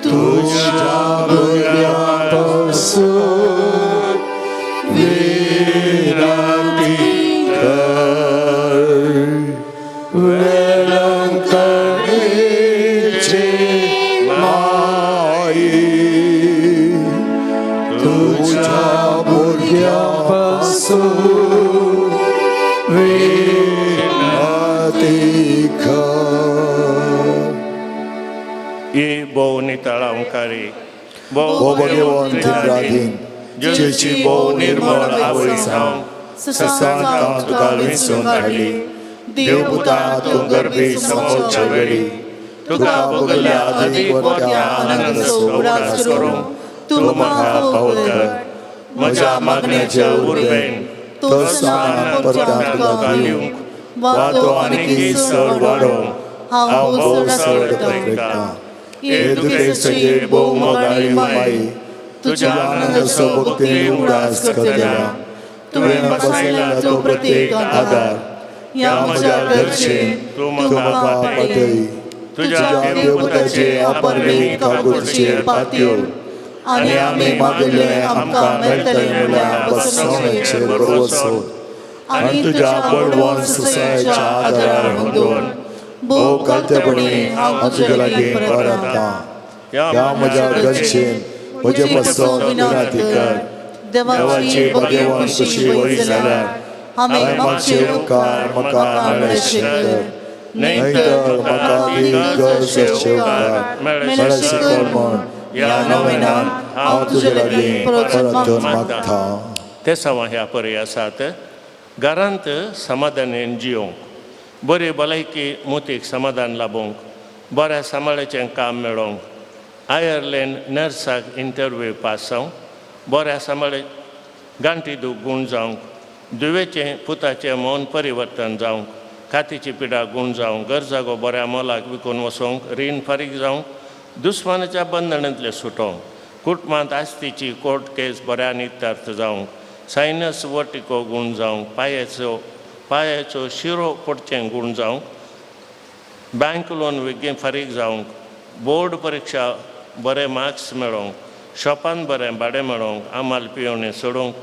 तुझ्या भुरग्यापासून विनंती कर वेळांकणीची माई तुझ्या भुरग्यापासून विनंती कर. ही भोव नितळांकारी भोव भगवान थिंद्राधीन जेची भोव निर्मळ आवय जावन ससान हांव तुका विंचून काडली देवपुता तूं गर्भी समोवच्या वेळी तुका भोगल्या अधिक मोठ्या आनंदाचो उगडास करूंक तूं म्हाका पावतर. म्हज्या मागण्याच्या उर्बेन तो स्थान परत्यान तुका दिवंक वा तो आनीक चड वाडोवंक हांव भोव चड तरेकता. हे दुखेस्तचे भोव मोगाळी माई तुझ्या आनंदाचो भक्तीन उगडास करतल्या तुवें बसयला तो प्रत्येक आदार ह्या म्हज्या गरजेन तूं म्हाका पातय. तुझ्या देवताचे अपरमेक काकुळचेर पातयो आनी आमी मागिल्लें आमकां मेळटलें म्हणल्यार बसवणेचेर भरवंसो आनी तुज्या बळवंत सुसायाच्या आदारार होंदोवन भोव कालतेपणी हांव तुज्या लागीं परतता. ह्या म्हज्या गरजेन म्हजे पासत विनंती कर. देवाची भाग्यवान कशी वय जाल्यार हांवें मागचे उपकार म्हाका मेळचे कर, न्हय तर म्हाका ती गरज अशे उपकार मेळचे कर म्हण ह्या नवेनान हांव तुजे लागीं परतून मागता. तेसांव ह्या परी आसात घरांत समाधानेन जियोंक बरी भलायकी मोतीक समाधान लाबोवंक बऱ्या सांबाळाचें काम मेळोवंक आयर्लँड नर्साक इंटरव्यू पास जावंक बऱ्या सांबाळे गांठी दूख गूण जावंक दुवेचें पुताचें मन परिवर्तन जावंक कातीची पिडा गूण जावंक गरजागो बऱ्या मोलाक विकून वचोंक रीण फारीक जावंक दुस्मानाच्या बंधनांतलें सुटोवंक कुटुंबांत आस्तीची कोर्ट केस बऱ्या नितार्थ जावंक सायनस वर्टिको गूण जावंक पांयाचो पांयाचो शिरो पडचें गूण जावंक बँक लोन वेगीन फारीक जावंक बोर्ड परिक्षा बरे मार्क्स मेळोवंक शॉपान बरें भाडें मेळोवंक आमाल पियोवणें सोडूंक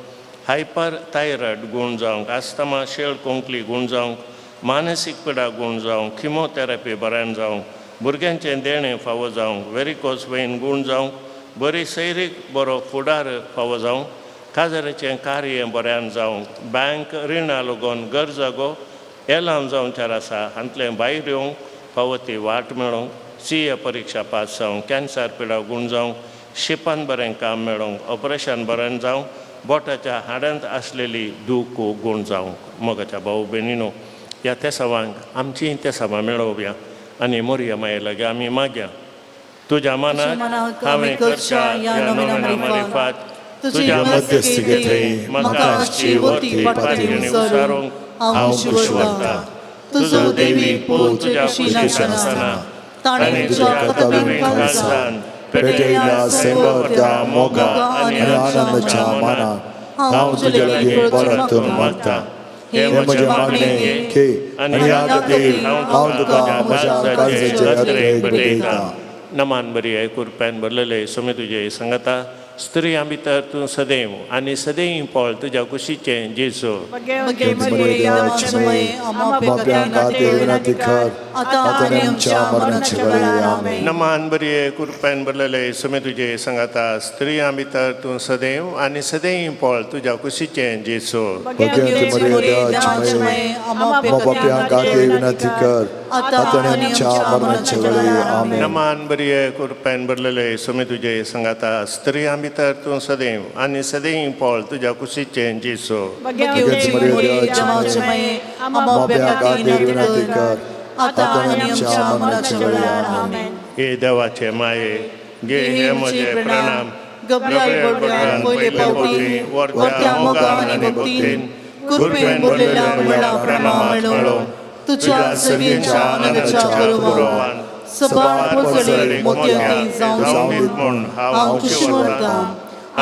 हायपर थायरॉयड गूण जावंक आस्थमा शेळ कोंकली गूण जावंक मानसीक पिडा गूण जावंक किमोथेरपी बऱ्यान जावंक भुरग्यांचें देणें फावो जावंक वेरिकोस वेन गूण जावंक बरी सैरीक बरो फुडार फावो जावंक काजाराचें कार्य बऱ्यान जावंक बँक रिणां लागून गरजागो एलान जावच्यार आसा हांतलें भायर येवंक फावो ती वाट मेळोवंक सी ए परिक्षा पास जावंक कॅन्सर पिडा गूण जावंक शिपान बरें काम मेळोवंक ऑपरेशन बरें जावंक बोटाच्या हाडांत आसलेली दूख गूण जावंक. मोगाच्या भाऊ भयणीनो ह्या तेसावांक आमचीं तेसावां मेळोवया आनी मोरया माये लागीं आमी मागया. तुज्या मनाक हांवें करच्या ह्या नोवेना मारिफात तुज्या मध्यस्थी थंय म्हाका आसची वरती पातयेणी उसारूंक हांव कुशवता. तुजो देवी पूत तुज्या कुशीन आसतना ताणें तुज्या कथावीन खालसान पेटयल्या सैंबा मोगा आनी आनंदाच्या मानाक हांव तुज्या लागीं परतून मागता. हे म्हजें मागणें घे आनी ह्या खातीर हांव तुका म्हज्या काळजाचे अत्रेक भेटयता. नमान बरी आहे कुरप्यान भरलेले समे तुजे सांगता स्त्रियां भितर तूं सदैव आनी सदैव पळ तुज्या कुशीचें जेजू. नमान बरी कुरप्यान भरलेले समे तुजे सांगता स्त्रियां भितर तूं सदैव आनी सदैव पळ तुज्या कुशीचें जेजू. नमान बरी कुरप्यान भरलेले समे तुजे सांगता स्त्रियां भितर तूं सदैव आनी सदैव पळ तुज्या कुशीचें जेजू. हे देवाचे माये घे हे म्हजे प्रणाम गब्रियल बोडव्यान पयले फावटी वर्त्या मोगान आनी भक्तीन कृपेन भरलेल्या म्हणला प्रेमा मेळो तुझ्या सेवेच्या आनंदाच्या कुरवान सबार पोचले मोतयांती जावं दीत म्हूण हांव खुशी म्हणटा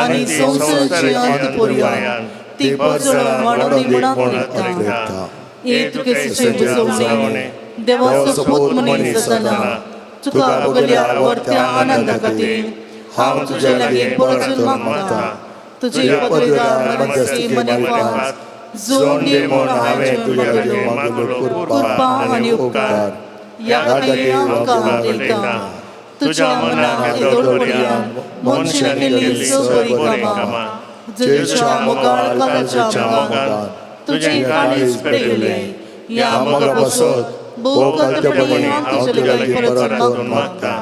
आनी संवसाराची अंत पर्यान ती पोचळून वाडोवन म्हणात रिगता. ये तुके सुचोवणे देवाचो पूत मनीस जातना तुका भोगल्या वर्त्या आनंदा खातीर हांव तुज्या लागीं परतून मागता तुजी पदवेदार मध्यस्थी मनीपास जोड दी म्हूण हांवें तुज्या लागीं मागलो कृपा आनी उपकार ह्या खातीर आमकां दिता तुज्या मनाक येदोळपडयान मनशान केल्ली सगळीं कामां जेजूच्या मोगाळ काळजाच्या मोगान तुजें काळीज पेटयलें ह्या मोगा पासत भोव कांतेपणी हांव तुजे लागीं परतून मागता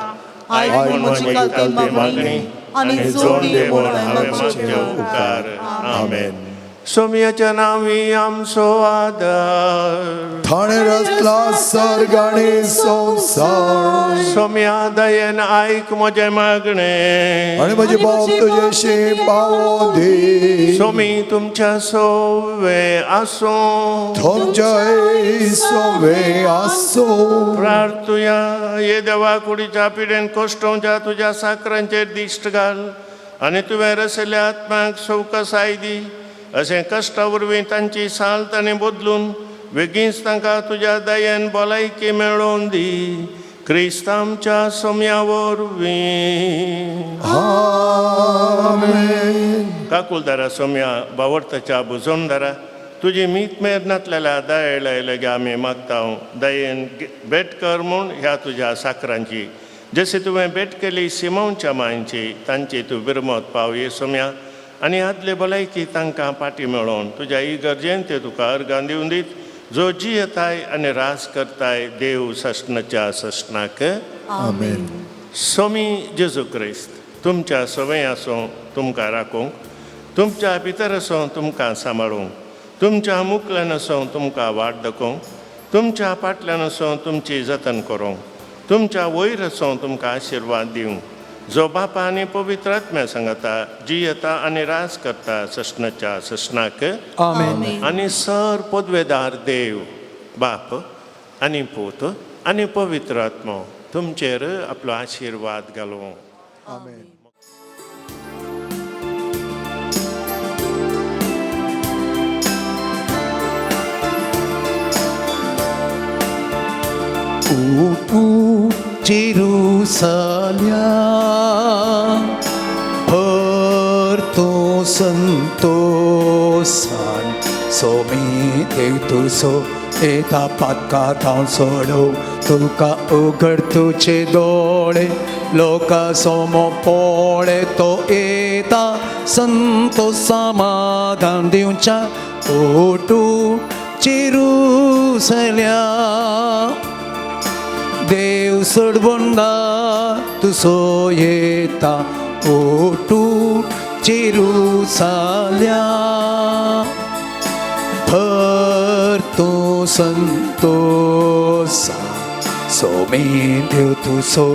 आयक म्हजी कालती मागणी आनी जोड दी म्हूण हांवें मागचे उपकार. आमेन. सोमयाच्या नांवी आमचो आदार थाणे रचला सर्ग आनी संवसार सोमया दयेन आयक म्हजें मागणें आनी म्हजे बाप तुजेशी पावो दी सोमी तुमच्या सोवे आसूं तुमच्या सोवे आसो प्रार्थुया ये देवा कुडीच्या पिडेन कोश्टोवच्या तुज्या साकरांचेर दिश्ट घाल आनी तुवें रसयल्ल्या आत्म्याक सवकसाय दी अशें कश्टा वरवीं तांची साल तांणी बदलून बेगीनच तांकां तुज्या दयेन भलायकी मेळोवन दी क्रिस्त आमच्या सोम्या वरवीं. आमेन. काकुलदारा सोम्या बावडताच्या बुजोमदारा तुजी मीत मेर नातलेल्या दयेला लगे आमी मागता दयेन भेट कर म्हूण ह्या तुज्या साकरांची जशी तुवें भेट केली सिमांवच्या मांयची तांची तूं बिरमत पाव ये सोम्या आनी आदले भलायकी तांकां पाटी मेळोवन तुज्या इगर्जेन ते तुका अर्गां दिवन दीत जो जियेताय आनी रास करताय देव सस्नाच्या सस्नाक. आमेन. सोमी जेजू क्रिस्त तुमच्या सवय आसूं तुमकां राखूंक तुमच्या भितर आसूं तुमकां सांबाळूंक तुमच्या मुखल्यान आसूं तुमकां वाट दाखोवंक तुमच्या फाटल्यान आसूं तुमची जतन करूंक तुमच्या वयर आसूं तुमकां आशिर्वाद दिवंक जो बापा आनी पवित्र आत्म्या सांगता जियेता आनी रास करता सस्नाच्या सस्नाक. आमेन. आनी सर पदवेदार देव बाप आनी पूत आनी पवित्र आत्मो तुमचेर आपलो आशिर्वाद घालूं. आमेन. उठू जेरुसल्या भर तूं संतोसान सोमी देव तुजो येता पातका थावन सोडो तुका उघड तुजे दोळे लोका सोमो पोळे तो येता संतोष समाधान दिवच्या उठू जेरुसल्या देव सोडवंदा तुजो येता ओटू जेरुसल्या भर तूं संतोषा सोमी देव तुजो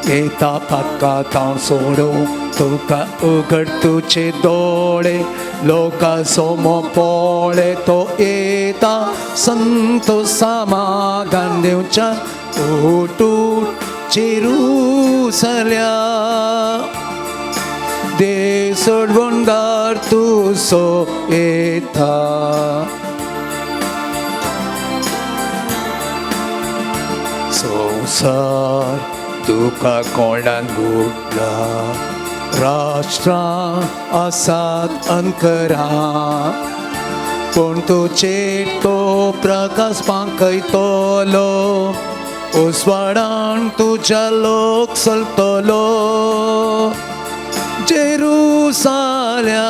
येता पातका थावन सोडो तुका उघड तुजे दोळे लोका सोमो पोळे तो येता संतोष समाधान दिवच्या ओटू जेरुसल्या देव सोडवणदार तुजो येता. संवसार तुका कोणान बुडला राष्ट्रां आसात अंकरां पूण तुजेर तो प्रकाश पांकयतलो उजवाडान तुज्या लोक चलतलो जेरुसाल्या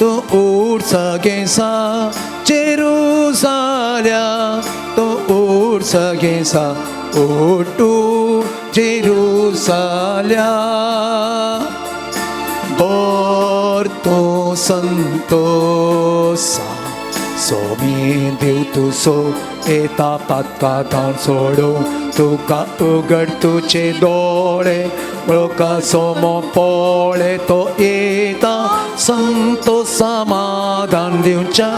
तूं उठ सगेसा जेरुसाल्या तूं उठ सगेसा उठू जेरुसाल्या भर तूं संतोषा सोमी देव तुजो येता पातकां सोडूं तुका उगड तुजे दोळे लोका सोमो पोळे तो येता संतो समाधान दिवच्या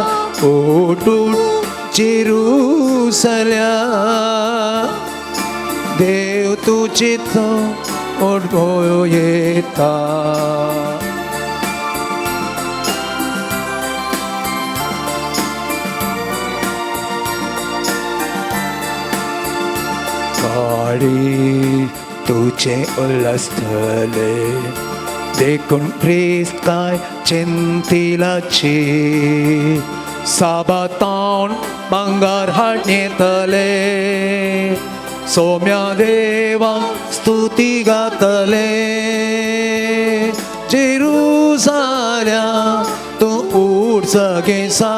उठून जेरुसल्या देव तुजे तो ओडो येता. काळी तुझे उल्हासतले देखून क्रिस्ताय चिंतिलाची साबातान भांगर हाडयतले सोम्या देवा स्तुती गातले. जेरुसाल्या तूं उठ सगेसा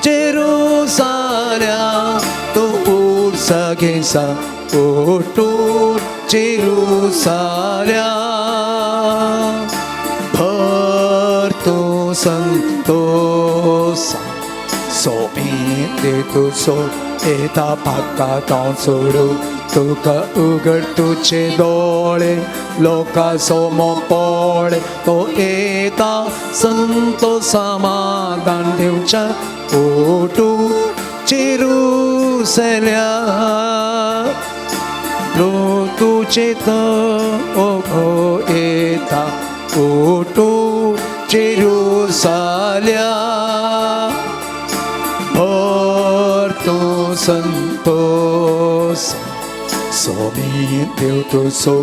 जेरुसाल्या तूं उठ सगेसा उठ उठ जेरुसाल्या भर तूं संतोसा. सोमी देव तुजो येता पातकां सोडूं तुका उगड तुजे दोळे लोका सोमो पोळे तो येता संतो समाधान दिवच्या उठू जेरुसल्या लो तुजे तो येता उठू जेरुसल्या भर तूं संतोस. सोमी देव तुजो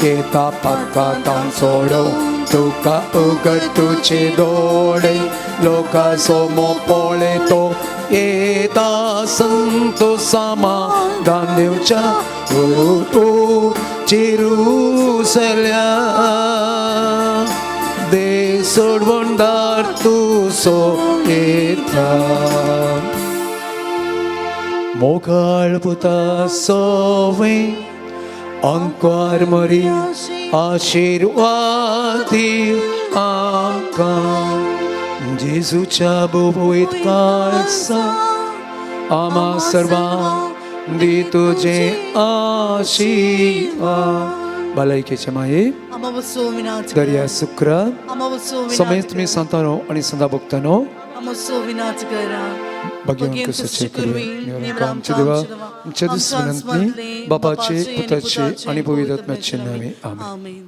येता पातकां सोडूं तुका उगड तुजे दोळे लोका सोमो पोळे तो येता संतो समाधान दिवच्या उठू जेरुसल्या देव सोडवणदार तुजो येता. मोगाळ पुता सोवे अंकार मरी आशिर्वादी आमकां जेजूच्या बुबोयत काळसा आमा सर्वां दी तुजे आशिर्वाद. भलायकेचे माये दर्या सुक्रा समेत तुमी संतानो आनी संदा भक्तानो भाग्यवंत सचे करूया. आमच्या देवा आमच्या दीस विनंती बापाचे पुताचे आनी पवित्र आत्म्याचे नावे आमेन.